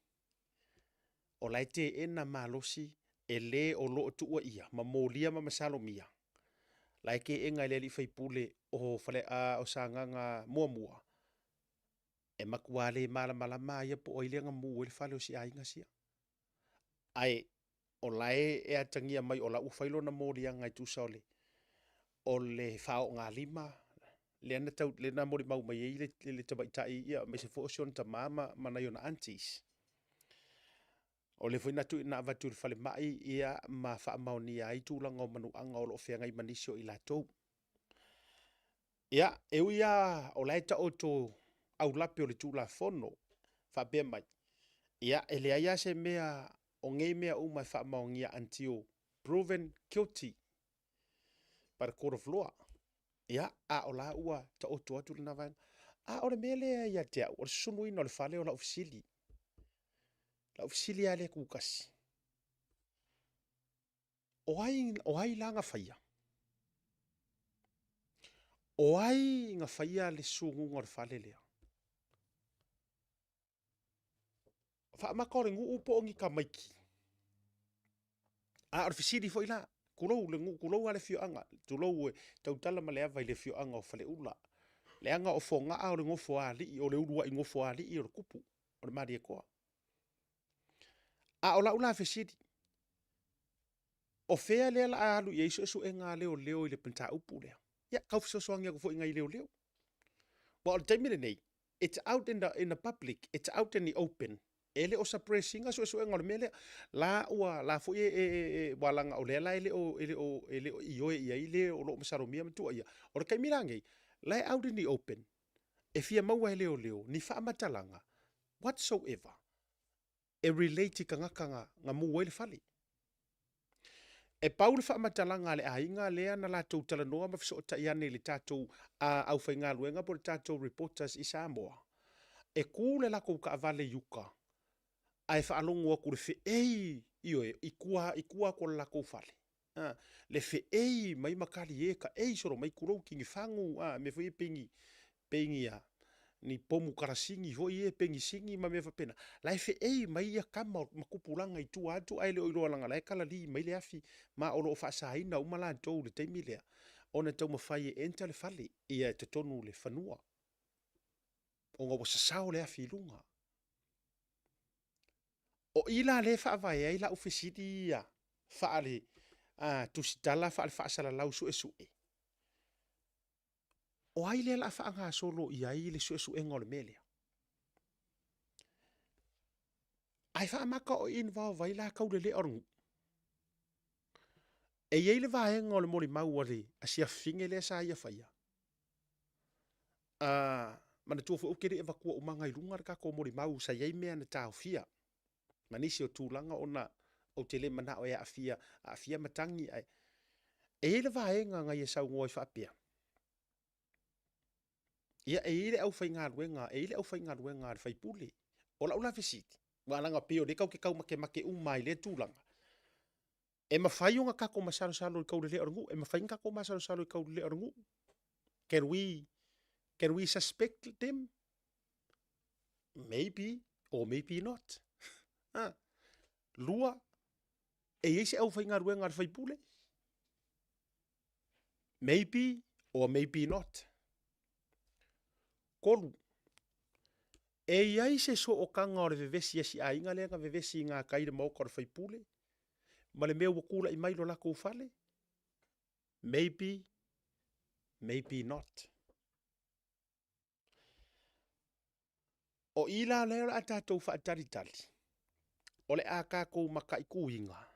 O la e teena malosi e le o lo o tuuaia ma molia ma masalomia. La e teena e le alii faipule o, fale, a, o Sagaga muamua e matua le malamalama lava ia po o ai lea na mu ai le fale o si aiga sia. Ae o la e, e atagia mai o la ua fai lona moliaga e tusa o le, o le faoogalima lea na, tau, lea na molimau mai ai le, le tamaitai ia, aemaise foi o si ona tama ma, ma nai ona aunties. O lea foi na, tu, na avatu i le falemai ia, ma faamaonia ai tulaga o manuaga o lo o feagai ma nisi o i latou. Ia, e ui lava o la e taoto aulape o le Tulafono faapea mai, ia, e leai lava se mea o nei mea uma e faamaonia until proven guilty by the court of law. Ia, a o la ua taoto atu lena vaega. A o le mea lea ia te au, o le susunuina o le fale o lau fesili. Lau fesili lava lea tutasi. O ai, o ai la na faia? O ai na faia le sunuga o le fale lea? Faamaka o le nuu po o ni tamaiti? A o le fesili foi la, tulou le nuu, tulou lava le afioaga, tulou e tautala ma le ava i le afioaga o Faleula. Leaga o Fogaa o le nofoalii, o le uluai nofoalii o le tupu, o le Malietoa. A o lau la fesili, O fea lea la a alu i ai suesuega a leoleo i le mataupu lea? Ia, tau fesoasoani atu foi i nai leoleo. Aua o le taimi lenei, it's out in the, in the public, it's out in the open. E le o suppress ina suesuega o le mea lea. La ua, la foi e, e, e, ua laga o lea la e le o, e le o, e le o ioe i ai le o lo o masalomia ma tuuaia. O le taimi la nei, la e out in the open, e fia maua e leoleo ni faamatalaga whatsoever e relate i tagata na, na mu ai le fale. E pau le faamatalaga a le aiga lea na latou talanoa ma fesootai ane i le tatou a, aufaigaluega po o le tatou reporters i Samoa, e ku le latou taavale i uta ae faalogo atu le feei, ioe, i tua, i tua atu o le latou fale. A, le feei mai ma kali e taei solo mai tulou tinifagu, a, mea foi ia pei ni, pei ni a, ni pomu kalasini foi ia penisini ma mea faapena. La e feei mai ia tama ma tupulaga i tua atu ae le o iloa leaga la e kalali mai le afi ma o lo o faasaina uma latou i le taimi lea ona taumafai e enter le fale ia i totonu o le fanua ona ua sasao le afi i luga. O i la lea e faavae ai lau fesili ia faale a, tusitala faale-faasalalau suesue. O ai lea la a faagasolo i ai le suesuega o le mea lea? Ae faamata o involve ai la taulelea o le nuu. E i ai le vaega o le molimau a le asiafine lea sa ia faia. Uh, manatua foi ou te le i avatua umaga i luga le tatou molimau sa i ai mea na taofia ma nisi o tulaga ona ou te le manao e aafia, aafia matagi ae e i ai le vaega na ia saunoa ai faapea, ia e i ai le aufaigaluega, e i ai le aufaigaluega a le faipule. O lau la fesili, aua leaga pei o lea tatou te taumakemake uma lava i lea tulaga. E mafai ona tatou masalosalo i le taulelea o le nuu, e mafai ona tatou masalosalo i le taulelea o le nuu. Can we, can we suspect them? Maybe or maybe not. Ha. Lua, e i ai se aufaigaluega a le faipule? Maybe or maybe not. Kolu, e i ai se sootaga o le vevesi a si aiga lea na vevesi i gatai i le maota o le faipule ma le mea ua tulai mai lo latou fale? Maybe, maybe not. O i la lea o le a tatou faatalitali, o le a tatou mataituina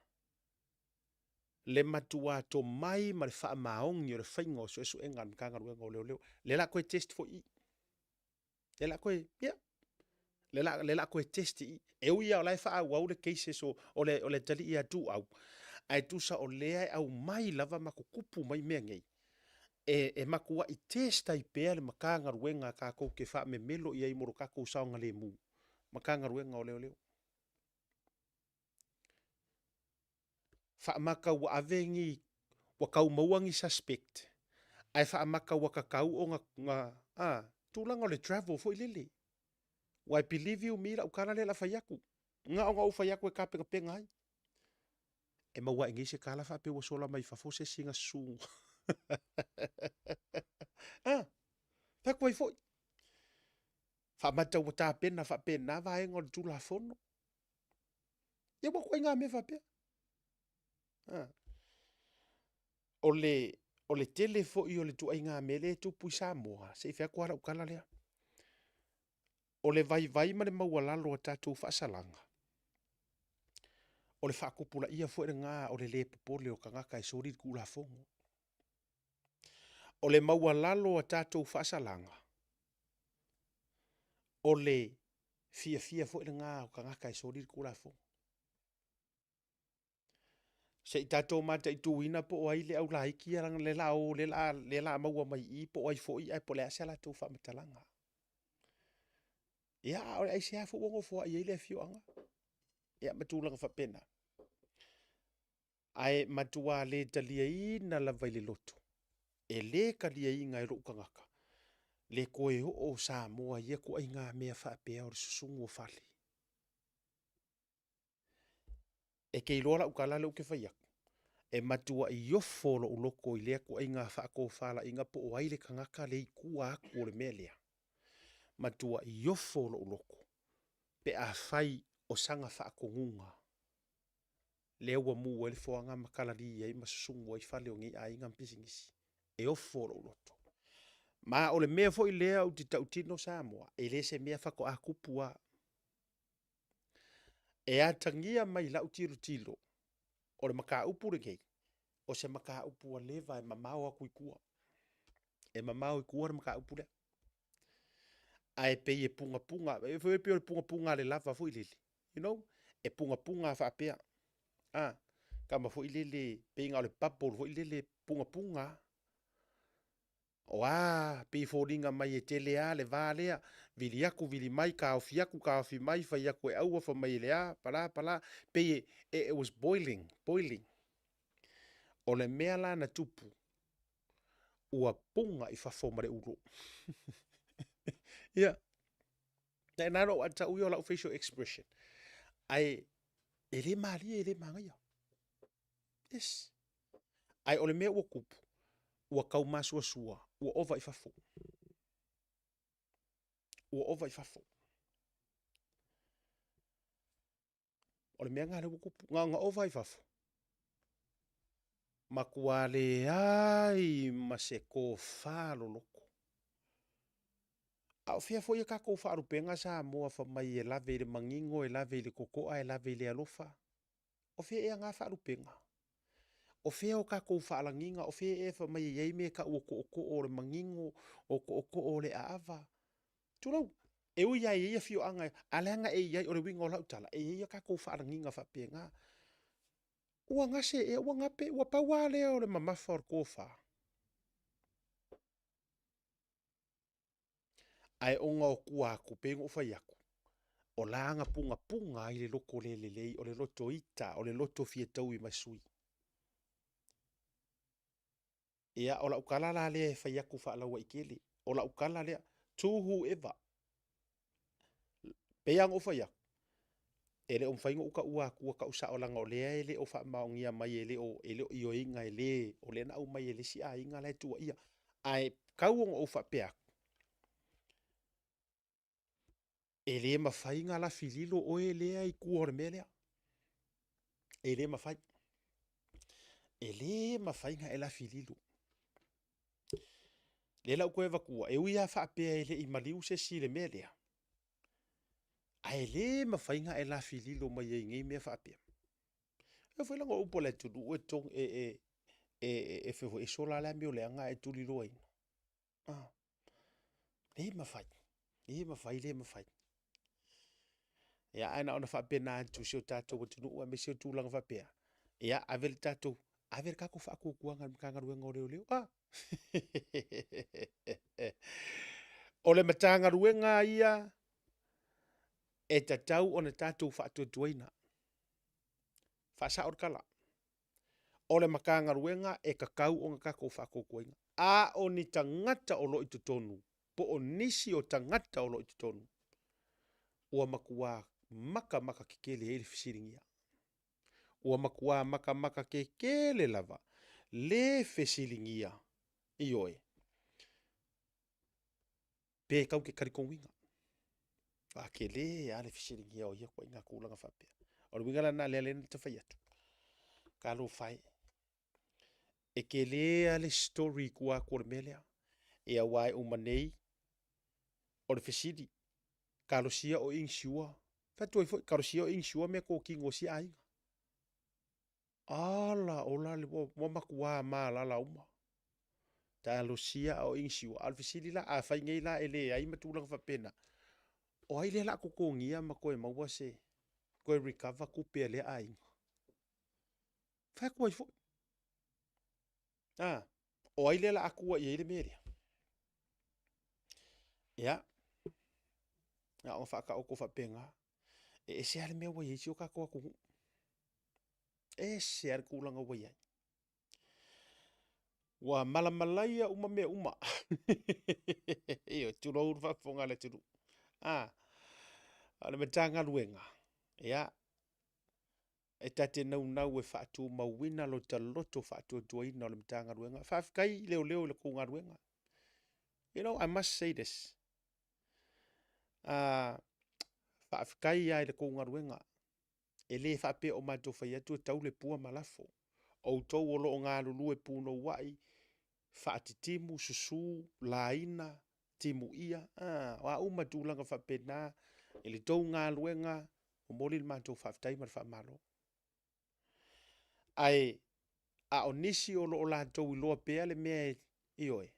le matuā tomai ma le faamaoni o le faiga o suesuega a le Matagaluega o Leoleo. Lea o le a toe test foi i i. Lea o le a toe, ia, lea o le a toe test i i. E ui lava o la e faaauau le cases o, o le, o le atalii ia Tuau, ae tusa o lea e aumai lava ma tutupu mai mea nei, e, e matuai test ai pea le Matagaluega tatou te faamemelo i ai mo lo tatou saogalemu, Matagaluega o Leoleo. Faamata ua ave ni, ua tau maua ni suspect, ae faamata ua tatau ona, a, tulaga o le travel foi lele. Ua believe you me lau tala lea o le a fai atu, na ona ou fai atu e tapenapena ai. E maua ae nei se tala faapea ua sola mai fafo se isi na susu. A, fai atu ai foi. Faamata ua tapena faapena vaega o le Tulafono. Ia ua ituaiga mea faapea. A. O le, o le tele foi o le ituaiga mea lea e tupu i Samoa, se i fai atu lava lau tala lea. O le vaivai ma le maualalo o tatou faasalaga, o le faatupulaia foi lena o le le popole o tagata e soli le Tulafono. O le maualalo o tatou faasalaga, o le fiafia foi lena o tagata e soli le Tulafono. Se i tatou mataituina po o ai le au laiti ia leaga lea la o lea la lea la maua mai i i po o ai foi ae po o le a se latou faamatalaga. Ia, a o le aisea foi ua nofoai ai le afioaga? Ia ma tulaga faapena. Ae matua le taliaina lava i le loto, e le taliaina e lou tagata le toe oo o Samoa i ia ituaiga mea faapea o le susugu o fale. E te iloa lau tala lea ou te fai atu, e matuai ofo lou loto i lea ituaiga faatofalaiga po o ai le tagata lea i tua atu o le mea lea. Matuai ofo lou loto pe afai o sana faatonuga lea ua mu ai le foaga ma kalali ai ma susugu ai fale o nei aiga ma pisinisi. E ofo lou loto. Ma o le mea foi lea ou te tautino Samoa, e le se mea faatoa tupu lava. E atagia mai lau tilotilo, o le mataupu lenei, o se mataupu ua leva e mamao atu i tua. E mamao i tua le mataupu lea. Ae pei e pugapuga, e pei o le pugapuga a le lava foi lele, you know, e pugapuga faapea. A, tama foi lele, pei na o le bubble foi lele, pugapuga. O a, pei e foliga mai e tele lava le va lea, vili atu vili mai, taofi atu taofi mai, fai atu e aua, fai mai e le a, pala pala, pei e, it was boiling, boiling. O le mea la na tupu, ua puga i fafo ma le ulo. Ia, na na lou atau ia o lau facial expression. Ae, e le malie, e le manaia. Yes. Ae o le mea ua tupu, ua tau masuasua, ua ova i fafo. Ua ova i fafo. O le mea lena lea ua tupu. Na ona ova i fafo. Matua leai ma se tofa loloto. A o fea foi a tatou faalupega Samoa fai mai e lave i le manino, e lave i le totoa, e lave i le alofa? O fea ea na faalupega? O fea o tatou faalagiga? O fea ea fai mai e i ai mea e tau o tootoo o le manino, o tootoo o le aava? Tulou, e ui lava e i ai afioaga, a leaga e i ai, o le uiga o lau tala, e i ai a tatou faalagiga faapena. Ua gase ea, ua gape, ua pau lava lea o le mamafa o le tofa. Ae ona o tua atu, pei ona ou fai atu, o la aga pugapuga ai le loto le lelei, o le loto ita, o le loto fia taui ma sui. Ia, o lau tala la lea e fai atu faalauaitele, o lau tala lea, to whoever, pei lava ona ou fai atu, e le o mafai ona ou taua atua tau sao leaga o lea e le o faamaonia mai, e le o e le o ioeina e le o lea na aumai e le isi aiga la e tuuaia. Ae tau ona ou faapea atu, e le mafai ona lafi lilo oe lea i tua o le mea lea. E le mafai. E le mafai ona e lafi lilo. Lea la ua toe avatua, e ui lava faapea e le i maliu se isi i le mea lea, ae le mafai ona e lafi lilo mai ai i nei mea faapea. E foi la o upu a le atunuu e togi, e, e, e, e, e, e, e sola le amio leaga ae tuliloaina. Ah, le mafai, le mafai, le mafai. Ia, ae na ona faapena atu i si o tatou atunuu aemaise o tulaga faapea. Ia, ave le tatou, ave le tatou faatuatuaga i le Matagaluega o Leoleo. Ah! o le Matagaluega ia e tatau ona tatou faatuatuaina. Faasao le tala. O le Matagaluega e tatau ona tatou faatuatuaina. A o ni tagata o lo o i totonu, po o nisi o tagata o lo o i totonu, ua matua makamaka kekele ai le fesiligia. Ua matua makamaka kekele lava le fesiligia, ioe, pe tau te talitonuina. A tele lava le fesiligia o ia ituaiga tulaga faapea. O le uiga la lena lea na ta fai atu, talofa e, e tele lava le story i tua atu o le mea lea. E aua e uma nei, o le fesili, talosia o insure, fai atu ai foi, talosia o insure meatotino a si aiga. Ala ola le ua matua malala uma. Talosia a o insure. A o le fesili la, afai nei la e leai ma tulaga faapena, o ai lea o le a totogia ma toe maua se, toe recover tupe a lea aiga? Fai atu ai foi. A, o ai lea o le a tua i ai le mea lea? Ia, na ona faataoto faapena. E ese lava le mea ua i ai si o tatou atunuu. E ese lava le tulaga ua i ai. Ua malamalaia uma mea uma. Ioe, tulou le faafofoga a le atunuu. A, o le Matagaluega, ia, e ta te naunau e faatumauina lo ta loto faatuatuaina o le Matagaluega. Faafetai i leoleo i la outou galuega. You know, I must say this. Faafetai lava i la outou galuega. E le faapea o matou fai atu e tau le pua ma lafo. Outou o lo o galulue punouai, faatitimu, susu, laina, timuia, a, o a uma tulaga faapena i le tou galuega, momoli le matou faafetai ma le faamalo. Ae a o nisi o lo o latou iloa pea le mea e, ioe,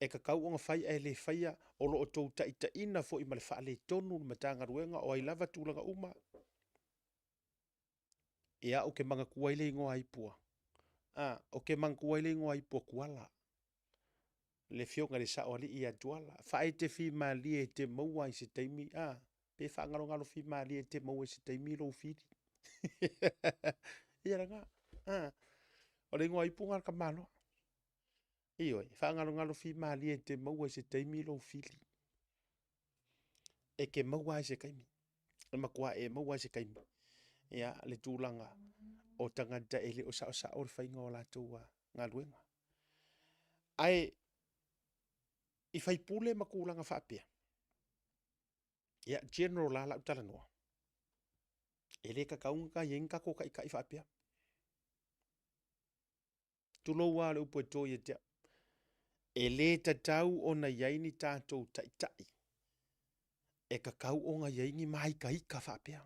e tatau ona fai ae le faia, o lo o outou taitaiina foi ma le faaletonu le Matagaluega, o ai lava tulaga uma. Ia, ou te manatua ai le igoa ipu a, a, ou te manatua ai le igoa ipu a Tuala, le afioga i le Saoalii ia Tuala. Faaete fimalie e te maua ai se taimi, a, pe faagalogalo fimalie e te maua i se taimi lou fili. Ia lena, a, o le igoa ipu lena o le tamaloa. Ioe, faagalogalo fimalie e te maua i se taimi lou fili. E te maua lava i se taimi. E matua e maua lava i se taimi. Ia, le tulaga o tagata e le o saosao le faiga o latou galuega. Ae i faipule ma tulaga faapea, ia, general lava lau talanoa, e le tatau ona i ai ni tatou taitai faapea. Tulou lava le upu e to ia te au. E le tatau ona i ai ni tatou taitai e tatau ona i ai ni māikaika faapea.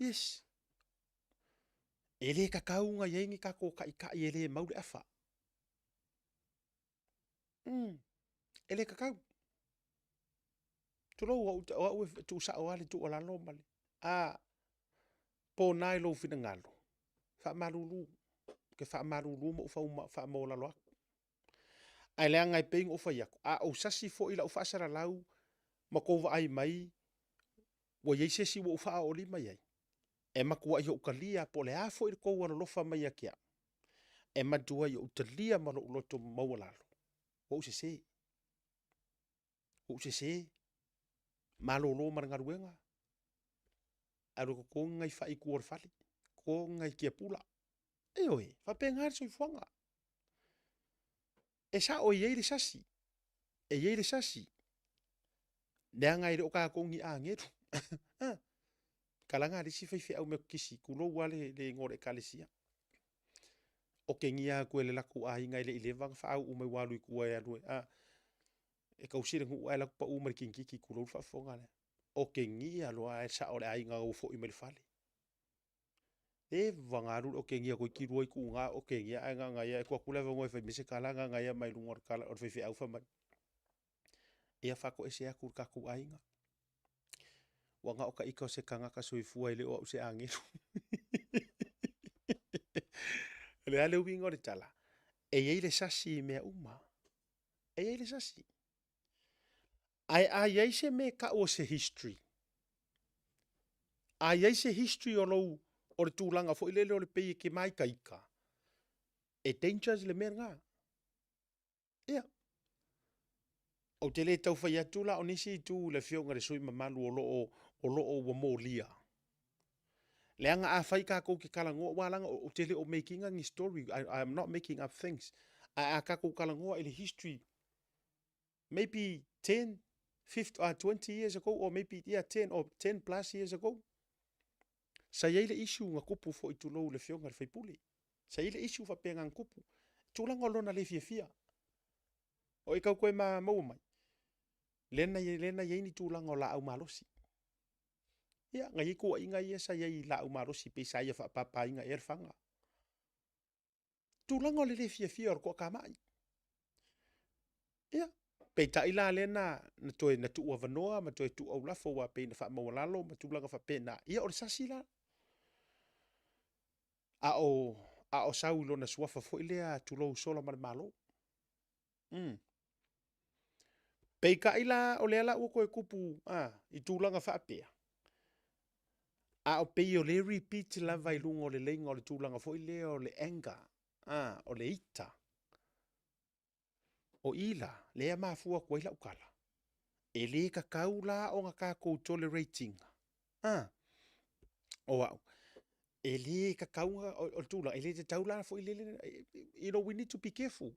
Yes. E le tatau ona i ai ni tatou taitai e le mau le afa. Mm. E le tatau. Tulou, o au e tuusao lava le tuualalo ma le... A pona i lou finagalo, faamalulu. Ou te faamalulu ma ou faamaualalo atu. Ae leaga e pei ona ou fai atu, a ou sasi foi i lau faasalalau ma tou vaai mai ua i ai se isi ua ou faaoolima i ai, e matuai ou talia po o le a foi le tou alolofa mai ia te au. E matuai ou talia ma lou loto maualalo, ua ou sese. Ua ou sese, malolo ma le galuega, alu e totogi nai fai i tua o le fale, totogi nai tiapula. Ioe, e faapena le soifuaga. E sao e i ai le sasi, e i ai le sasi, leaga e le o tatou ni agelu. Kalaga a le isi faifeau Metotisi, tulou lava le igoa o le ekalesia. Okegia atu e le latou aiga e le i leva ona faauu mai ua alu i tua e alu e, a, e tausi le nuu ae alu atu pau mai le kinikiti tulou le faafofoga a le. Okegia loa ae sao le aiga ua foi mai le fale. Leva ona alu le okegia toeitiiti lua ituga o okegia ae na ona ia e tuu atu le avanoa e fai mai se tala na ona ia mai luga o le tala o le faifeau fai mai, ia faatoese atu i le tatou aiga, ua na o taita o se tagata soifua e le o au o se agelu. O le a le uiga o le tala? E i ai le sasi i mea uma. E i ai le sasi. Ae a i ai se mea e tau o se history, a i ai se history o lou, o le tulaga foi lele o le pei e te māitaita, e dangerous le mea lena. Ia, ou te le tau fai atu la o nisi itu i le Afioga i le sui usufono mamalu o lo o, o lo o ua molia. Leaga afai tatou te talanoa, aua leaga ou te le o make ina ni story, I am not making up things. Ae a tatou talanoa i le history, maybe 10, 15, 20 years ago or maybe yeah, 10 or 10 plus years ago, sa i ai le issue na tupu foi tulou i le Afioga i le sui usufono. Sa i ai le issue faapena na tupu. Tulaga o lona le fiafia. O i tau toe ma maua mai. Lea na, lea na i ai ni tulaga o laau malosi. Ia, na i ai tuuaiga ia sa i ai i laau malosi pei sa ia faapapaina ea le faga. Tulaga o le le fiafia o le toatamai. Ia, peitai la lea na, na toe na tuu avanoa ma toe tuu aulafo aua pei na faamaualalo ma tulaga faapena. Ia, o le sasi la. A o, a o sau i lona suafa foi lea, tulou, sola ma le Malo. Mm. Peitai la, o lea la ua toe tupu a, i tulaga faapea, a o pei o lea e repeat lava i luga o le leiga o le tulaga foi lea o le anger, a, o le ita. O i la, lea e mafua atu ai lau tala, e le tatau la ona tatou tolerate ina, a, o au, e le tatau, o le tulaga, e le tatau la foi lele, you know, we need to be careful.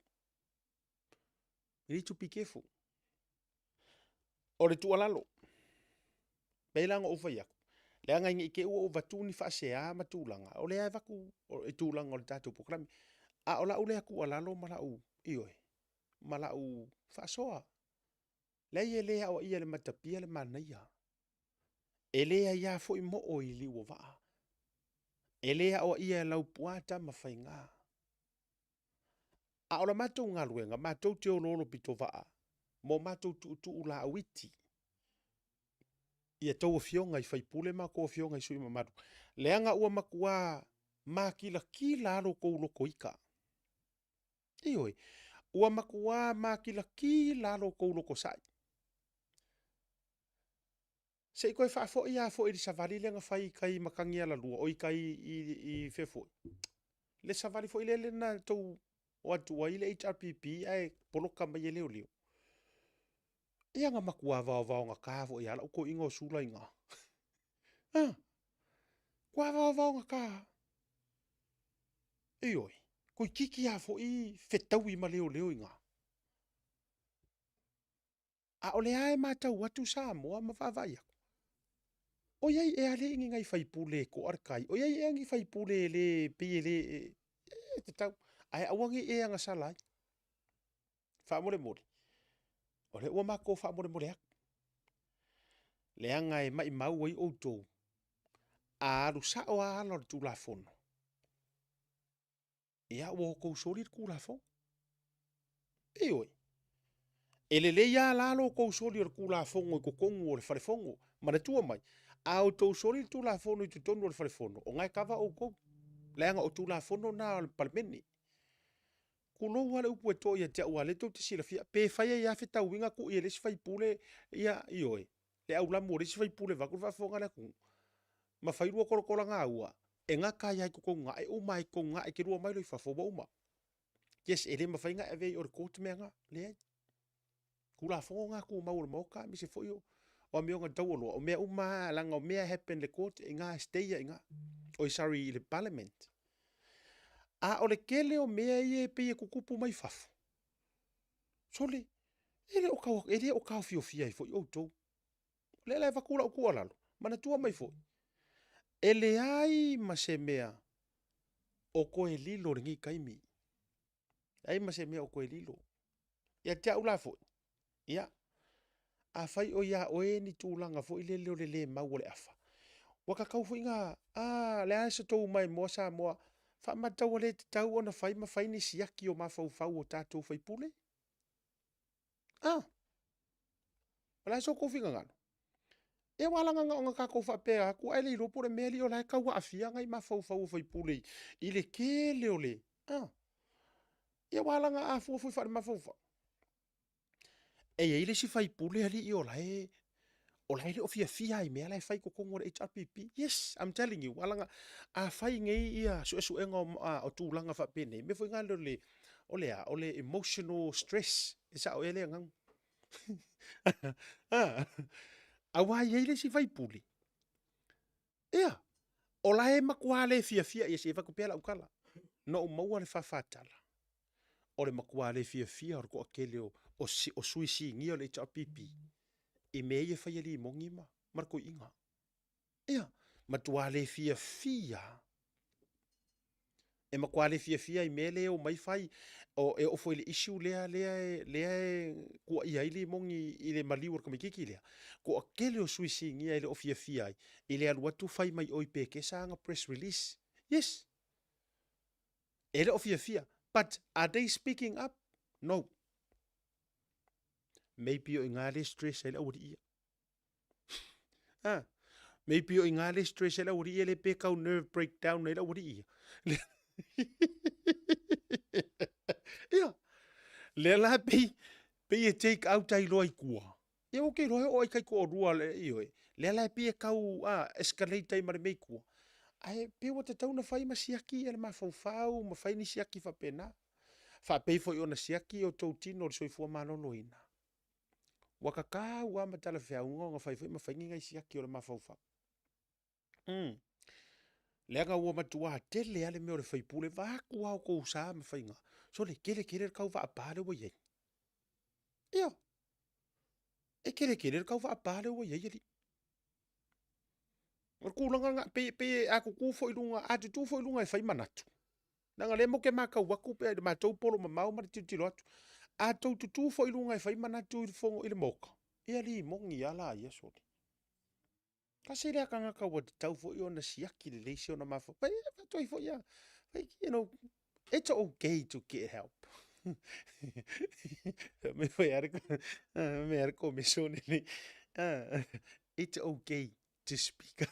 We need to be careful. O le tuualalo, pei la ona ou fai atu, leaga ne i te i ua ou avatu ni faasea ma tulaga, o lea e avatu i tulaga o le tatou polokalame. A o lau lea tuualalo ma lau, ioe, ma lau faasoa, leai e le aoaia e le matapia le manaia. E le aia foi moo i liu o vaa. E le aoaia e Laupua Tamafaiga. A o la matou galuega, matou te oloolo pitovaa ma o matou tuutuu laau iti i a outou afioga i sui usufono ma a outou afioga i sui usufono mamalu, leaga ua matua makilatila lava lo outou lotoita. Ioe, ua matua makilatila lava lo outou lotosai. Se i toe faafoi lava foi i le savali lea na fai i tai i Matagialalua, oi tai i fea foi, le savali foi lea na tou o atu ai le HRPP ae poloka mai e leoleo. Ia na matua vaovaogata foi lava lau toeaina o Sula i ina. Ah, matua vaovaogata lava. Ioe, toeitiiti lava foi fetaui ma leoleo i ina. A o lea lava e matau atu Samoa ma vaavaai atu, o i ai ea alii ni nai faipule e toa le tai? O i ai ea ni faipule e le, pei e le, e tatau, ae aua ne i e agasala ai. Faamolemole, o lea ua matou faamolemole atu, leaga e maimau ai outou, a alu sao lava ala o le Tulafono, ia ua outou soli le Tulafono. Ioe. E lelei lava la lo outou soli o le Tulafono i totonu o le Fale Fono. Manatua mai, a outou soli le Tulafono i totonu o le Fale Fono, o na e kava outou, leaga o Tulafono na o le Palemene. Tulou lava le upu e to ia te au aua o lea tou te silafia, pe fai ai lava fetauiga tui e le isi faipule, ia, ioe, le aulamu o le isi faipule vaeatu le faafofoga a le atunuu, ma fai lua tolotolagaua, e gata ai lava i totonu i ina, e uma lava i totonu i ina, e te lua omai loa i fafo ua uma. Yes, e le mafai ona e avea i o le court mea na. Leai. Tulafono na tumau o le Maota aemaise foi o o amioga taualoa. O mea uma lava, leaga o mea e happen i le court, e i ina e stay ai i ina. Oi sorry, i le Parliament. A o le tele o mea ia e pei e tutupu mai fafo, sole, e le o tau, e le o taofiofia ai foi outou. O lea la e avatu lau tuualalo, manatua mai foi, e leai ma se mea o toe lilo i lenei taimi. Leai ma se mea o toe lilo. Ia te au la foi, ia, afai o ia oe ni tulaga foi lele o le le mau o le afa, ua tatau foi na, a, le a se tou maimoa Samoa, faamatau ua le tatau ona fai ma fai ni siaki o mafaufau o tatou faipule? A, o le a so outou finagalo? Ia ua ala na ona tatou faapea atu ae le iloa po o le mea alii o la e tau aafia nai mafaufau o faipule i le tele o le, a. Ia ua ala na a fua foi faale-mafaufau. E i ai le isi faipule alii o la e, o la e le o fiafia lava i mea la e fai i totonu o le HRPP. Yes, I'm telling you, ua ala na, a fai nei ia suesuega o, a, o tulaga faapenei, mea foi na o le, o le a, o le emotional stress, e sao ea lea agaga? Aua e i ai le isi faipule, ia, o la e matua le fiafia, ia se i avatu pea lau tala, na ou maua le fafatala, o le matua le fiafia o le toatele o, o, o sui sinia o le HRPP i mea ia e fai e Limoni ma, ma le toeaina. Ia, matua le fiafia. E matua le fiafia i mea lea e omai fai, o, e oo foi i le issue lea, lea, lea e tuuaia ai Limoni i le maliu o le tamaitiiti lea, toatele o sui sinia e le o fiafia ai i le alu atu fai mai o i Pekesa ana press release. Yes. E le o fiafia. But are they speaking up? No. Maybe o i ngā le stress ai le aualii ia. Ha. Maybe o i ngā le stress ai le aualii ia le pe kau nerve breakdown ai le aualii ia. Ia. Lea la pei, pei e take out ai loa i tua. Ia ua ke iloa e oo ai kaitoalua le, ioe. Lea la e pei e tau a, escalate ai ma le mea i tua. Ae pei ua tatau ona fai ma siaki ia le mafaufau ma fai ni siaki faapena. Faapei foi ona siaki o tou tino i le soifua maloloina. Ua tatau lava ma talafeauga ona fai foi ma fai ni nai siaki o le mafaufau. Mm. Leaga ua matua tele lava le mea o le faipule, vaeatu lava outou sa ma faiga. Sole, tele tele le tau vaapa lea ua i ai. Ia, e tele tele le tau vaapa lea ua i ai alii. O le tulaga lena, pei, pei a tutu foi i luga, a tutu foi i luga e fai manatu. Leaga o lea matou te matau atu pea i le matou polo mamao ma le tilotilo atu. A tou tutu foi i luga e fai manatu i le fono i le Maota, ia limoni lava la ia sole. Tasi lea tagata ua tatau foi ona siaki lelei si ona mafaufau. Fai, faatoi foi ia. Fai, you know, it's okay to get help. Me foi a me a komesone ni. It's okay to speak.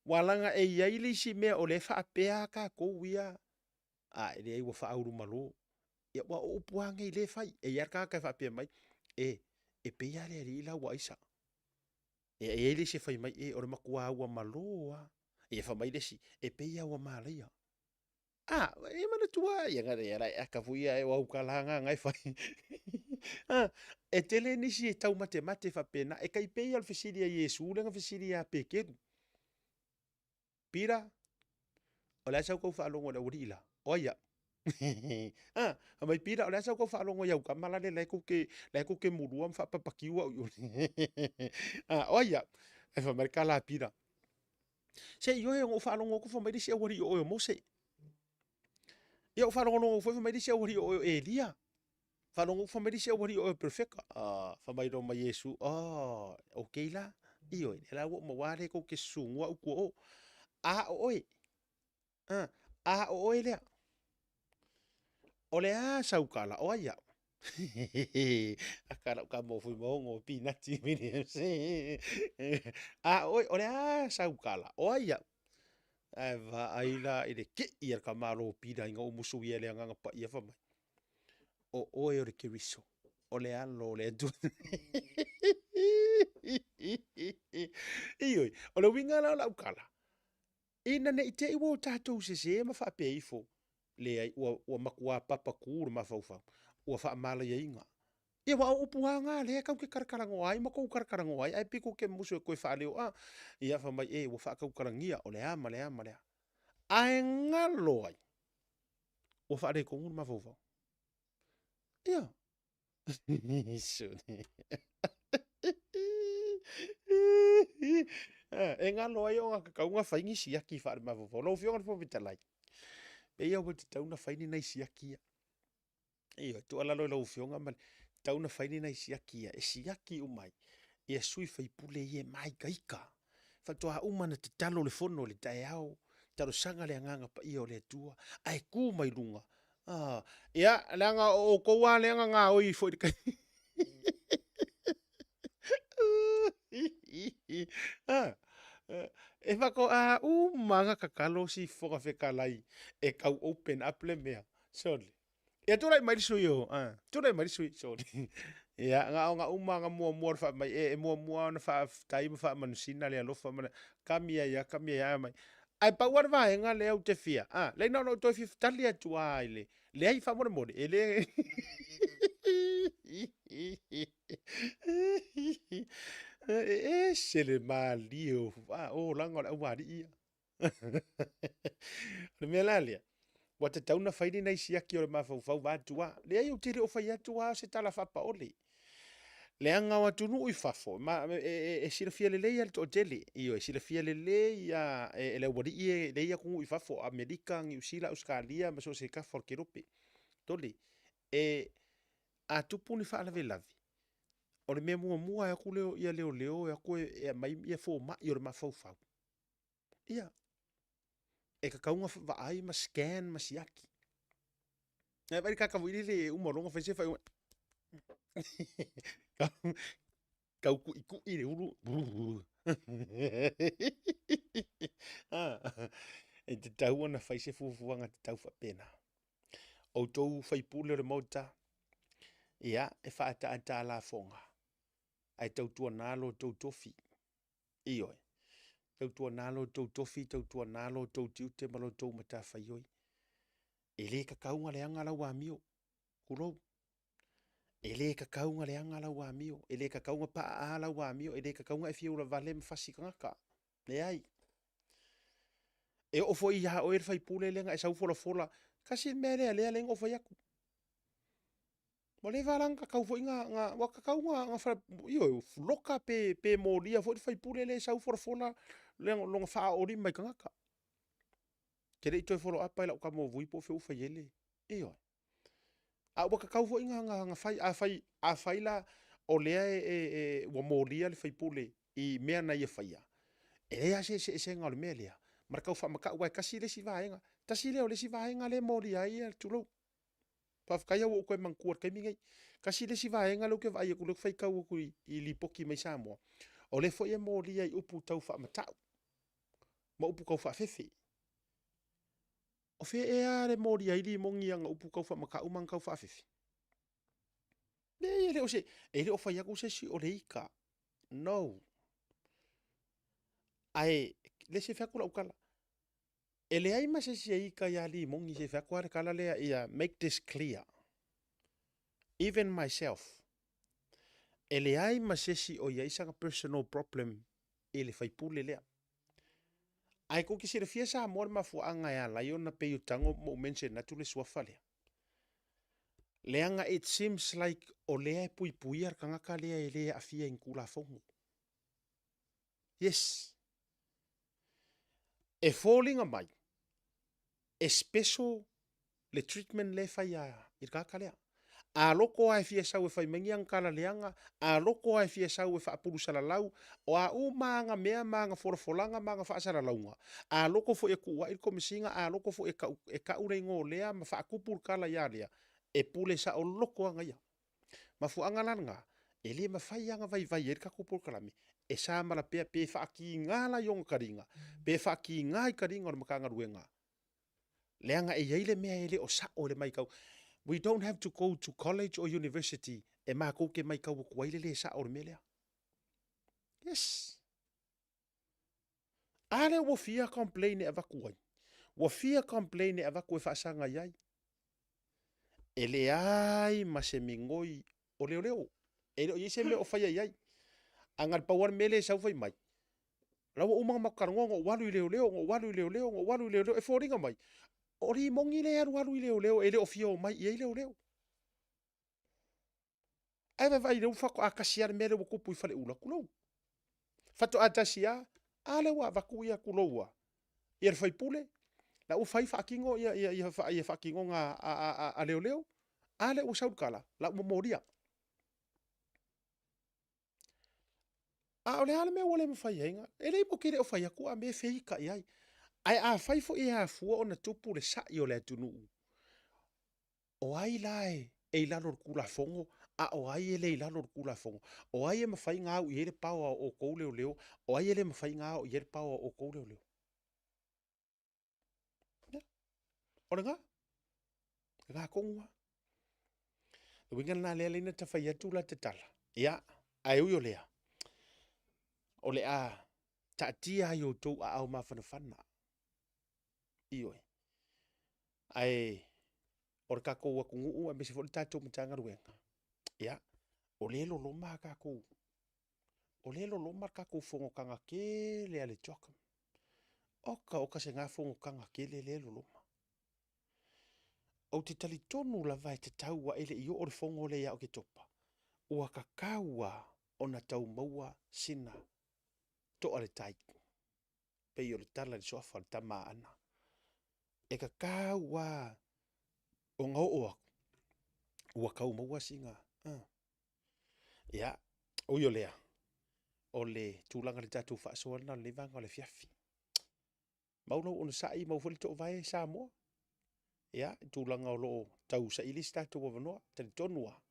Ua laga e i ai le isi mea o lea e faapea tatou ia, a e leai ua faaulumalo. Ia ua o upu lava nei lea e fai. E i ai le tagata e faapea mai, e, e pei lava le alii la ua aisa. E i ai le isi e fai mai, e, o le matua ua malo lava. Ia fai mai le isi, e pei lava ua malaia. A, e manatua, ia nga ia la e aka foi ia e o au kala nga nga e fai. A, e tele nisi e taumatemate faapena, e tai pei lava o le fesili a Iesu lea na fesili ia Peteru. Pira, o le a sau tau faalogo i le aualii la? O ai au? A, fai mai Pira, o le a sau tau faalogo i au tama la le la e tou te, la e tou te mulua ma faapapakiu au i o. A, o ai au? Ae fai mai le tala a Pira, Se i oe, ona ou faalogo atu fai mai le isi aualii o oe o Mose. Ia ou faalogologo foi fai mai le isi aualii o oe o Elia. Faalogo atu fai mai le isi aualii o oe o Perofeta. Ah, fai mai loa ma Iesu, oh, okay la. Ioe, lea la ua ou maua lea tou te susugua au tua o. A o oe, ah, a o oe lea. O le a sau tala, o ai au? Aka lau kama o Fuimaono, Pinati Williams. A o oe, o le a sau tala, o ai au? Ae vaai la i le kei a le tamālō pila ina ua musuia e le Agaga Paia fai mai, o oe o le Keriso, o le Alo o le Atua. Ioe, o le uiga la o lau tala, ina ne i te i ua o tatou sese ma faapea ifo, Leai, ua, ua matua papakū le mafaufau, ua faamalaiaina. Ia, aua o upu lava na lea tatou te talatalanoa ai ma tou talatalanoa ai, ae pei tou te musu e toe faaleo, a, ia, fai mai, e, ua faatautalagia, o le a ma le a ma le a. Ae galo ai, ua faaletonu le mafaufau. Ia. E galo ai ona tatau ona fai ni siaki faalemafaua. Lau Afioga i le Fofoga Fetalai, pei lava ua tatau ona fai ni nai siaki ia. Ioe, tuualalo i lau Afioga ma le, tatau ona fai ni nai siaki ia e siaki uma ai ia sui faipule ia e māikaika. Faatoa uma ona tatalo le fono i le taeao, talosaga le Agaga Paia o le Atua, ae tu mai luga, Ah, ia, leaga o outou lava lea na gaoi foi i le taimi. Ah, e faatoa uma lava na tatalo si Fofoga Fetalai e tau open up le mea. Sorry. Ia tulai mai le sui o, ah, tulai mai le sui, sorry. Ia, na ona uma na muamua le faamai, e, e muamua ona faafetai ma faamanusina le alofa ma le, kamia ia, kamia ia mai. Ae pau lava le vaega lea ou te fia, a, leai na ona ou toe fia tali atu lava i le, leai faamolemole, e le e ese le malie o a, olaga o le aualii ia. O le mea la lea, ua tatau ona fai ni nai siaki o le mafaufau vaeatu lava. Leai ou te le o fai atu lava o se tala faapaole. Leaga o atunuu i fafo, ma, e, e, e silafia lelei lava e le toatele, ioe, e silafia lelei lava e, e le aualii ia e i atunuu i fafo, Amerika, Niu Sila, Ausetalia ma so o se tafa o le kelope. Tole, e, a tupu ni faalavelave, o le mea muamua e o atu leo, ia leoleo e o atu e, e aumai ia fomai o le mafaufau. Ia, e tatau ona vaai ma scan ma siaki. Ae vaai le tagata foi lele e uma loa ona fai se faaiuga, tau tuitui le ulu. E tatau ona fai se fuafuaga tatau faapena. Outou faipule o le Maota, ia, e faaataataa lafoga, ae tautuana lo outou tofi. Ioe. Tautuana lo outou tofi, tautuana lo outou tiute ma lo outou matafaioi. E le tatau ona leaga lau amio, tulou. E le tatau ona leaga lau amio, e le tatau ona paa lau amio, e le tatau ona e fia ulavale ma fasi tagata. Leai. E oo foi ia oe le faipule lea na e sau folafola, tasi le mea lea lea na ou fai atu. Ua leva la ona tatau foi na, na, ua tatau na, na fa, ioe, loka pe, pe molia foi le faipule lea e sau folafola lona faaoolima i tagata. Te le i toe follow up i lau tama o Vui po o fea ua fai ai le, ioe. A ua tatau foi na, na, na fai, a fai, a fai la o lea e, e, e, ua molia le faipule i mea na ia faia, e leai lava se eseesega o le mea lea ma le tau faamatau, aua e tasi le isi vaega, tasi lea o le isi vaega lea e molia ai ia, tulou. Faafetai lava ua ou toe manatua i le taimi lenei. Tasi le isi vaega lea ou te vaai atu, lea ou te faitau atu i, i lipoti mai Samoa, o lea foi e molia i upu tau faamatau ma upu tau faafefe. O fea ea le molia ai Limoni i ana upu tau faamatau ma ana tau faafefe? Leai, e le o se, e le o fai atu se isi o le ita. No. Ae, le se fai atu lau tala, E leai ma se isi e ita ia Limoni se i fai atu lava le tala lea ia make this clear. Even myself, e leai ma se isi o i ai sana personal problem i le faipule lea. Ae tou te silafia Samoa le mafuaaga e ala ai ona pei o tago ma ou mention atu le suafa lea. Leaga it seems like o lea e puipuia le tagata lea e le aafia i ni Tulafono. Yes. E foliga mai, e special le treatment lea e fai i le tagata lea. A loko lava e fia sau e fai mai ni ana tala leaga, a loko lava e fia sau e faapulu salalau, o a uma ana mea ma ana folafolaga ma ana faasalalauga, a loko foi e tuuai le Komesina, a loko foi e tau, e tau le igoa o lea ma faatupu le tala ia lea, e pule saoloko ana ia. Mafuaaga la lena, e le mafai lava ona vaivai ai le tatou polokalame, e samala pea pe faatiga la i ona taliga, pe faatiga i taliga o le Matagaluega, leaga e i ai le mea e le o sao i le matau. We don't have to go to college or university e matou te matau atu ai le le sao o le mea lea. Yes. A lea ua fia complain e avatu ai. Ua fia complain e avatu e faasaga i ai. E leai ma se migoi o leoleo. E le o i ai se mea o faia i ai. Ae na o le pau lava le mea lea e sau fai mai, o la ua uma ona matou talanoa na ou alu i leoleo, na ou alu i leoleo, na ou alu i leoleo. E foliga mai, o rimoni lea e alualu i leoleo e le o fia omai i ai leoleo. Ae vaavaai lea faatoa tasi lava le mea lea ua tupu i Faleula, tulou. Faatoa tasi lava, a lea ua avatu ia tulou a, ia le faipule, la ua fai faatino ia, ia, ia, ia faatinoga a, a, a, a leoleo, a lea ua sau le tala, la ua molia. A o le a le mea ua le mafai ai ona, e leai ou te le o fai atu a mea e feita i ai. Ae afai foi e afua ona tupu le sai o le atunuu, O ai la e i lalo o le Tulafono a o ai e le i lalo o le Tulafono? O ai e mafai ona au i ai le paoa o outou leoleo, o ai e le mafai ona ao i ai le paoa o outou leoleo? Ia, o lena, lena tonu lava. Le uiga lena lea e ala ai ona ta fai atu la ta tala, ia, ae ui o lea, o le a taatia ai i outou aao mafanafana. Ioe. Ae o le tatou atunuu aemaise foi le tatou Matagaluega, ia, o lea e loloma a tatou, o lea e loloma le tatou fonotaga tele a le CHOGM. Oka oka se na fonotaga tele lea e loloma. Ou te talitonu lava e tatau lava, e le i oo le fono lea ia Oketopa, ua tatau lava ona tau maua sina toa le tai. Pei o le tala i le suafa o le tama a Ana. E tatau lava ona oo atu, ua tau maua sina, uh. Ia, ui o lea, o le tulaga i le tatou faasoa lena o lenei vaega o le afiafi. Mau lou onosai, mau foi le toovae Samoa. Ia, i tulaga o lo o tau saili se tatou avanoa, talitonu lava,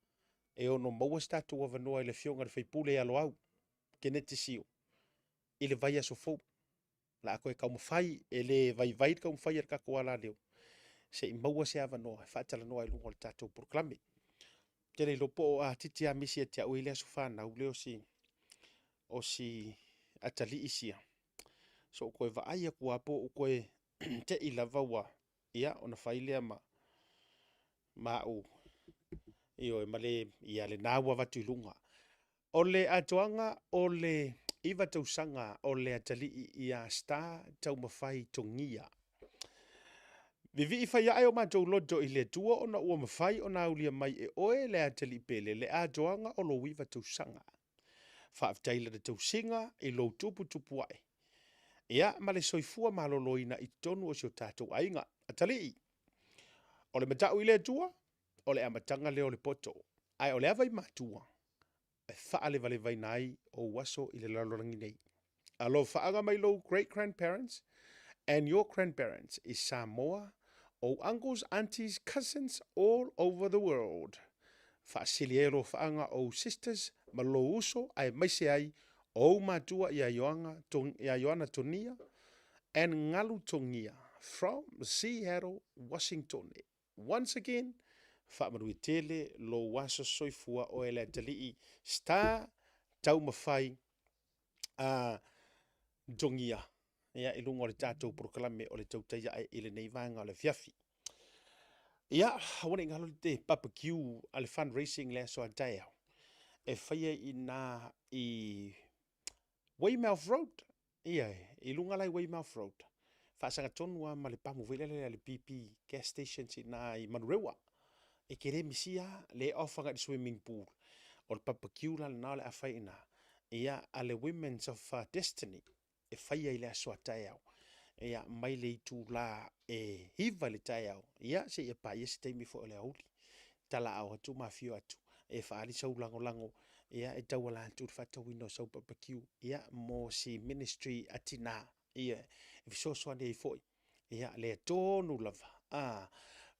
e ono maua se tatou avanoa i le Afioga i le sui usufono ia Loau Keneti Sio i le vaiaso fou. O le a toe taumafai, e le vaivai le taumafai a le tatou alaleo, se i maua se avanoa e faatalanoa ai i luga o le tatou polokalame. Ou te le iloa po o Atiti Amisi ia te au e i ai le aso fanau lea o si, o si atalii sia. So ou toe vaai atu lava po o toe te i lava ua, ia, ona fai lea ma, ma au, ioe, ma le, ia lena ua avatu i luga. O le atoaga o le 9 tausaga o le atalii ia Star Taumafai Togia. Vivii fai ae o matou loto i le Atua ona ua mafai ona aulia mai e oe le atalii pele le atoaga o lou 9 tausaga. Faafetai i lana tausiga i lou tuputupuae, ia ma le soifua maloloina i totonu o si o tatou aiga. Atalii, o le matau i le Atua, o le amataga lea o le poto, ae o le ava i matua e faalevalevaina ai ou aso i le lalolagi nei. Alofaaga mai lou great grandparents and your grandparents i Samoa, ou uncles, aunties, cousins all over the world. Faasili ai alofaaga ou sisters ma lou uso aemaise ai ou matua ia Ioana, ia Ioana Tonia and Ngalu Togia from Seattle, Washington. Once again, faamanuia tele lou aso soifua oe le atalii Star Taumafai a Togia ia, i luga o le tatou polokalame o le tautai ae i lenei vaega o le afiafi. Ia, aua ne i galo le barbecue a le fundraising le aso a taeao e faia i ina i Weymouth Road. Ia, i luga la i Weymouth Road, faasaga tonu lava ma le pamu foi lele a le BP gas station i ina i Manurewa. E te le misia lava, le off agai i le swimming pool. O le barbecue la lena o le a fai i ina, ia, a le Women's of Destiny e faia i le aso a taeao. Ia, mai le itula e 9 i le taeao, ia, seia paia se taimi foi o le aoauli. Talaao atu ma afio atu e faaali sau lagolago ia e tauala atu i le faatauina o sau barbecue ia mo si ministry a tina ia e fesoasoani ai foi ia lea tonu lava a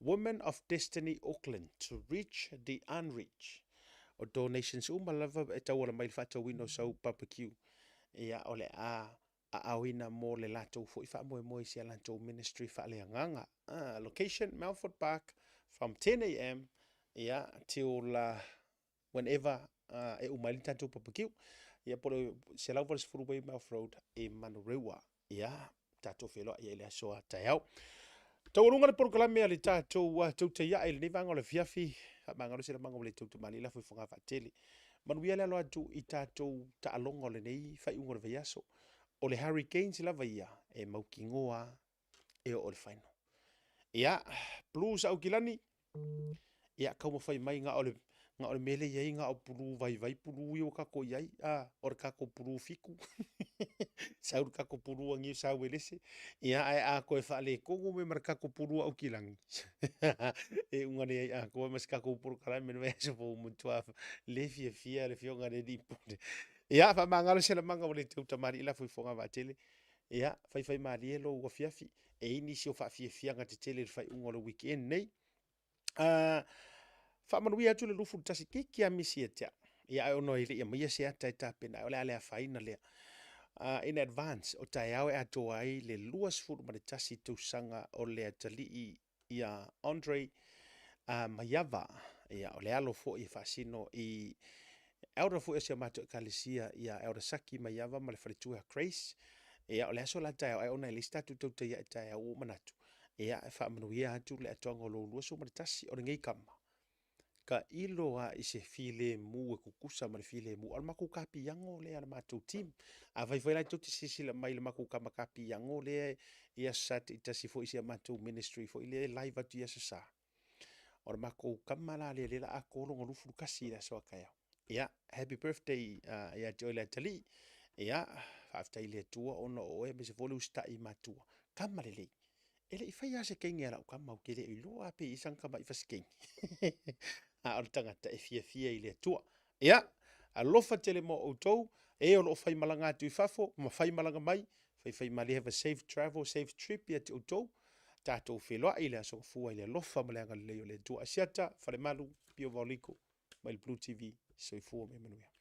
Women of Destiny Auckland to reach the unreached. O donations uma lava e tauala mai i le faatauina o sau barbecue ia o le a aaoina mo le latou foi faamoemoe i si a latou ministry faaleagaga. Location, Melford Park from 10 a.m. ia till whenever e uma ai le tatou barbecue. Ia po o le 180 Weymouth Road i Manurewa. Ia, Tatou feiloai ai i le aso a taeao. Taualuga le polokalame a le tatou tautai ae i lenei vaega o le afiafi. Faamagalo se lamaga ua le tautamalii lafo i fogaa faatele. Manuia le alo atu i tatou taaloga o lenei faaiuga o le vaiaso. O le Hurricanes lava ia e mautinoa e oo i le final. Ia, Blues Aukilani, ia taumafai mai na o le na o le mea lea e i ai na o pulu vaivai pulu ia ua tatou i ai, a, o le tatou pulu fitu. Sau le tatou pulu a Niu Sauelese, ia ae a toe faaletonu mai ma le tatou pulu a Aukilani, e uga leai atoa ma se tatou polokalame i le vaiaso fou, ua matua le fiafia le afioga i le alii pule. Ia, faamagalo se lamaga ua le tautamalii lafo i fogavaatele. Ia, faifaimalie lou afiafi, e i ai nisi o faafiafiaga tetele i le faaiuga o le weekend nei. Faamanuia atu le 21 kiki lava misi ia te au. Ia ae ona e le i aumaia se ata e tapena ai, o le a le afaina lea. In advance, o taeao e atoa ai le 21 tausaga o le atalii ia Andre Maiava. Ia, o le alo foi e faasino i Elder foi o si a matou ekalesia ia Elder Saki Maiava ma le faletua ia Grace. Ia, o le aso la taeao, ae ona e leai se tatou tautai ae taeao, ua ou manatu, ia, e faamanuia atu le atoaga o lou 21 o lenei kama. Tailo lava i se filemu e tutusa ma le filemu. A o le matou kapiago lea a le matou team. Afai foi la tou te silasila mai i le matou tama kapiago lea i Aso Sa taitasi foi i si a matou ministry foi lea e live atu i Aso Sa. O le matou tama la lea, lea o le a atoa lona 21 i le aso a taeao. Ia, happy birthday ia te oe le atalii. Ia, faafetai i le Atua ona o oe aemaise foi le usitai i matua. Tama lelei. E le i faia lava se teine a lau tama, ou te le o iloa lava pe i ai sana tamai fasiteine. A o le tagata e fiafia i le Atua. Ia, alofa tele mo outou, e o lo o faimalaga atu i fafo ma faimalaga mai, faifaimalie have a safe travel, safe trip ia te outou. Tatou feiloai i le aso Gafua i le alofa ma le agalelei o le Atua. Asiata, Falemalu, Pio Vaoliko, mai le Blue TV, soifua ma ia manuia.